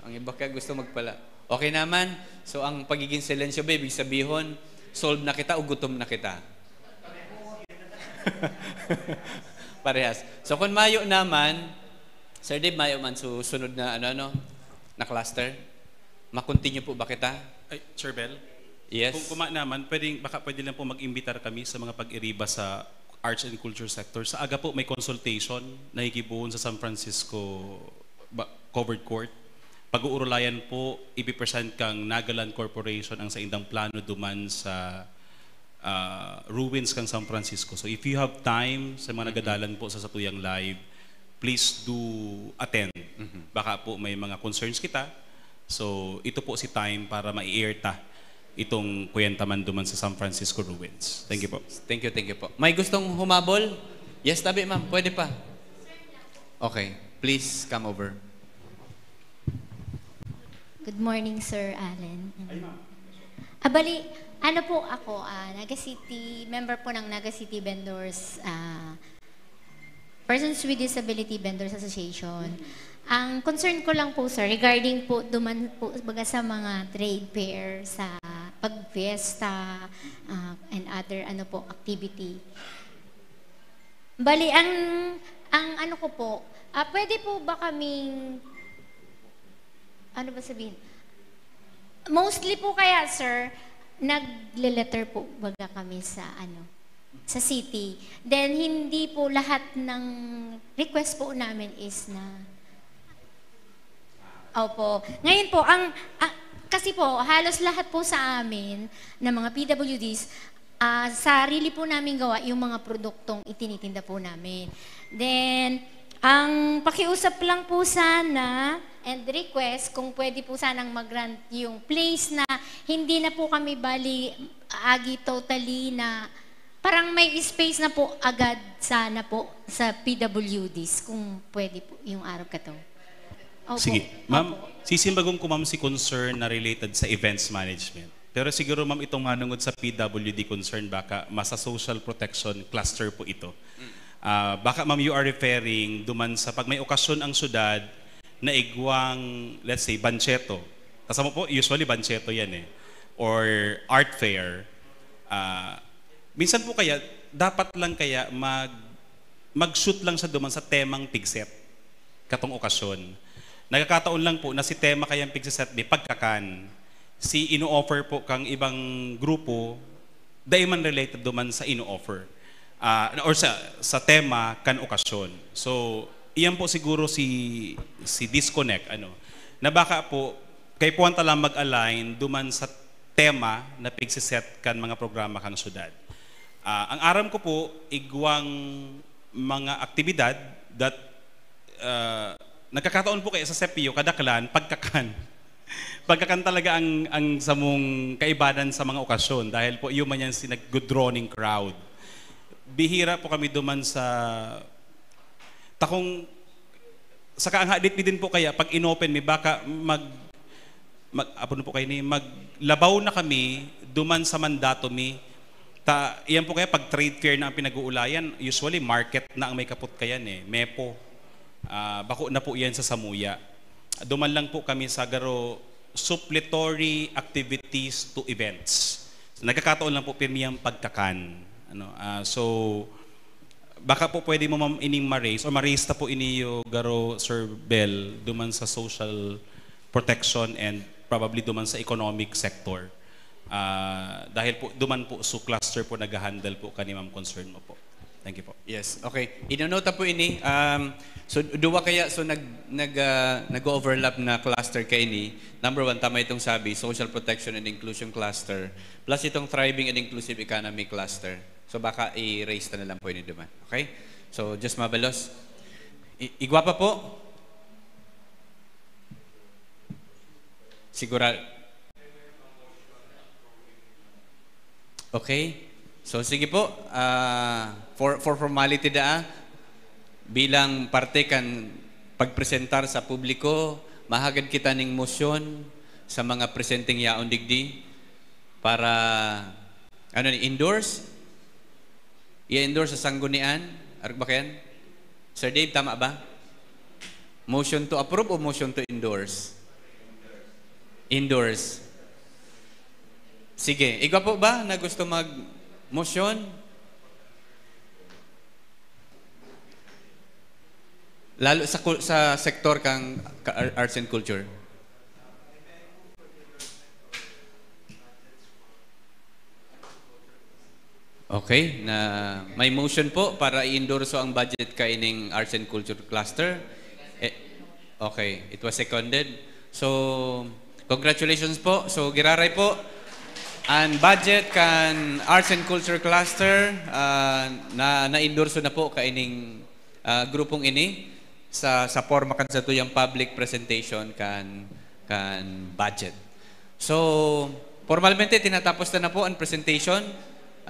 Ang iba kaya gusto magpala-, okay naman. So, ang pagiging silensyo ba, ibig sabihon, solve na kita o gutom na kita? Parehas. So, kung mayo naman, Sir Dave, mayo man susunod na, ano, ano, na cluster? Ma-continue po ba kita? Ay, Sir Bell? Yes. Kung kuma naman, pwedeng, baka pwede lang po mag-imbitar kami sa mga pag-iriba sa arts and culture sector. Sa aga po, may consultation na higibuon sa San Francisco ba, Covered Court. Pag-uurulayan po, ipipresent kang Nagaland Corporation ang saindang plano duman sa ah, ruins kang San Francisco. So if you have time, sa mga nagadalan po sa satuyang live, please do attend. Baka po may mga concerns kita. So ito po si time para ma-air ta itong kwenta man duman sa San Francisco ruins. Thank you po. Thank you, thank you po. May gustong humabol? Yes, tabi ma'am. Pwede pa. Okay. Please come over. Good morning, Sir Allen. Abali, ano po ako, ah, Naga City, member po ng Naga City Vendors, ah, Persons with Disability Vendors Association. Ang concern ko lang po, sir, regarding po duman po baga sa mga trade fair, sa pagfiesta, ah, and other ano po activity. Bali, ang ang ano ko po, ah, pwede po ba kaming, ano ba sabihin? Mostly po kaya, sir, nagle-letter po baga kami sa ano, sa city. Then hindi po lahat ng request po namin is na Opo. Ngayon po, ang, ah, kasi po, halos lahat po sa amin na mga P W Ds, ah, sarili po namin gawa yung mga produktong itinitinda po namin. Then, ang pakiusap lang po sana and request kung pwede po sanang mag-grant yung place na hindi na po kami bali agi totally na parang may space na po agad sana po sa P W Ds kung pwede po yung araw kato. Opo. Sige. Ma'am, Opo. Sisimbagong ko, ma'am, si concern na related sa events management. Pero siguro, ma'am, itong manungod sa P W D concern, baka masa social protection cluster po ito. Ah, baka, ma'am, you are referring duman sa pag may okasyon ang syudad na igwang, let's say, bancheto. Kasama po, usually bancheto yan eh. Or art fair. Ah, minsan po kaya, dapat lang kaya mag, mag-shoot lang siya duman sa temang pigset katong okasyon. Nagkakataon lang po na si tema kayang pigsiset mi pagkakan. Si ino-offer po kang ibang grupo, dai man related duman sa ino-offer. Ah, or sa, sa tema kan okasyon. So, iyan po siguro si, si disconnect, ano, na baka po, kaipuhan ta lang mag-align duman sa tema na pigsiset kan mga programa kang syudad. Ah, ang aram ko po, igwang mga aktibidad that, ah, nagkakataon po kaya sa Sepio, kadaklan, pagkakan. Pagkakan talaga ang, ang samong kaibanan sa mga okasyon dahil po yun man yan si nag-drawing crowd. Bihira po kami duman sa takong saka ang hadit mi din po kaya pag inopen mi baka mag, mag apo na po kayo ni maglabaw na kami duman sa mandato mi ta iyan po kaya pag trade fair na ang pinag-uulayan, usually market na ang may kapot kayan eh, mepo. Ah, bako na po iyan sa samuya. Duman lang po kami sa garo supplementary activities to events. So, nagkakataon lang po pirmi ang pagkakan. Ano, ah, so baka po pwede mo, ma'am, ining ma-raise or ma-raise ta po iniyo, garo Sir Bell, duman sa social protection and probably duman sa economic sector. Ah, dahil po duman po su cluster po nag-handle po kani ma'am concern mo po. Thank you po. Yes, okay. Inunota po ini. Um, so, duwa kaya, so nag, nag, ah, nag-overlap na cluster kaini. Number one, tama itong sabi, social protection and inclusion cluster, plus itong thriving and inclusive economy cluster. So baka i-raise ta na lang po ini duman. Okay? So, just mabalos. I, igwa pa po. Sigurado. Okay. So, sige po. Ah, for, for formality daa, bilang parte kan pagpresentar sa publiko, mahagad kita ning motion sa mga presenteng yaon digdi para, ano ni, endorse? I-endorse sa sanggunian? Arog ba kayan? Sir Dave, tama ba? Motion to approve o motion to endorse? Endorse. Sige, igwa po ba na gusto mag-motion? Lalo sa kul-, sa sektor kang ka-, ar-, arts and culture. Okay, na may motion po para i-endorso ang budget kaining Arts and Culture Cluster. Eh, okay, it was seconded. So, congratulations po. So, giraray po. Ang budget kan Arts and Culture Cluster, ah, na na-endorso na po kaining, ah, grupong ini sa, sa porma kan satuyang public presentation kan, kan budget. So, formalmente, tinatapos na, na po ang presentation,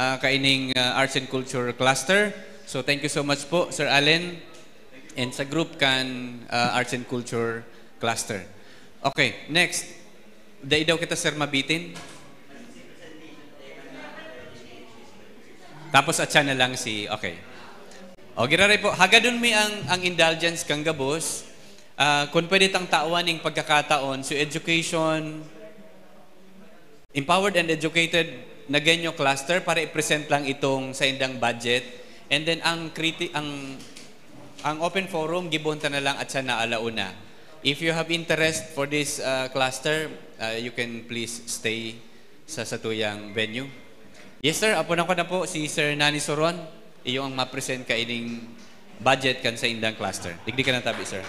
ah, kaining, ah, Arts and Culture Cluster. So, thank you so much po, Sir Allen, and sa group kan, ah, Arts and Culture Cluster. Okay, next. Dai daw kita, sir, mabitin. Tapos atyan na lang si, okay. O, giraray po, hagadon mi ang, ang indulgence kan gabos. Ah, kung pwede tang tawan ning pagkakataon, so education, empowered and educated Nagueño cluster para i-present lang itong saindang budget. And then ang kriti-, ang, ang open forum, gibon ta na lang at sana alauna. If you have interest for this, ah, cluster, ah, you can please stay sa satuyang venue. Yes, sir. Aponan ko na po si Sir Nani Soron. Iyo ang ma-present kaining budget kan saindang cluster. Digdi ka na tabi, sir.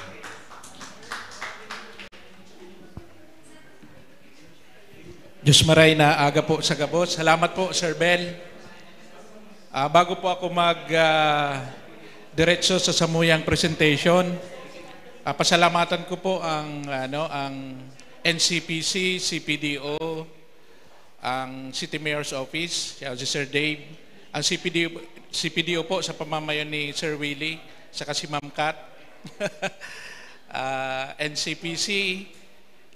Diyos maray na aga po sa gabos. Salamat po, Sir Bel. Ah, bago po ako mag, ah, diretso sa samuyang presentation, ah, pasalamatan ko po ang, ano, ang N C P C, C P D O, ang City Mayor's Office, siya si Sir Dave, ang C P D O, C P D O po sa pamamayon ni Sir Willie, saka si Ma'am Kat, ah, N C P C,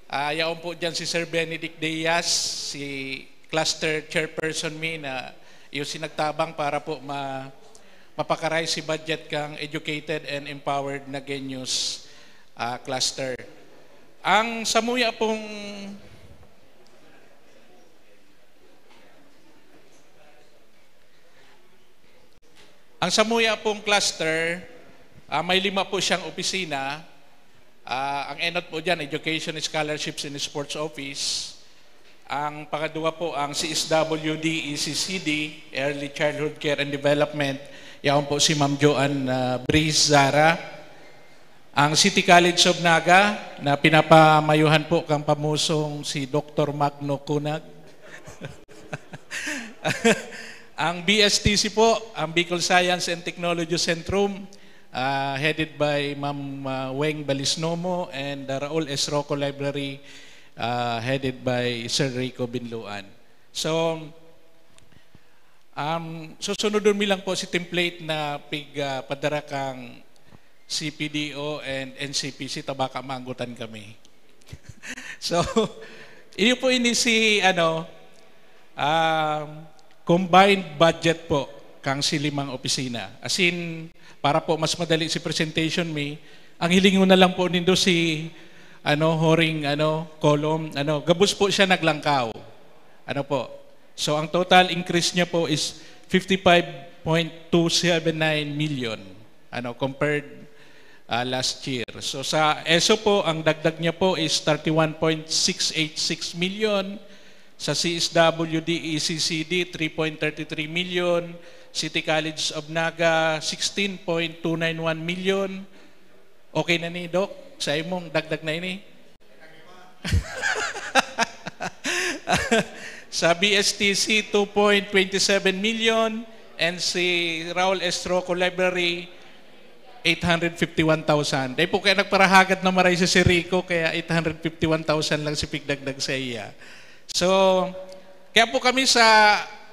ah, yaon po dyan si Sir Benedict Diaz, si cluster chairperson mi na iyo si nagtabang para po ma-, mapakaray si budget kang educated and empowered Nagueños, ah, cluster. Ang samuya pong Ang samuya pong cluster, ah, may lima po siyang opisina. Ah, ang enot po dyan, Education, Scholarships, and Sports Office. Ang pangadwa po, ang C S W D, E C C D, Early Childhood Care and Development. Yaon po si Ma'am Joan, ah, Breeze Zara. Ang City College of Naga, na pinapamayuhan po kang pamusong si Doktor Magno Cunag. Ang B S T C po, ang Bicol Science and Technology Centrum, ah, headed by Ma'am, ah, Weng Balisnomo and the Raul S. Rocco Library, ah, headed by Sir Rico Binluan. So, um, susunodon mi lang po si template na pig, ah, padara kang C P D O and N C P C, ta baka maanggotan kami. So, iyo po ini si, ano, um, combined budget po kang si limang opisina. As in, para po mas madali si presentation mi, ang hilingon na lang po nindo si, ano, Horing, ano, Column, ano, gabos po siya naglangkaw. Ano po? So, ang total increase niya po is fifty-five point two seven nine million, ano, compared, ah, last year. So, sa ESO po, ang dagdag niya po is thirty-one point six eight six million. Sa C S W D, E C C D, three point thirty-three million. City College of Naga, sixteen point two nine one million. Okay na ni, Doc? Sa imong dagdag na ini? Sa B S T C, two point twenty seven million, and si Raul S. Rocco Library, eight hundred fifty-one thousand. Dai po kaya nagparahagad na maray si Sir Rico, kaya eight hundred fifty-one thousand lang si pigdagdag sa iya. So, kaya po kami sa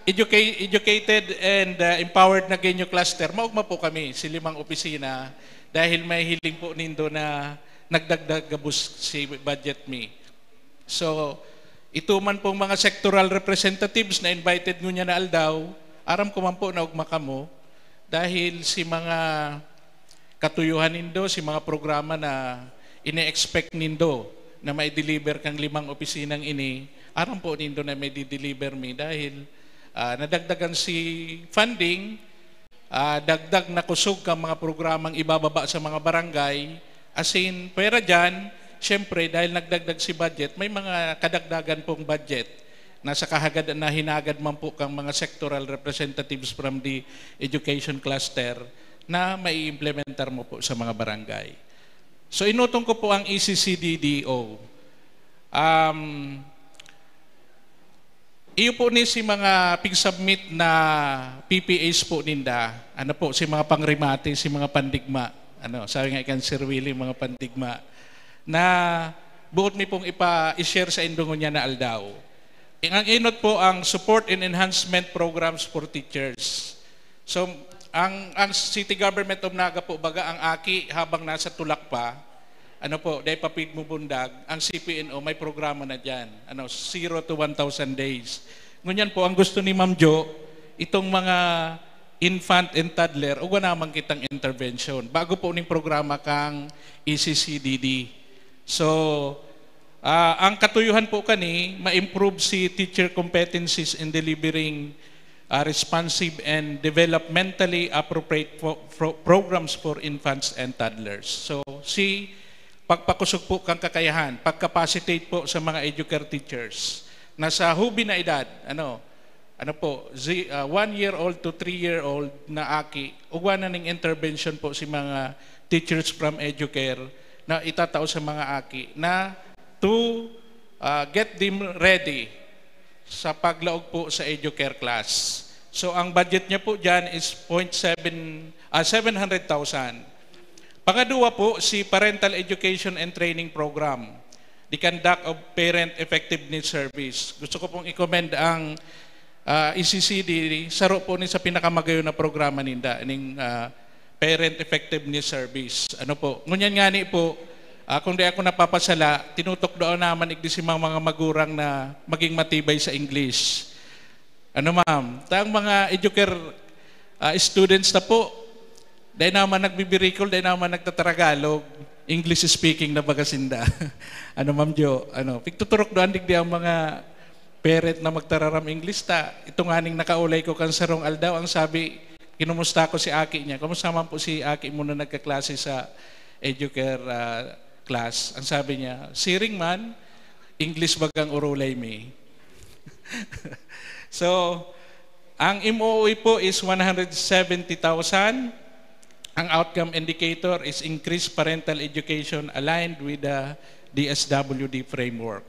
educa-, educated and uh, empowered na Genyo Cluster, maugma po kami si limang opisina dahil may hiling po nindo na nagdagdag gabos si budget mi. So, ito man pong mga sectoral representatives na invited ngunyan na aldaw, aram ko man po na ugma kamo, dahil si mga katuyuhan nindo, si mga programa na ine-expect nindo na mai-deliver kang limang opisinang ini, aram po nindo na may di-deliver mi dahil ah, nadagdagan si funding, ah, dagdag na kusog kang mga programang ibababa sa mga barangay. Asin, pwera dyan, siyempre, dahil nagdagdag si budget, may mga kadagdagan pong budget na sa kahagad na hinagad man po kang mga sectoral representatives from the education cluster na mai-implementar mo po sa mga barangay. So, inutong ko po ang E C C D D O. Um, iyo po ni si mga pig-submit na P P As po ninda. Ano po, si mga pangremate, si mga pandigma. Ano, sabi nga kan Sir Willie, mga pandigma. Na buot mi pong ipa-share sa indo ngunyan na aldaw. Ang inot po ang support and enhancement programs for teachers. So, ang, ang city government of Naga po, baga ang aki habang nasa tulak pa, ano po, dai pa pigmubundag, ang C P N O may programa na diyan. Ano, zero to one thousand days. Ngunyan po, ang gusto ni Ma'am Jo, itong mga infant and toddler, ugwa naman kitang intervention. Bago po ning programa kang E C C D D. So, ah, ang katuyuhan po kani, ma-improve si teacher competencies in delivering ah, responsive and developmentally appropriate pro- pro- programs for infants and toddlers. So, si pagpakusog po kang kakayahan, pag-capacitate po sa mga educare teachers na sa hubi na edad, ano, ano po, zi- ah, one year old to three year old na aki, ugwa na ning intervention po si mga teachers from educare na itatao sa mga aki na to ah, get them ready sa paglaog po sa educare class. So, ang budget niya po dyan is point seven, ah, seven hundred thousand. Pangadwa po, si Parental Education and Training Program, the conduct of Parent Effectiveness Service. Gusto ko pong i-commend ang ah, E C C D, saro po ni sa pinakamagayon na programa ninda, ning ah, Parent Effectiveness Service. Ano po? Ngunyan ngani po, ah, kung di ako napapasala, tinutukdoan naman igdi si mga, mga magurang na maging matibay sa English. Ano, ma'am? Tang mga educare ah, students na po, dai naman nagbibirikol, dai naman nagtataragalog. English speaking na baga sinda. Ano, Ma'am Jo? Ano, pigtuturok doon digdi ang mga parent na magtararam English ta. Ito nganing nakaulay ko kan sarong aldaw, ang sabi, kinumusta ko si aki niya. "Kumusta man po si aki mo na nagkaklase sa educare ah, class?" Ang sabi niya, "Siring man, English bagang urulay mi." So, ang M O E po is one hundred seventy thousand. Ang outcome indicator is increased parental education aligned with the D S W D framework.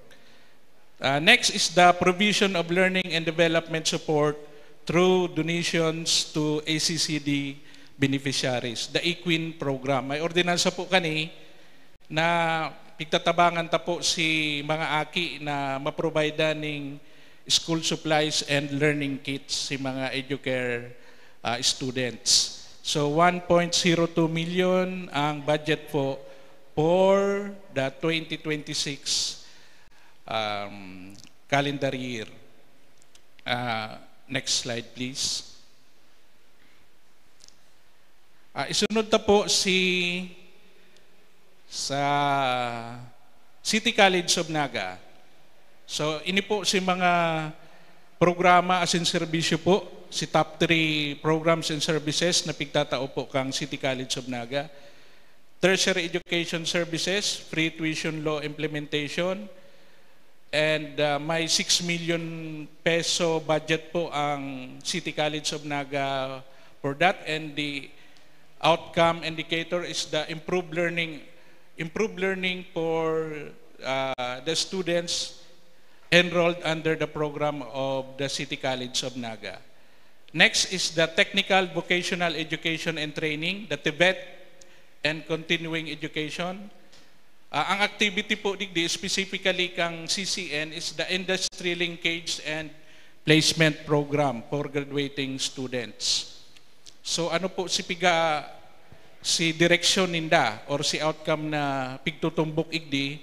Uh, next is the provision of learning and development support through donations to A C C D beneficiaries, the EQUIN program. May ordinansa po kani na pigtatabangan ta po si mga aki na maprovidean ning school supplies and learning kits si mga educare ah, students. So, one point zero two million ang budget po for the twenty twenty-six um, calendar year. Ah, next slide, please. Ah, isunod ta po si sa City College of Naga. So, ini po si mga programa asin serbisyo po, si top three programs and services na pigtatao po kang City College of Naga. Tertiary Education Services, free tuition law implementation, and uh, may six million peso budget po ang City College of Naga for that, and the outcome indicator is the improved learning, improved learning for uh, the students enrolled under the program of the City College of Naga. Next is the Technical Vocational Education and Training, the TVET, and continuing education. Ah, ang activity po digdi, specifically kang C C N, is the Industry Linkage and Placement Program for graduating students. So ano po si piga, si direksyon ninda or si outcome na pigtutumbok igdi,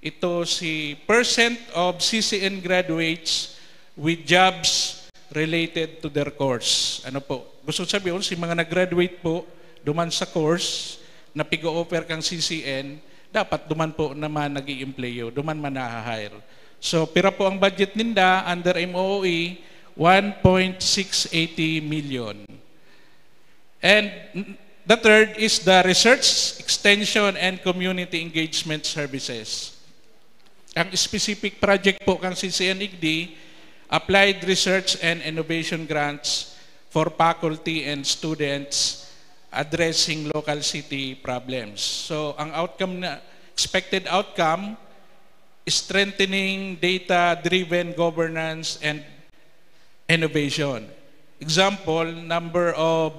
ito si percent of C C N graduates with jobs related to their course. Ano po? Gusto sabihin, si mga nag-graduate po, duman sa course na pig-o-offer kang C C N, dapat duman po naman nag-i-empleyo, duman man naha-hire. So, pira po ang budget ninda under M O O E? One point six eighty million. And the third is the research, extension, and community engagement services. Ang specific project po kang C C N igdi, applied research and innovation grants for faculty and students addressing local city problems. So, ang outcome na, expected outcome, strengthening data-driven governance and innovation. Example, number of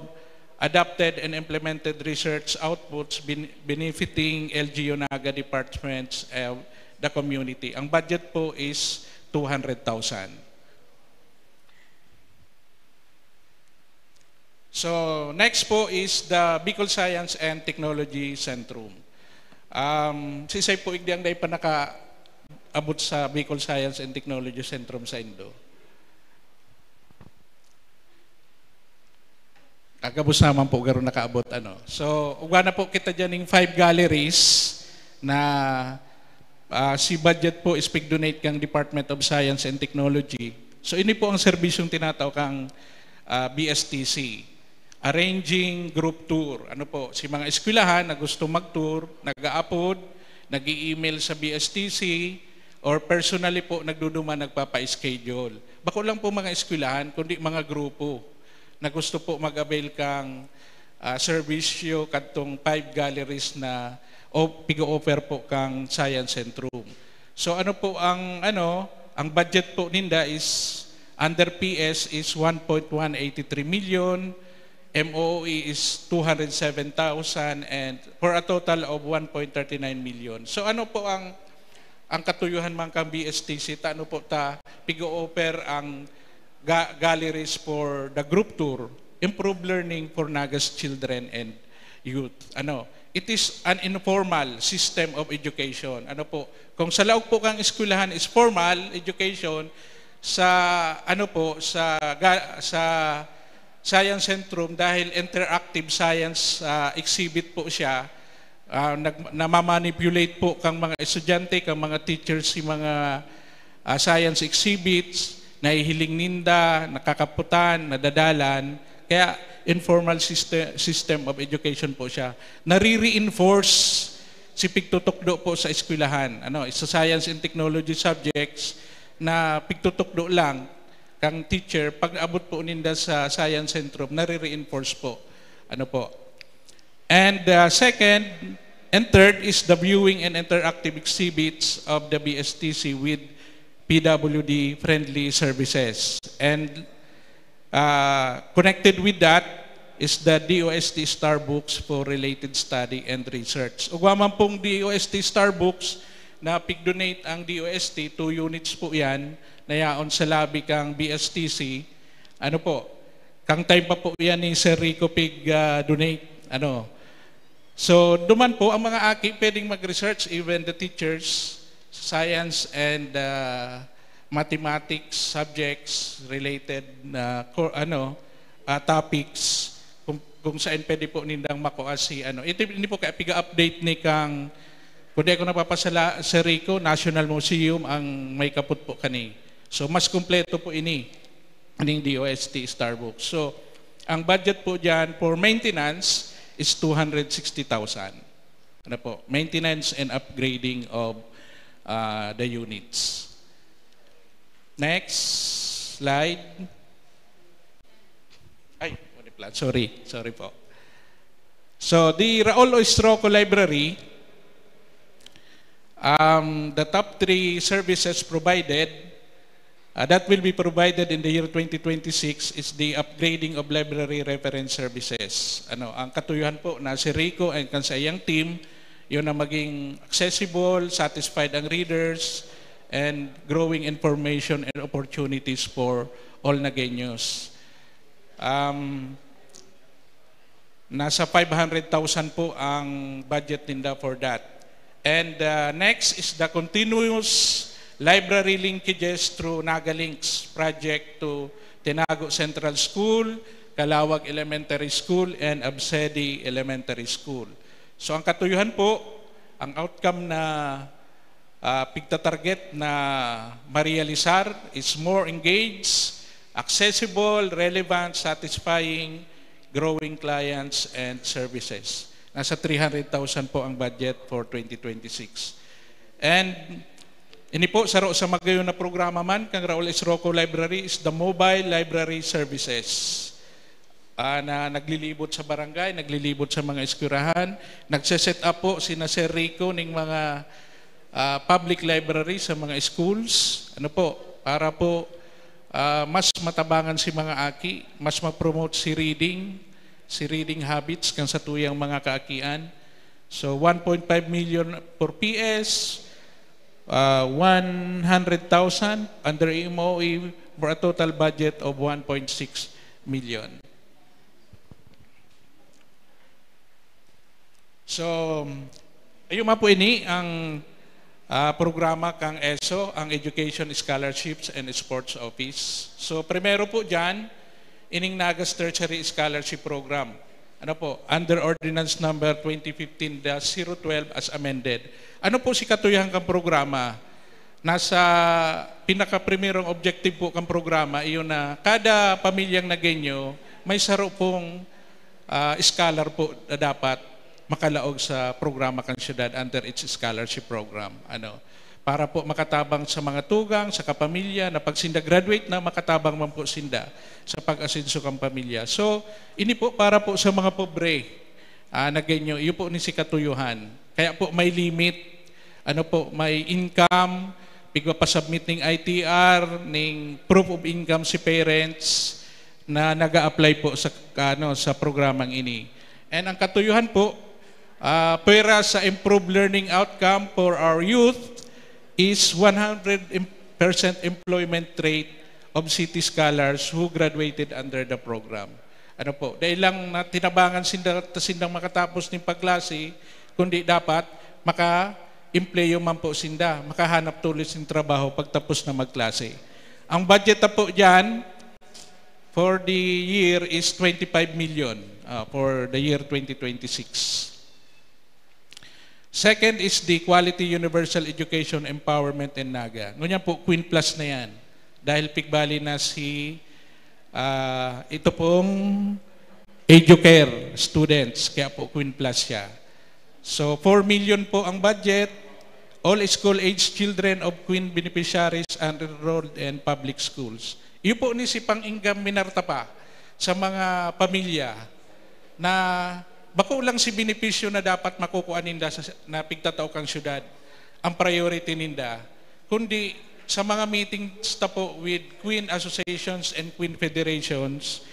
adopted and implemented research outputs ben-, benefiting L G U Naga departments of the community. Ang budget po is two hundred thousand. So, next po is the Bicol Science and Technology Centrum. Um, si Isay po igdi ang dai pa nakaabot sa Bicol Science and Technology Centrum sa Indo. Kagabos naman po garo nakaabot, ano. So, ugwa na po kita dyan ng five galleries na, ah, si budget po is pig-donate kang Department of Science and Technology. So, ini po ang serbisyong tinatao kang, ah, B S T C. Arranging group tour. Ano po, si mga eskwelahan na gusto mag-tour, nag-aapod, nag-i-email sa B S T C, or personally po, nagduduman, nagpapa-schedule. Bako lang po mga eskwelahan, kundi mga grupo na gusto po mag-avail kang, ah, serbisyo kadtong five galleries na o, pig-o-offer po kang Science Centrum. So ano po ang, ano, ang budget po ninda is under P S is one point one eight three million, M O O E is two hundred seven thousand, and for a total of one point thirty nine million. So ano po ang, ang katuyuhan man kang B S T C, ta ano po ta pig-o-offer ang ga-, galleries for the group tour, improve learning for Nagas children and youth. Ano, it is an informal system of education. Ano po, kung sa laog po kang eskwelahan is formal education, sa ano po, sa ga-, sa Science Centrum, dahil interactive science, ah, exhibit po siya, ah, nag-, namamanipulate po kang mga estudyante, kang mga teachers, si mga, ah, science exhibits, nahihiling ninda, nakakaputan, nadadalan. Kaya informal syste-, system of education po siya. Nare-reinforce si pigtutukdo po sa eskwelahan, ano, sa science and technology subjects na pigtutukdo lang kang teacher, pag abot po ninda sa Science Centrum, nare-reinforce po. Ano po? And, uh, second and third is the viewing and interactive exhibits of the B S T C with P W D friendly services. And, uh, connected with that is the D O S T Star Books for related study and research. Ugwa man pong D O S T Star Books na pig-donate ang D O S T, two units po yan, na yaon sa lobby kang B S T C. Ano po, kang time pa po yan ni Sir Rico pig, ah, donate. Ano? So, duman po, ang mga aki pwedeng mag-research, even the teachers, science and, ah, mathematics subjects related na co-, ano, ah, topics kung, kung saan pwede po nindang makuha si, ano. Ito, hindi po kaya piga-update ni kang, kung di ako napapasala, Sir Rico, National Museum ang may kapot po kani. So, mas kumpleto po ini, aning D O S T Star Books. So, ang budget po dyan for maintenance is two hundred sixty thousand. Ano po? Maintenance and upgrading of, ah, the units. Next slide. Ay, sorry, sorry po. So, the Raul Oisroco Library, um, the top three services provided Uh, that will be provided in the year twenty twenty-six is the upgrading of library reference services. Ano, ang katuyuhan po na si Rico and kan sa iyang team, yun na maging accessible, satisfied ang readers, and growing information and opportunities for all Nagueños. Um, nasa five hundred thousand po ang budget ninda for that. And uh, next is the continuous library linkages through Nagalinks project to Tinago Central School, Calawag Elementary School, and Absedi Elementary School. So ang katuyuhan po, ang outcome na uh, pigtatarget na marealisar is more engaged, accessible, relevant, satisfying, growing clients and services. Nasa three hundred thousand po ang budget for twenty twenty-six. And ini po, saro sa magayon na programa man, kang Raul S. Rocco Library is the mobile library services. Ah, na naglilibot sa barangay, naglilibot sa mga eskwelahan, nagse-set up po sina Sir Rico ning mga ah, public library sa mga schools. Ano po, para po ah, mas matabangan si mga aki, mas ma-promote si reading, si reading habits kan satuyang mga kaakian. So one point five million for P S, uh, one hundred thousand under M O E for a total budget of one point six million. So, ayun man po ini ang ah, programa kang ESO, ang Education Scholarships and Sports Office. So, primero po dyan, ining Nagas Tertiary Scholarship Program. Ano po, under Ordinance Number twenty fifteen dash zero twelve as amended. Ano po si katuyahan kang programa? Nasa pinakaprimerong objective po kang programa, iyon na kada pamilyang Nagueño may saro pong ah, scholar po na dapat makalaog sa programa kan syudad under its scholarship program. Ano, para po makatabang sa mga tugang, sa kapamilya, na pag sinda graduate na, makatabang man po sinda sa pag-asenso kan pamilya. So, ini po para po sa mga pobre, ah, Nagueño, iyo po ni si katuyuhan. Kaya po may limit, ano po, may income, pigpapasubmit ning I T R, ning proof of income si parents na nag-a-apply po sa, ano, sa programang ini. And ang katuyuhan po, ah, pwera sa improved learning outcome for our youth is one hundred percent employment rate of city scholars who graduated under the program. Ano po, dahil lang na tinabangan sinda, ta sindang makatapos ning pagklase, kundi dapat maka-empleyo man po sinda, makahanap tuloy sin trabaho pagtapos na magklase. Ang budget na po dyan for the year is twenty-five million, ah, for the year twenty twenty-six. Second is the Quality Universal Education Empowerment in Naga. Ngunyan po, Queen Plus na yan. Dahil pigbali na si, ah, ito pong Educare students, kaya po Queen Plus siya. So, four million po ang budget. All school-age children of Queen beneficiaries are enrolled in public schools. Iyo po ni si pang-income minarta pa sa mga pamilya na bako lang si benepisyo na dapat makukuha ninda sa, na pigtatao kang syudad, ang priority ninda, kundi sa mga meetings ta po with Queen Associations and Queen Federations,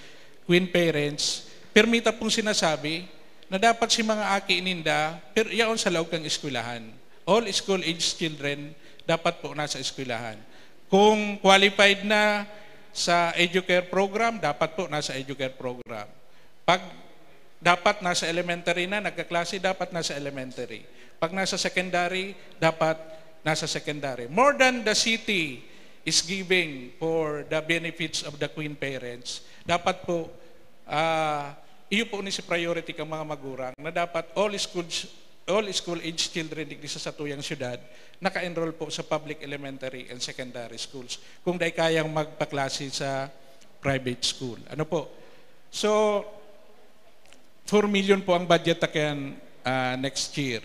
Queen Parents, permita pong sinasabi na dapat si mga aki ninda, per, yaon sa laog kang eskwelahan. All school-age children dapat po nasa eskwelahan. Kung qualified na sa Educare program, dapat po nasa Educare program. Pag dapat nasa elementary na, nagkaklase, dapat nasa elementary. Pag nasa secondary, dapat nasa secondary. More than the city is giving for the benefits of the Queen parents, dapat po, ah, iyo po ni si priority kang mga magurang na dapat all schools, all school-age children digdi sa satuyang syudad naka-enroll po sa public elementary and secondary schools. Kung dai kayang magpaklase sa private school. Ano po? So, four million po ang budget ta kan, ah, next year.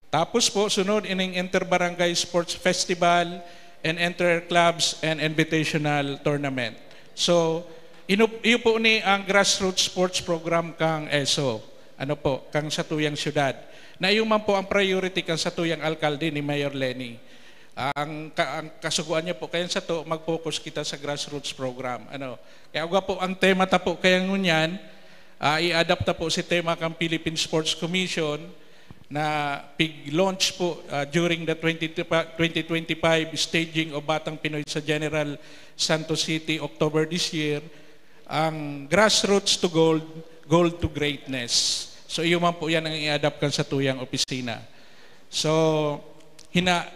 Tapos po, sunod ining Inter-Barangay Sports Festival and Inter-Clubs and Invitational Tournament. So, inu-, iyo po ni ang grassroots sports program kang ESO. Ano po, kang satuyang syudad. Na iyo man po ang priority kang satuyang alkalde ni Mayor Leni. Ang, ka, ang kasugoan niya po, kaya sa to, mag-focus kita sa grassroots program. Ano? Kaya uga po ang tema ta po, kaya ngunyan, uh, i-adapt ta po si tema kang Philippine Sports Commission na pig-launch po uh, during the twenty, twenty twenty-five staging of Batang Pinoy sa General Santos City, October this year, ang grassroots to gold, gold to greatness. So, iyo man po yan ang i-adapt kan sa tuyang opisina. So, hina,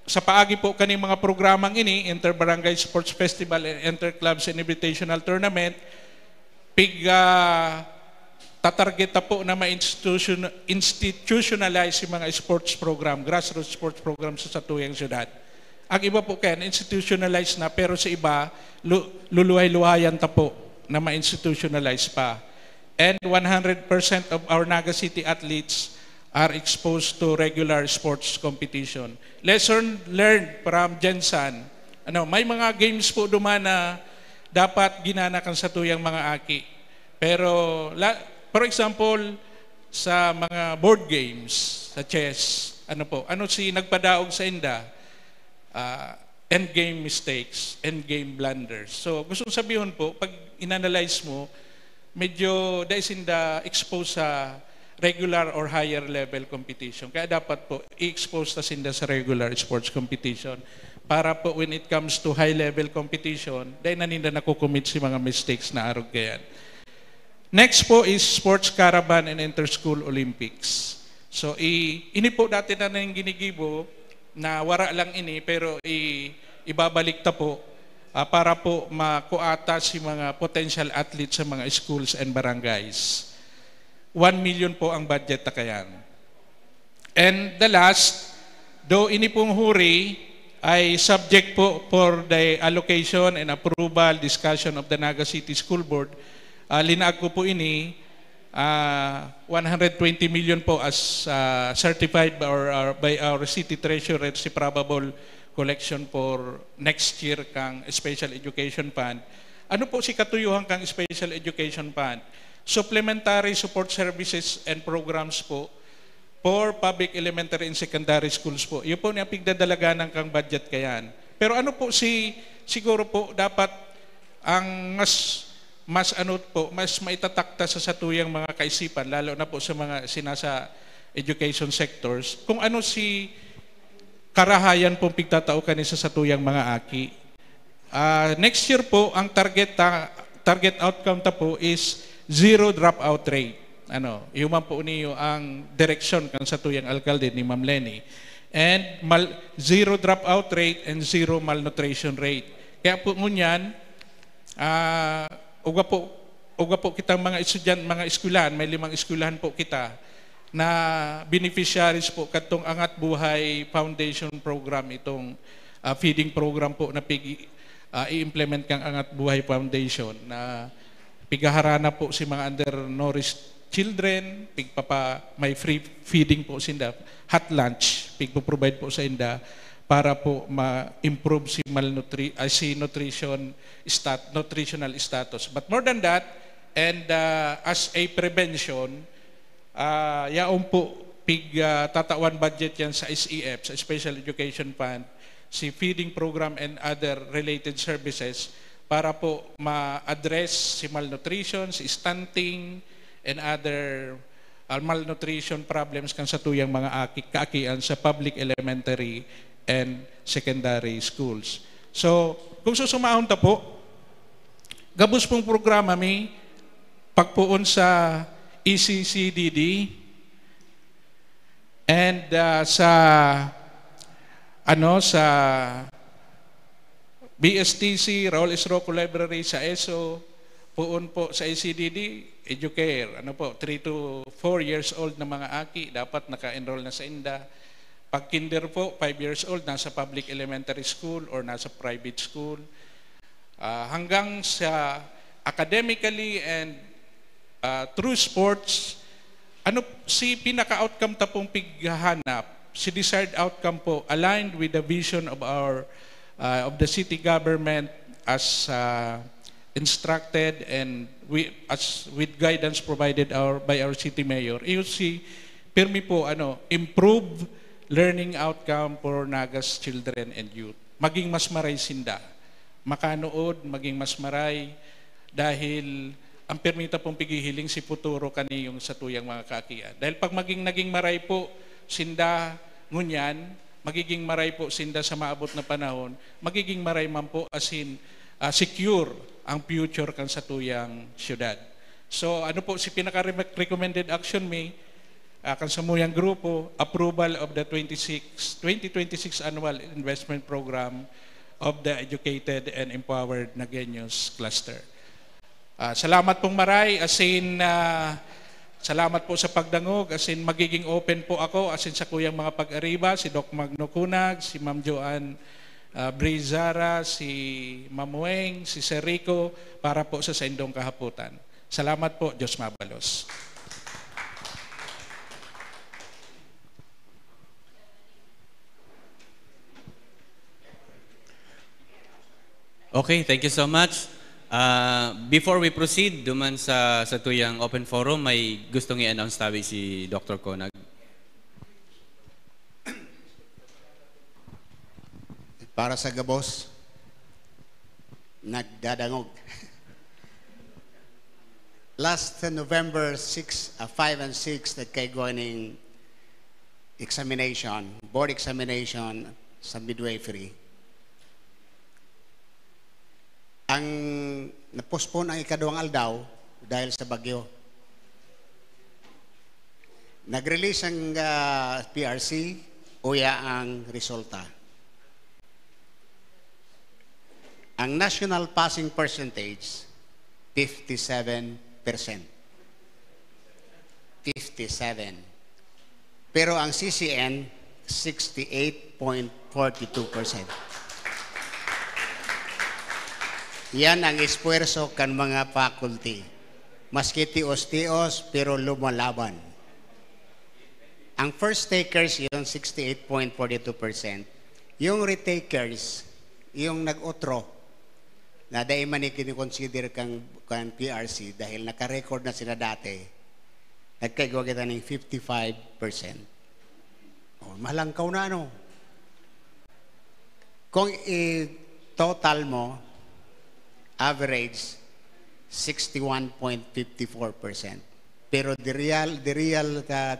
sa paagi po kaning mga programang ini, Inter-Barangay Sports Festival and Inter-Clubs and Invitational Tournament, pig, ah, tatarget ta po na ma-institution-, institutionalize yung mga sports program, grassroots sports program sa satuyang syudad. Ang iba po kaya institutionalize na, pero sa iba, lu-, luluhay-luhayan ta po na ma-institutionalize pa. And one hundred percent of our Naga City athletes are exposed to regular sports competition. Lesson learned from Jensan. Ano, may mga games po duman na dapat ginana kan satuyang mga aki. Pero, la, for example, sa mga board games, sa chess, ano po, ano si nagpadaog sa inda? Ah, end game mistakes, end game blunders. So, gustong sabihon po, pag inanalyze mo, medyo dai sinda exposed sa regular or higher level competition. Kaya dapat po, i-expose ta sinda sa regular sports competition. Para po, when it comes to high level competition, dai na ninda nakukumit si mga mistakes na arog kayan. Next po is Sports Caravan and Inter-School Olympics. So, i-, ini po dati na nang ginigibo na wara lang ini, pero i-, ibabalik ta po, ah, para po makuata si mga potential athletes sa mga schools and barangays. One million po ang budget ta kayan. And the last, though ini pong huri ay subject po for the allocation and approval discussion of the Naga City School Board, ah, linaag ko po ini, ah, one hundred twenty million po as, ah, certified by our, our, by our city treasurer si probable collection for next year kang Special Education Fund. Ano po si katuyuhan kang Special Education Fund? Supplementary support services and programs po for public elementary and secondary schools po. Yun po niya pigdadalagan ng kang budget kayan. Pero ano po si, siguro po dapat ang mas, mas ano po, mas maitatakta sa satuyang mga kaisipan, lalo na po sa mga sinasa education sectors, kung ano si karahayan pong pigtatao kani sa satuyang mga aki. Ah, next year po, ang target ta-, target outcome ta po is zero dropout rate. Ano, human po niyo ang direksyon kan satuyang alkalde ni Ma'am Leni. And mal-, zero dropout rate and zero malnutrition rate. Kaya po ngunyan, ah, uga po, uga po kitang mga estudyante, mga eskwelahan, may limang eskwelahan po kita na beneficiaries po katong Angat Buhay Foundation Program, itong, ah, feeding program po na pig-, ah, i-implement kang Angat Buhay Foundation na pigaharana po si mga undernourished children, pigpapa-, may free feeding po sinda, hot lunch, pigpo-provide po sa inda para po ma-improve si malnutri-, ay, si nutrition stat-, nutritional status. But more than that, and, ah, as a prevention, ah, yaon po pig, ah, tatawan budget yan sa S E F, sa Special Education Fund, si feeding program and other related services para po ma-address si malnutrition, si stunting, and other, ah, malnutrition problems kan satuyang mga aki-, kaakian sa public elementary and secondary schools. So, kung susumahon ta po, gabos pong programa mi pagpoon sa E C C D D, and, ah, sa, ano, sa B S T C, Raul S. Rocco Library, sa ESO, poon po sa E C D D, Educare, ano po, three to four years old na mga aki, dapat naka-enroll na sa inda. Pag kinder po, five years old, nasa public elementary school or nasa private school. Ah, hanggang sa academically and, ah, through sports, ano si pinaka-outcome ta pong pighahanap, si desired outcome po, aligned with the vision of our, ah, of the city government as, ah, instructed and we, as with guidance provided our, by our city mayor. Iyo si pirmi po, ano, improve learning outcome for Nagas children and youth. Maging mas maray sinda. Makanood, maging mas maray, dahil ang pirmi ta pong pighihiling si futuro kan satuyang mga kaakian. Dahil pag maging naging maray po sinda ngunyan, magiging maray po sinda sa maabot na panahon, magiging maray man po asin, ah, secure ang future kan satuyang syudad. So, ano po si pinaka-recommended action mi, ah, kan samuyang grupo, approval of the twenty-six, twenty twenty-six annual investment program of the educated and empowered Nagueños cluster. Ah, salamat pong maray, asin, ah, salamat po sa pagdangog, asin magiging open po ako, asin sakuyang mga pag-ariba, si Doc Magno Cunag, si Ma'am Joanne, ah, Brizara, si Ma'am Weng, si Sir Rico, para po sa saindong kahapotan. Salamat po, Diyos mabalos. Okay, thank you so much. Ah, before we proceed, duman sa, sa tuyang open forum, may gustong i-announce tabi si Doctor Conag. Para sa gabos, nagdadangog. Last November six, ah, five and six, nagkaigwa ning examination, board examination sa midwifery. Ang na-postpone ang ikaduhang aldaw dahil sa bagyo. Nag-release ang, ah, P R C, uya ang resulta. Ang national passing percentage, fifty-seven percent. Fifty-seven. Pero ang C C N, sixty-eight point forty-two percent. Yan ang esfuerso kan mga faculty. Maski tios-tios, pero lumalaban. Ang first takers, yung sixty-eight point forty-two percent. Yung retakers, yung nag-otro, na dai man ni kinoconsider kang, kang P R C dahil naka-record na sila dati, nagkaigwa kita ning fifty-five percent. Oh, malangkaw na, ano? Kung i-total mo, average, sixty-one point fifty-four percent. Pero the real, the real, uh,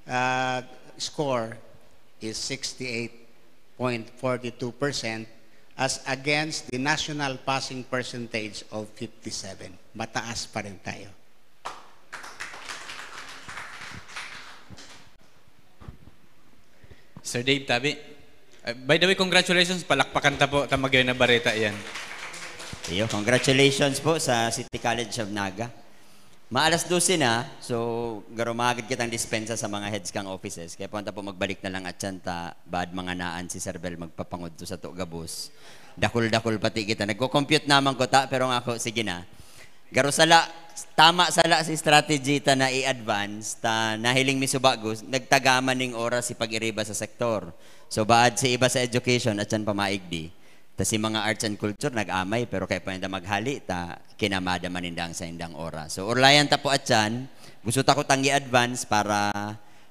uh, score is sixty-eight point forty-two percent as against the national passing percentage of fifty-seven. Mataas pa rin tayo. Sir Dave, tabi. Uh, by the way, congratulations. Palakpakan ta po. Tama gayon na bareta yan. Iyo, congratulations po sa City College of Naga. Maalas dose na, so garo magad kitang dispensa sa mga heads kang offices. Kaya punta po, magbalik na lang at ta, bad mga naan si Sir Bel magpapangudto sa to gabos. Dakul-dakul pati kita. Nagko-compute naman ko ta, pero nga ako, sige na. Garo sala, tama sala si strategy ta na i-advance, ta nahiling mi subago, nagtagaman ning oras si pag-iriba sa sektor. So baad si iba sa education at yan pamaigdi. Ta si mga arts and culture nag-amay, pero kaya pa ninda maghali, ta kinamada man ninda ang saindang oras. So urlayan ta po at yan, gusto ta ko tang i-advance para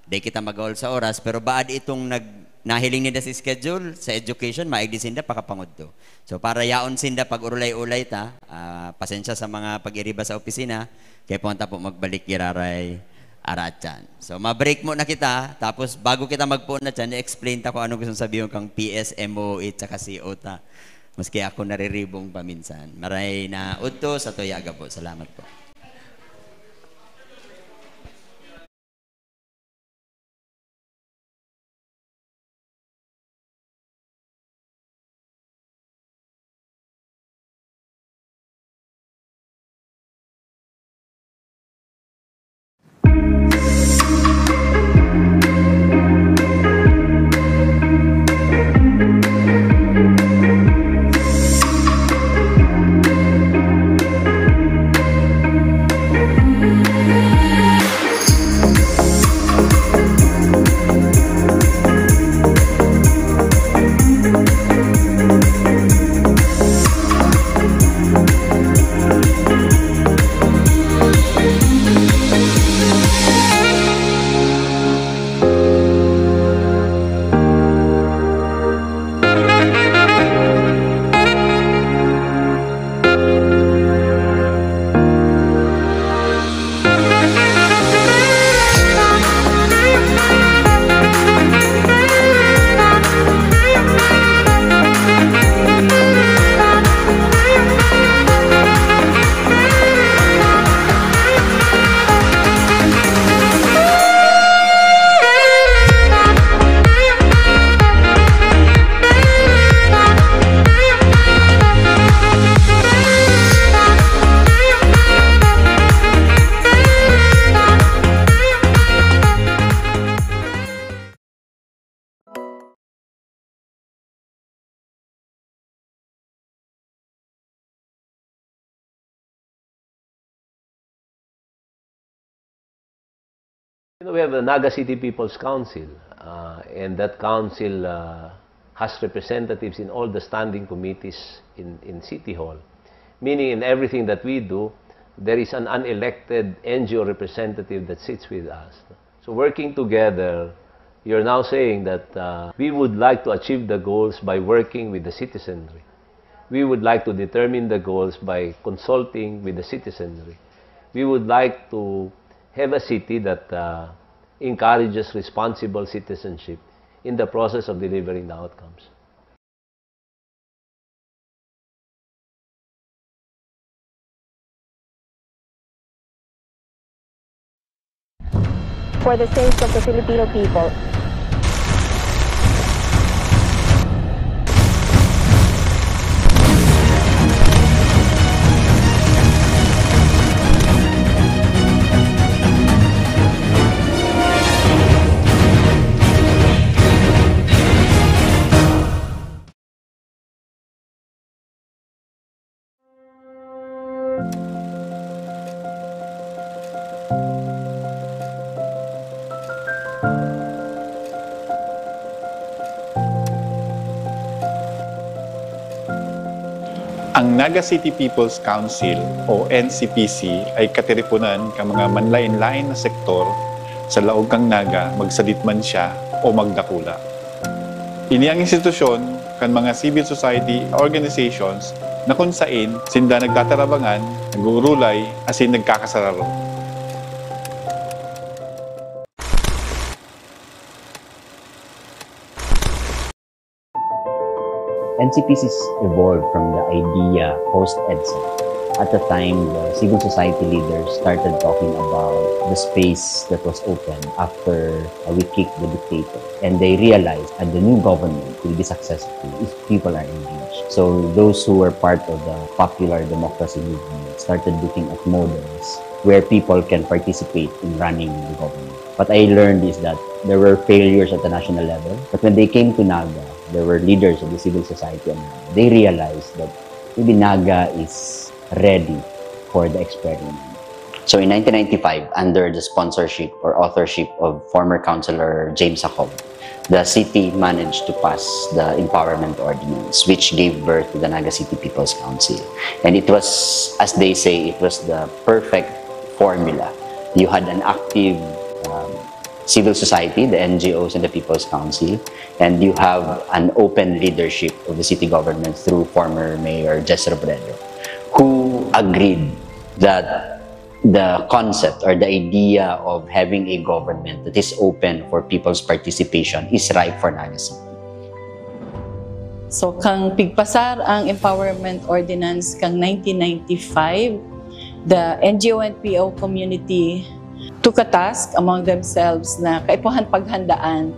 di kita mag-all sa oras, pero baad itong nag nahiling ninda si schedule sa education, maigdi sinda pakapangudto. So para yaon sinda pag urulay-ulay ta, ah, pasensya sa mga pag-iriba sa opisina, kaya po ta po magbalik giraray aratyan. So ma-break mo na kita, tapos bago kita magpoon na dyan, i-explain ta kung ano gusto sabihin kang P S, M O O E, tsaka C O ta. Maski ako nariribong paminsan. Maray na udto sa tuya gabo. Salamat po. You know, we have the Naga City People's Council, uh, and that council, uh, has representatives in all the standing committees in, in City Hall. Meaning, in everything that we do, there is an unelected N G O representative that sits with us. So, working together, you're now saying that, uh, we would like to achieve the goals by working with the citizenry. We would like to determine the goals by consulting with the citizenry. We would like to have a city that, uh, encourages responsible citizenship in the process of delivering the outcomes. For the sake of the Filipino people. Ang Naga City People's Council o N C P C ay katiriponan kan mga manlaen-laen na sektor sa laog kan Naga, magsadit man siya o magdakula. Ini ang institusyon kan mga civil society organizations na kun sain sinda nagtatarabangan, nag-uurulay, asin nagkakasararo. N C P Cs evolved from the idea post-EDSA. At the time, the civil society leaders started talking about the space that was open after we kicked the dictator. And they realized that the new government will be successful if people are engaged. So those who were part of the popular democracy movement started looking at models where people can participate in running the government. What I learned is that there were failures at the national level, but when they came to Naga, there were leaders of the civil society and they realized that maybe Naga is ready for the experiment. So in nineteen ninety-five, under the sponsorship or authorship of former Councilor James Jacob, the city managed to pass the Empowerment Ordinance, which gave birth to the Naga City People's Council. And it was, as they say, it was the perfect formula. You had an active um, civil society, the N G Os and the People's Council, and you have an open leadership of the city government through former Mayor Jess Robredo, who agreed that the concept or the idea of having a government that is open for people's participation is ripe for Naga City. So, kang pigpasar ang Empowerment Ordinance kang nineteen ninety-five, the N G O and P O community took a task among themselves na kaipuhan paghandaan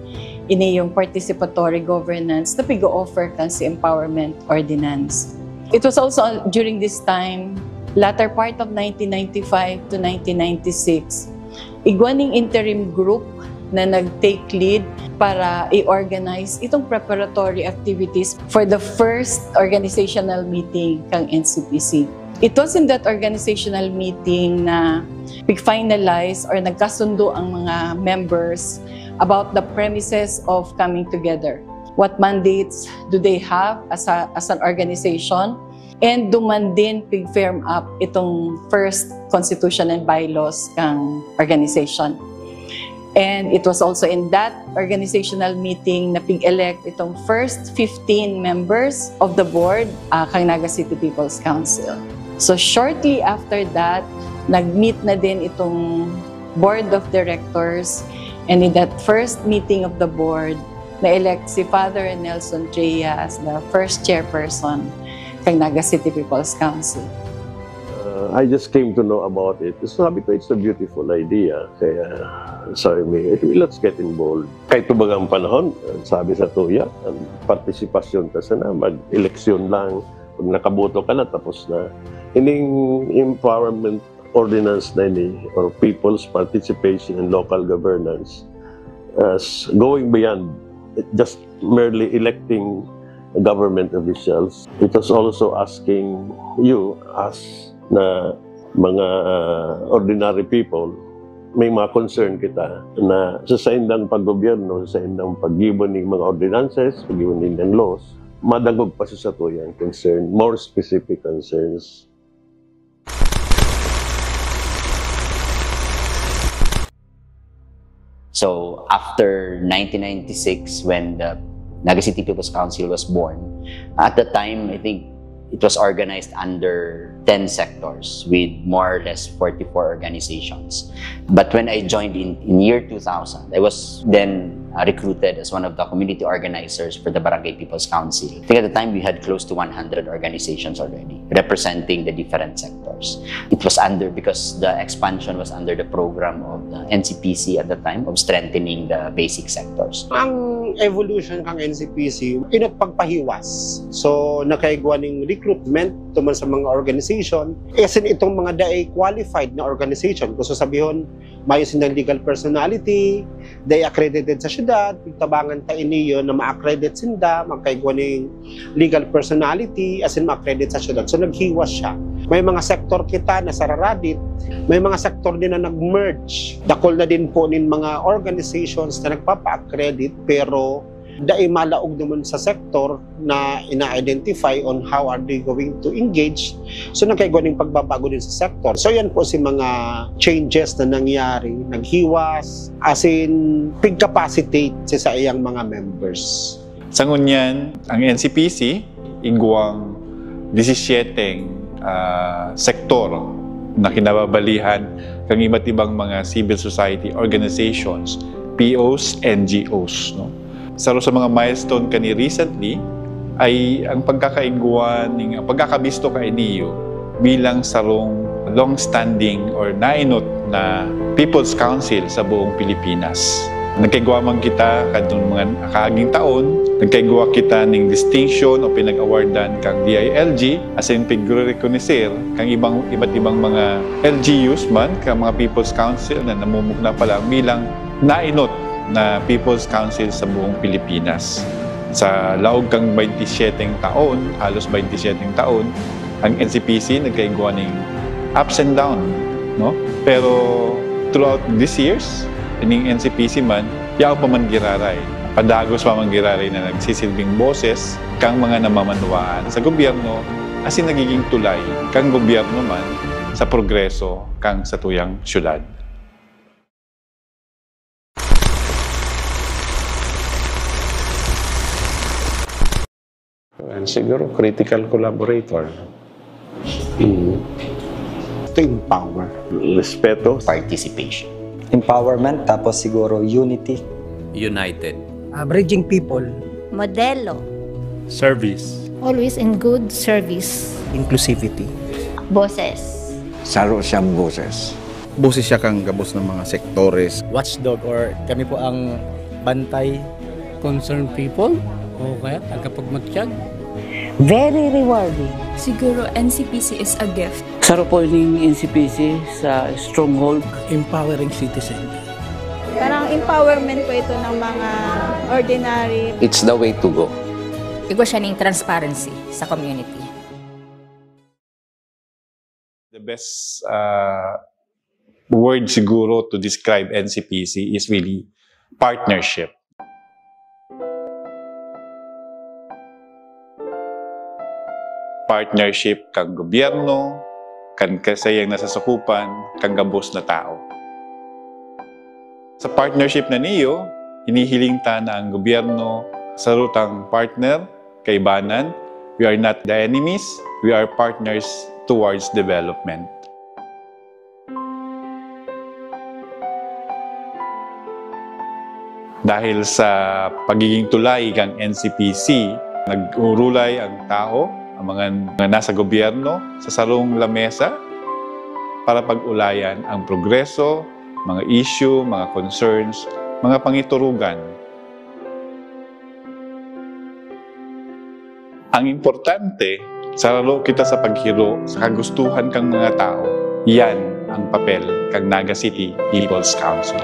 ini yung participatory governance na pig-o-offer kan si Empowerment Ordinance. It was also during this time, latter part of nineteen ninety-five to nineteen ninety-six, igwa ning interim group na nag-take lead para i-organize itong preparatory activities for the first organizational meeting kang N C P C. It was in that organizational meeting na pig-finalize or nagkasundo ang mga members about the premises of coming together. What mandates do they have as, a, as an organization? And duman din pig-firm up itong first constitution and bylaws kang organization. And it was also in that organizational meeting na pig-elect itong first fifteen members of the board uh, kang Naga City People's Council. So shortly after that, nag-meet na din itong board of directors, and in that first meeting of the board, na-elect si Father Nelson Tria as the first chairperson kang Naga City People's Council. Uh, I just came to know about it. Sabi ko, it's a beautiful idea. Kaya sabi mi, let's get involved. Kay tubagang panahon, sabi sa tuya, ang partisipasyon ta sana, mag-eleksyon lang. Pag nakaboto ka na, tapos na. Ining empowerment ordinance na ini or people's participation in local governance as going beyond just merely electing government officials. It was also asking you as na mga uh, ordinary people May mga concern kita na sa saindang paggobyerno, sa saindang paggibo ning mga ordinances, paggibo ning laws, madangog pa sa satuyang concern, more specific concerns. So after nineteen ninety-six, when the Naga City People's Council was born, at the time, I think it was organized under ten sectors with more or less forty-four organizations. But when I joined in, in year two thousand, I was then uh, recruited as one of the community organizers for the Barangay People's Council. I think at the time we had close to one hundred organizations already representing the different sectors. It was under, because the expansion was under the program of the N C P C at the time of strengthening the basic sectors. Ang evolution kang N C P C, inot pagpahiwas. So, nakaigwa ning recruitment tuman sa mga organization. As in, itong mga dai qualified na organization, kung sabihon, mayo sindang legal personality, dai accredited sa syudad, tabangan ta ini yon na ma-accredit sinda, magkaigwa ning legal personality, as in ma-accredit sa syudad. So naghiwas siya. May mga sektor kita na sararadit, may mga sektor din na nag-merge. Dakol na din po nin mga organizations na nagpapa-accredit pero dai malaog naman sa sektor na ina-identify on how are they going to engage. So nagkaigwa ning pagbabago din sa sektor. So yan po si mga changes na nangyari, naghiwas, as in, pig-capacitate sa saiyang mga members. Sa ngunyan, ang N C P C, igwang disisyeteng ah, sektor na kinababalihan kan iba't ibang mga civil society organizations, P Os, N G Os. No? Saro sa mga milestone kani recently ay ang pagkakaigwa ning ang pagkakabisto ka N E U bilang sarong long-standing or nainot na People's Council sa buong Pilipinas. Nagkaigwa man kita kadtong mga nakaaging taon, nagkaigwa kita ning distinction o pinag-awardan kang D I L G, as in pigre-reconocer kang ibang, iba't ibang mga L G Us man, kang mga People's Council na namumugna pa lang bilang nainot na People's Council sa buong Pilipinas. Sa laog kang baynte siyete taon, halos baynte siyete taon, ang N C P C nagkaigwa ning ups and down, no? Pero throughout these years, ining N C P C man, yaon pa man giraray. Padagos pa man giraray na nagsisilbing boses kang mga namamanwaan sa gobyerno asin nagiging tulay kang gobyerno man sa progreso kang satuyang syudad. And siguro critical collaborator. Mm. To empower. Respeto. Participation. Empowerment, tapos siguro unity. United. Uh, bridging people. Modelo. Service. Always in good service. Inclusivity. Boses. Saro siyang boses. Boses siya kang gabos ng mga sektores. Watchdog or kami po ang bantay. Concerned people o kaya tagapagmatyag. Very rewarding. Siguro N C P C is a gift. Saro po ning N C P C sa stronghold. Empowering citizen. Parang empowerment po ito ng mga ordinary. It's the way to go. Igwa siya ning transparency sa community. The best uh, word siguro to describe N C P C is really partnership. Partnership kang gobyerno, kan kasayang nasasakupan, kang gabos na tao. Sa partnership na niyo, hinihiling ta na ang gobyerno sarutang partner, kaibanan, we are not the enemies, we are partners towards development. Dahil sa pagiging tulay kang N C P C, nag-urulay ang tao, ang mga, mga nasa gobyerno, sa sarong lamesa para pag-ulayan ang progreso, mga issue, mga concerns, mga pangiturugan. Ang importante, sararo kita sa paghiro sa kagustuhan kang mga tao. Yan ang papel kang Naga City People's Council.